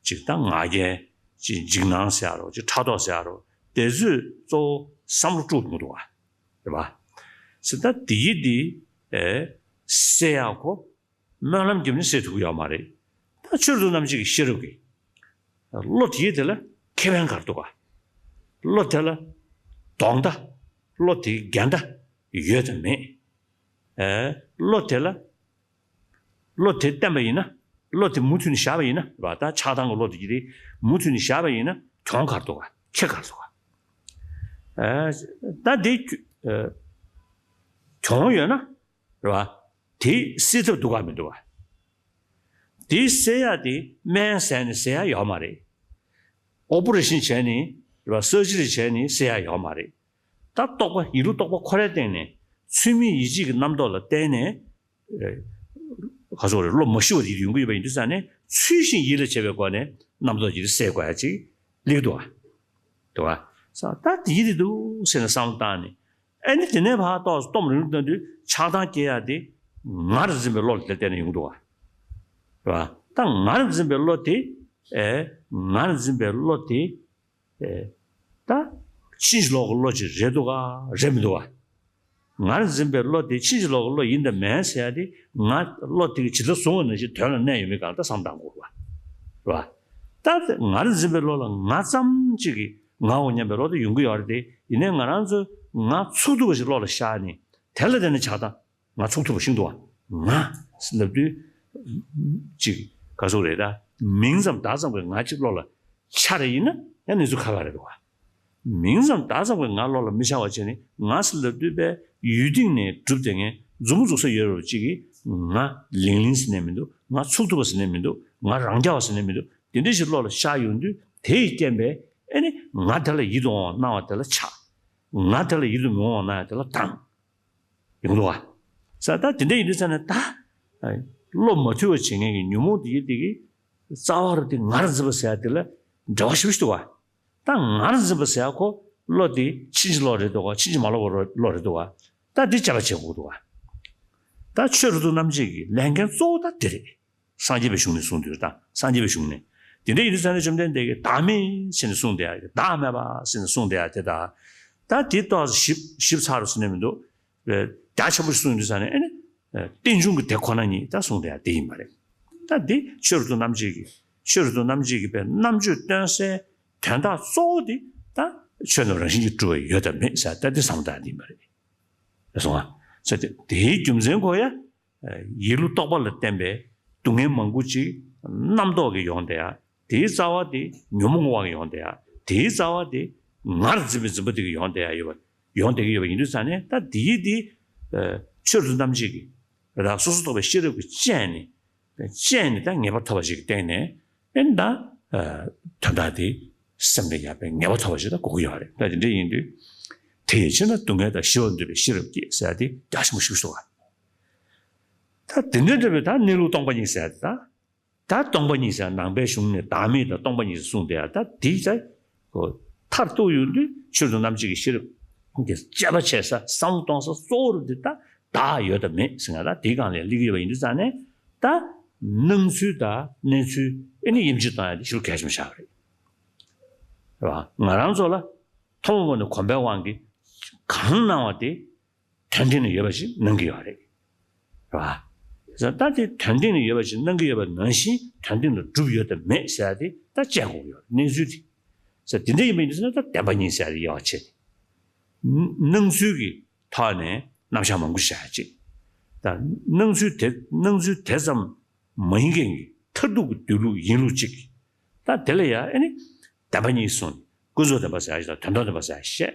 ཅིག་ད་ང་རྒྱལ། ཅིག་འཇིགས་སྣང་ཟེར་ཡ་རོ། ཅིག་ཕྲག་དོག་ཟེར་ཡ་རོ། དེ་ཚོས་གཙོ་བོ་བསམ་བློ་དཀྲུག་འདུག་བ། རེད་བ། ཟེར་ད་དེ་ཡི་དེ་ཨེ་སེལ་ཡག་གོ། སྨོན་ལམ་བརྒྱབ་ནས་སེལ་ཐུབ་ཀྱི་ཡོད་མ་རེད། ད་ཕྱི་རོལ་དུ་རྣམ་འབྱེད་ཀྱི་ཤེས་རབ་ཀྱིས་བློ་དེ་ཡི་དེ་ལ་ཁེ་ཕན་ག་རེ་འདུག་ག་བློ་དེ་ལ་དོན་དག་བློ་དེའི་འགལ་ཟླ་ཡོད་དམ་མེད། ཨེ་བློ་དེ་ལ། བློ་དེ་བསྟན་པ་ཡིན་ན། བློ་དེ་མུ་མཐུད་ནས་བཞག་པ་ཡིན་ན་རེད་བ། ད་ཆགས་སྡང་གི་བློ་དེ་ཀྱི་དེ་མུ་མཐུད་ནས་བཞག་པ་ཡིན་ན་གྱོང་ག་རེ་འདུག་ག་ཁེ་ག་རེ་འདུག་ག་ཨ་ད་དེ་ཨ་གྱོང་ཡོད་ན་རེད་བ། དེ་སེལ་ཐབས་འདུག་ག་མི་འདུག་ག་དེ་སེལ་ཡག་དེ་སྨན་བཟས་ནས་སེལ་ཡག་ཡོད་མ་རེད། ཨོ་པ་རེ་ཤན་བྱས་ནས་རེད་བ། སར་ཇི་རི་བྱས་ནས་སེལ་ཡག་ཡོད་མ་རེད། ད་རྟོག་པ་ཡིད་བློ་རྟོག་པ་ཁོ་རའི་སྟེང་ནས་ཚུལ་མིན་ཡིད་བྱེད་ཀྱི་རྣམ་རྟོག་ལ་བརྟེན་ནས། ཨེ་ག་ཚོད་རེད། བློ་མ་ཞི་བ་ཞིག་ཡོང་གི་ཡོད་པ་ཡིན་དུས་ཙང་ནས་ཚུལ་བཞིན་ཡིད་ལ་བྱེད་པའི་སྒོ་ནས་རྣམ་རྟོག་ཅིག་སེལ་དགོས་ཡ་ཅིག་སླེབས་འདུག་བ། འདུག་བ། ས་ད་དེ་ཡིད་དེ་འདུག་ཟེར་ནས་བསམ་བློ་བཏང་ནས་ཨ་ནི་དེ་ནས་ཕར་ཏོག་ཙམ་སྟོབས་རིང་རུ་བཏང་དུས་ཆགས་སྡང་སྐྱེ་ཡ་དེ་ངར་འཛིན་པའི་བློ་ལ་བརྟེན་ནས་ཡོང་འདུག་བ། རེད་བ། ད་ངར་འཛིན་པའི་བློ་དེ་ཨེ་ངར་འཛིན་པའི་བློ་དེ། ཨེ། ད། ཕྱིན་ཅི་ལོག་གི་བློ་ཅིག་རེད་འདུག་ག་རེད་མི་འདུག་ག་ངར་འཛིན་པའི་བློ་དེ་ཕྱིན་ཅི་ལོག་གི་བློ་ཡིན་དང་མིན་ཟེར་ཡ་དེ་ང་བློ་དེ་གི་ཇི་ལྟར་བཟུང་བ་ནང་བཞིན་དོན་ལ་གནས་ཡོད་མེད་གང་ལྟར་བསམ་བཏང་དགོས་རེད་བ། རེད་བ། ད་ངར་འཛིན་པའི་བློ་ལ་ང་ཙམ་ཅིག་གིས་ངའོ་སྙམ་པའི་བློ་དེ་ཡོང་གི་ཡོད་རེད་དེ། ཡིན་ནའི་ང་རང་ཚོས་ང་ཚུགས་ཐུབ་པ་ཞིག་བློ་ལ་ཤར་ནས་དེ་ལ་བརྟེན་ནས་ཆགས་སྡང་། ང་ཚུགས་ཐུབ་པ་ཤིན་ཏུ་བ། ང་ལབ་དུས། ཅིག་ག་ཚོད་རེད་ད། མིང་ཙམ་བརྡ་ཙམ་གྱི་ང་གཅིག་བློ་ལ་འཆར་རེ་ཡིན་ན། ཡང་གནས་ཚུལ་ཁ་ཁ་རེད་འདུག་བ། མིང་ཙམ་བཏགས་ཙམ་གྱིས་ང་བློ་ལ་མི་འཆར་བ་བྱས་ནས། ང་ཟེར་ལབ་དུས་པའི་ཡུལ་སྟེང་ནས་གྲུབ་བསྡད་མཁན་མཛུབ་མོ་འཛུགས་ས་ཡོད་རེད་པ། གཅིག་གིས་ང་ལིང་ལིང་ཟེར་ནས་མི་འདུག་ང་ཚུགས་ཐུབ་པ་ཟེར་ནས་མི་འདུག་ང་རང་རྐྱ་བ་ཟེར་ནས་མི་འདུག་དེ་འདྲ་ཞིག་བློ་ལ་ཤར་ཡོང་དུས། དེ་ཡི་རྐྱེན་པས་ཨེ་ནི་ང་དེ་ལ་ཡིད་དུ་འོང་བ་སྣང་བ་དེ་ལ་ཆགས། ང་དེ་ལ་ཡིད་དུ་མི་འོང་བ་སྣང་ཡ་དེ་ལ་སྡང་། ཡོང་འདུག་བ། ས་ད་དེ་འདྲ་ཡིན་དུས་ཙ་ནས་ད། བློ་མ་མཐུན་པ་བྱེད་མཁན་གྱི་ཉོན་མོངས་དེ་ཡི་དེ་གི་རྩ་བ་རུ་དེ་ངར་འཛིན་པ་ཟེར་ཡ་དེ་ལ་འབྲེལ་བ་ཞེ་པོ་ཞིག་འདུག་བ། ད་ངར་འཛིན་པ་ཟེར་ཡ་ཁོ་བློ་དེ་ཕྱིན་ཅི་ལོག་རེད་འདུག་བ། ཕྱིན་ཅི་མ་ལོག་པ་བློ་རེད་འདུག་བ། ད་འདི་དཔྱད་པ་བྱེད་དགོས་འདུག་བ། ད་ཆོས་རབ་ཏུ་རྣམ་འབྱེད་ཀྱི་ལས་འགན་གཙོ་བོ་ད་འདི་རེད། སངས་རྒྱས་པའི་གཞུང་ནས་གསུངས་དུས་དང་སངས་རྒྱས་པའི་གཞུང་ནས། དེ་འདྲ་ཡིན་དུས་ཙ་ན་བཅོམ་ལྡན་འདས་ཀྱིས་བདག་མེད་ཟེར་ནས་གསུངས་བསྡད་ཡ། བདག་མེད་པ་ཟེར་ནས་གསུངས་བསྡད་ཡ་དེ་དང་། ད་དེ་ཏོག་ཙམ་ཞིབ་ཞིབ་ཚགས་རུ་ཟེར་ནས་མི་འདུག་རྒྱ་ཆེན་པོ་ཞིག་གསུངས་ཡོང་དུས་ཙ་ན་ཨེ་ནི། རྟེན་འབྱུང་གི་དེ་ཁོ་ན་ཉིད་ད་གསུངས་བསྡད་ཡ་དེ་ཡིན་པ་རེད། ད་འདི་ཆོས་རབ་ཏུ་རྣམ་འབྱེད་ཀྱི་ཆོས་རབ་ཏུ་རྣམ་འབྱེད་ཀྱི་པའི་རྣམ་དཔྱོད་སྟོན་སའི་དོན་དག་གཙོ་བོ་དེ་ད་ཆོས་རྣམས་རང་བཞིན་གྱིས་གྲུབ་པ་ཡོད་དམ་མེད་ཟེར་ད་འདི་བསམ་བློ་བཏང་ཡ་དེ་ཡིན་པ་རེད། རེད་སོང་ང་། ས་དེ་དེའི་རྒྱུ་མཚན་ཁོ་ཡ། ཡིད་བློ་རྟོག་པ་ལ་བརྟེན་པའི་སྡུག་བསྔལ་མང་པོ་ཅིག་རྣམ་རྟོག་གིས་ཡོང་བསྡད་ཡ། དེའི་རྩ་བ་དེ་ཉོན་མོངས་པ་གིས་ཡོང་བསྡད་ཡ། དེའི་རྩ་བ་དེ་ངར་འཛིན་པའི་འཛིན་པ་དེ་གིས་ཡོང་བསྡད་ཡ་ཡོད་པ། ཡོང་བསྡད་ཀྱི་ཡོད་པ་ཡིན་དུས་ཙ་ནས་ད་དེའི་དེ་ཆོས་རབ་ཏུ་རྣམ་འབྱེད་ཀྱི་རང་སོ་སོར་རྟོག་པའི་ཤེས་རབ་ཀྱིས་དཔྱད་ནས། དཔྱད་ནས་ད་ངེས་པ་ཐོབ་པ་ཞིག་གི་སྟེང་ནས་ཨེ་ད་དོན་དག་དེ་སེམས་ལ་ཡག་པའི་ངེས་པ་ཐོབ་པ་ཞིག་ད་དགོས་ཀྱི་ཡོད་རེད། ད་དེ་འདྲ་ཡིན་དུས། དེ་ཡི་ཕྱིར་ན་སྡུག་བསྔལ་དང་ཞི་བར་འདོད་པའི་ཤེས་རབ་ཀྱིས་ཟེར་ཡ་དེ་རྒྱ་ཆེན་པོ་ཞིག་སོང་བ། ད་དེ་འདྲ་འདྲ་བའི་ད་གནས་ལུགས་སྟོང་པ་ཉིད་ཟེར་ཡ་དེ་ད། ད་སྟོང་པ་ཉིད་ཟེར་ནང་པའི་གཞུང་ནས་བདག་མེད་དང་སྟོང་པ་ཉིད་གསུངས་ཏེ། ད་དེའི་ད་ཁོ་མཐར་གཏུགས་ཡོང་དུས་ཆོས་རབ་ཏུ་རྣམ་འབྱེད་ཀྱི་ཤེས་རབ་ཀྱིས་དཔྱད་པ་བྱས་ས་བསམ་བློ་གཏོང་ས་གཙོ་བོ་རུ་འདི་ད་བདག་ཡོད་དམ་མེད་ཟེར་ང་ད་དེའི་སྒང་ལ་སླེབས་ཀྱི་ཡོད་པ་ཡིན་དུས་ཙང་ནས། ད་སྣང་ཚུལ་དང་གནས་ཚུལ་ཨེ་ནི་དབྱེ་འབྱེད་གཏོང་ཡ་དེ་ཞེ་པོ་གལ་ཆེན་པོ་ཆགས་པ་རེད། རེད་བ། ང་རང་ཚོ་ལ་ཐོག་མ་ནས་གོམས་པའི་དབང་གིས་གང་སྣང་བ་དེ། དོན་སྟེང་ན་ཡོད་པ་ཞིག་སྣང་གི་ཡོད་རེད། རེད་བ། ད་དེ་དོན་སྟེང་ན་ཡོད་པ་ཞིག་སྣང་གི་ཡོད་པ་ནང་བཞིན་དོན་སྟེང་ན་གྲུབ་ཡོད་དམ་མེད་ཟེར་ཡ་དེ་ད་དཔྱད་དགོས་ཀྱི་ཡོད་རེད། གནས་ཚུལ་དེ། ཟེར་དེ་འདྲ་ཡིན་པ་ཡིན་ན་ད་བདེན་པ་གཉིས་ཟེར་ཡ་དེ་དབྱེ་བ་ཕྱེ་ནས། སྣང་ཚུལ་གྱི་ཐོག་ནས་རྣམ་གཞག་མང་པོ་བྱ་ཡ་གཅིག་ད་སྣང་ཚུལ་དེ་སྣང་ཚུལ་དེ་ཙམ་མ་ཡིན་མཁན་གྱི་མཐར་ཐུག་གི་སྡོད་ལུགས་ཡིན་ལུགས་གཅིག་ད་དེ་ལ་ཡ་ཨེ་ནི་བདེན་པ་གཉིས་གསུངས། ཀུན་རྫོབ་བདེན་པ་ཟེར་ཡ་ཞིག་དང་དོན་དམ་བདེན་པ་ཟེར་ཡ་ཞིག་བཤད།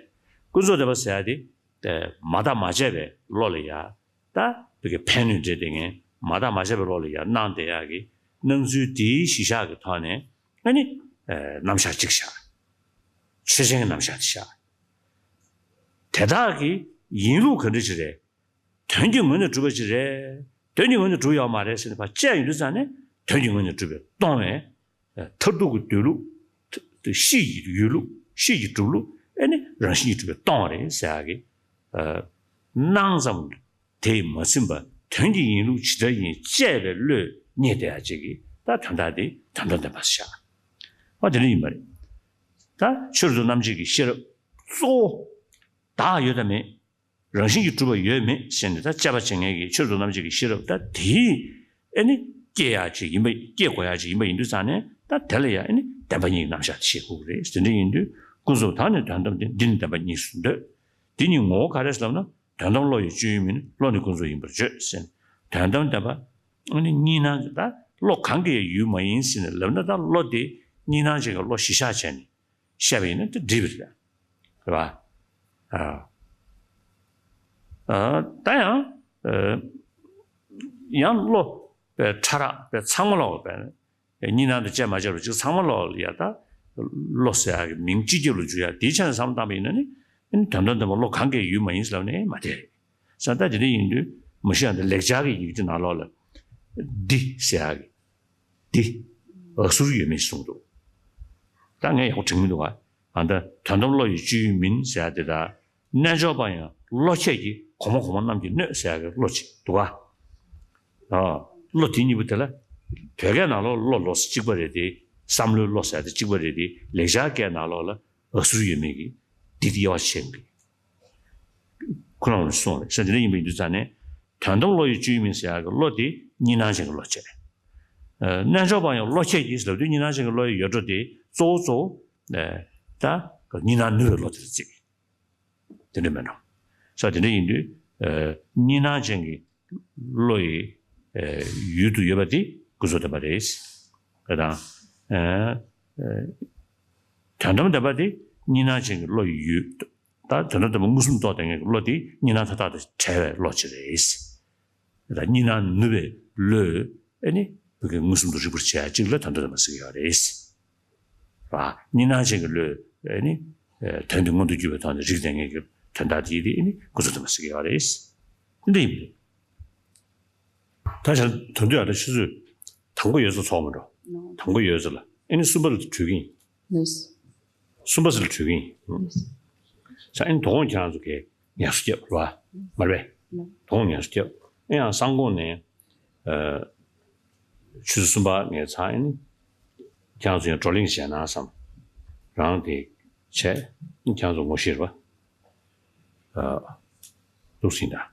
ཀུན་རྫོབ་བདེན་པ་ཟེར་ཡ་དེ། དེ་མ་བརྟགས་མ་དཔྱད་པའི་བློ་ལ་ཡ། ད་བོད་ཀྱི་ཕན་གནོད་འབྲེལ་བསྡད་མཁན་མ་བརྟགས་མ་དཔྱད་པའི་བློ་ལ་ཡ་སྣང་བསྡད་ཡག་གི་སྣང་ཚུལ་དེའི་གཞི་བཞག་གི་ཐོག་ནས་ཨ་ནི། རྣམ་གཞག་གཅིག་བཞག་ཆོས་ཅན་གྱི་རྣམ་གཞག་དེ་བཞག་དེ་དག་གི་ཡིན་ལུགས་ག་འདྲ་ཞིག་རེད། དོན་གྱི་ངོས་ནས་གྲུབ་པ་ཞིག་རེད། དོན་གྱི་ངོས་ནས་གྲུབ་ཡོད་མ་རེད་ཟེར་ནས་ཕར་དཔྱད་ཡོང་དུས་ཙང་ནས་དོན་གྱི་ངོས་ནས་གྲུབ་པའི་སྟོང་བའི། མཐར་ཐུག་གི་སྡོད་ལུགས། གཤིས་ཀྱི་ཡོད་ལུགས། གཤིས་ཀྱི་གྲུབ་ལུགས་ཨེ་ནི་རང་བཞིན་གྱིས་གྲུབ་པའི་སྟོང་བ་རེད་ཟེར་ཡག་གི། སྣང་ཙམ་དེས་མ་ཟིན་པར་དོན་གྱི་ཡིན་ལུགས་ཇི་ལྟར་ཡིན་དཔྱད་པའི་བློས་རྙེད་བསྡད་ཡག་ཅིག་གིས་ད་དོན་དག་དེ་དོན་དམ་བདེན་པ་ཟེར་བཞག་ཨ་དེ་འདྲ་ཡིན་པ་རེད། ད་ཆོས་རབ་ཏུ་རྣམ་འབྱེད་ཀྱི་ཤེས་རབ་གཙོ་བོ་བདག་ཡོད་དམ་མེད། རང་བཞིན་གྱིས་གྲུབ་པ་ཡོད་མེད་ཟེར་ནས་ད་དཔྱད་པ་བྱེད་མཁན་གྱི་ཆོས་རབ་ཏུ་རྣམ་འབྱེད་ཀྱི་ཤེས་རབ་ད་དེའི་ཨེ་ནི་སྐྱེ་ཡག་ཅིག་ཡིན་པ་སྐྱེ་དགོས་ཡག་ཅིག་ཡིན་པ་ཡིན་དུས་ཙང་ནས་ད་དེ་ལ་ཡང་ཨེ་ནི་བདེན་པ་གཉིས་ཀྱི་རྣམ་གཞག་དེ་ཤེས་དགོས་ཀྱི་རེད། དེ་འདྲ་ཡིན་དུས་ཀུན་རྫོབ་བདག་ནི་དོན་དམ་སྟེ། འདི་ནི་བདེན་པ་གཉིས་སུ་འདོད། འདི་གཉིས་ངོ་བོ་ག་རེ་ཟེར་ལབ་ན། དོན་དམ་བློ་ཡི་སྤྱོད་ཡུལ་མིན། བློ་ནི་ཀུན་རྫོབ་ཡིན་པར་བརྗོད་ཟེར་ནས། དོན་དམ་བདེན་པ་ཨ་ནི་གཉིས་སྣང་ད་བློ་གང་གི་ཡང་ཡུལ་མ་ཡིན་ཟེར་ནས་ལབ་ན་ད་བློ་དེ་གཉིས་སྣང་ཅན་གྱི་བློ་གཞི་བཞག་བྱས་ནས། བཤད་པ་ཡིན་ན་དེ་འགྲིག་པ་རེད། རེད་པ། ཨ། ཨ། ད་ཡང་། ཨ། ཡང་བློ་པའི་ཕྲ་རགས་པའི་ཚང་མ་ལོག་པའི་གཉིས་སྣང་དང་བཅས་མ་བཅས་པ་ཅིག་ཚང་མ་ལོག་ལ་ཡ་ད་བློ་ཟེར་ཡག་གི་མིང་སྤྱི་ཁྱབ་ལ་འཇུག་ཡག་དེའི་ཆ་ནས་བསམ་བློ་བཏང་པ་ཡིན་ན་ནི་དོན་དམ་བདེན་པ་བློ་གང་གི་ཡུལ་མ་ཡིན་ཟེར་ལབ་ནས་མ་བསྡད། ས་ད་དེ་འདྲ་ཡིན་དུས་མ་གཞི་ཡང་དེ་ལེགས་སྦྱར་གྱི་ཡི་གེ་དེ་ནང་ལོགས་ལ་འདི་ཟེར་ཡག་གི་འདི་འ་ཟུར་ཡོད་མེད་གསུངས་འདུག་ད་ངས་ཡག་པོ་དྲན་གྱི་མི་འདུག་ག་ཨ་ད་དོན་དམ་བློ་ཡི་སྤྱོད་ཡུལ་མིན་ཟེར་ཡག་དེ་དག་རྣལ་འབྱོར་པ་ཡང་བློ་ཁྱད་ཀྱིས་གོང་མ་གོང་མ་རྣམས་ཀྱིས་གནོད་ཟེར་ཡག་གི་བློ་ཅིག་འདུག་ག་ཨ། བློ་དེ་གཉིས་པོ་དེ་ལ་བོད་སྐད་ནང་ལོགས་བློ་ལོགས་སུ་གཅིག་པ་རེད་དེ། བསམ་བློའི་བློ་ཟེར་ཡག་དེ་གཅིག་པ་རེད་དེ། ལེགས་སྦྱར་སྐད་ནང་ལོགས་ལ་འ་ཟུར་ཡོད་མེད་ཀྱི་འདི་དེ་དབྱེ་བ་ཕྱེ་གི་ཁོ་རང་ལ་གསུངས་རེད། ས་དེ་འདྲ་ཡིན་པ་ཡིན་དུས་ཙང་ནས་དོན་དམ་བློ་ཡི་སྤྱོད་ཡུལ་མིན་ཟེར་ཡག་གི་བློ་དེ་གཉིས་སྣང་ཅན་གྱི་བློ་བྱས། ཨ། རྣལ་འབྱོར་པ་ཡང་བློ་ཁྱད་ཀྱིས་ལབ་དུས་གཉིས་སྣང་ཅན་གྱི་བློ་ཡི་ཡོད་འགྲོ་དེ་གཙོ་བོ་གཙོ་བོ། ཨ། ད་གཉིས་སྣང་ནུབ་པའི་བློ་དེ་ལ་བརྩི། དེ་འདྲ་མེད་ནོ། ས་དེ་འདྲ་ཡིན་དུས། ཨ། གཉིས་སྣང་ཅན་གྱི་བློ་ཡི། ཨ། ཡུལ་དུ་ཡོད་པ་དེ་ཀུན་རྫོབ་བདེན་པ་རེད། ཨ་དང་། ཨ། ཨ། དོན་དམ་བདེན་པ་དེ་གཉིས་སྣང་ཅན་གྱི་བློ་ཡོད། ད་དོན་དམ་བདེན་པ་མངོན་སུམ་རྟོགས་བསྡད་མཁན་གྱི་བློ་དེ་གཉིས་སྣང་མཐའ་དག་དང་བྲལ་བའི་བློ་ཅིག་རེད། ད་གཉིས་སྣང་ནུབ་པའི་བློས་ཨེ་ནི་བོད་ཀྱི་མངོན་སུམ་དུ་རིག་པར་བྱེད་ཡ་གཅིག་ལ་དོན་དམ་བདེན་པ་ཟེར་གྱི་ཡོད་རེད། ར། གཉིས་སྣང་ཅན་གྱི་བློས་ཨེ་ནི་དོན་དེ་མངོན་དུ་གྱུར་པའི་ཐོག་ནས་རིག་བསྡད་མཁན་གྱི་དོན་དག་དེ་ཡིན་དེ་ཨེ་ནི་མངོན་སུམ་དུ་མ་ཟེར་གྱི་ཡོད་རེད། དེ་འདྲ་ཡིན་པ་རེད། ད་བྱས་ན་དོན་དུ་ཡང་ད་ཆུ་ཚོད་དང་པོ་ཡོད་ཚད་ཚོགས་མ་འགྲོ། དང་པོ་ཡོད་ཚད་ལ་ཨེ་ནི་གསུམ་པ་ལ་གྲོལ་གྱི་ཡིན། གསུམ་པ་ཚོ་ལ་གྲོལ་གྱི་ཡིན། ས་ཨེ་དོ་དགོང་ཁྱེད་རང་ཚོ་གས་ངལ་གསོ་རྒྱབ་ར། མ་རེད་པས། དོ་དགོང་ངལ་གསོ་རྒྱབ། ཨེ་ཡང་སང་དགོང་ནས་ཨ། ཆུ་ཚོད་གསུམ་པ་ངས་ཚར་ཨེ་ནི་ཁྱེད་རང་ཚོ་ཡང་བགྲོ་གླེང་བྱས་ན་བསམ། རང་དེ་བྱས་ཁྱེད་རང་ཚོ་ངོ་ཤེས་ར། ཨ། ལུགས་སྲིད་ད།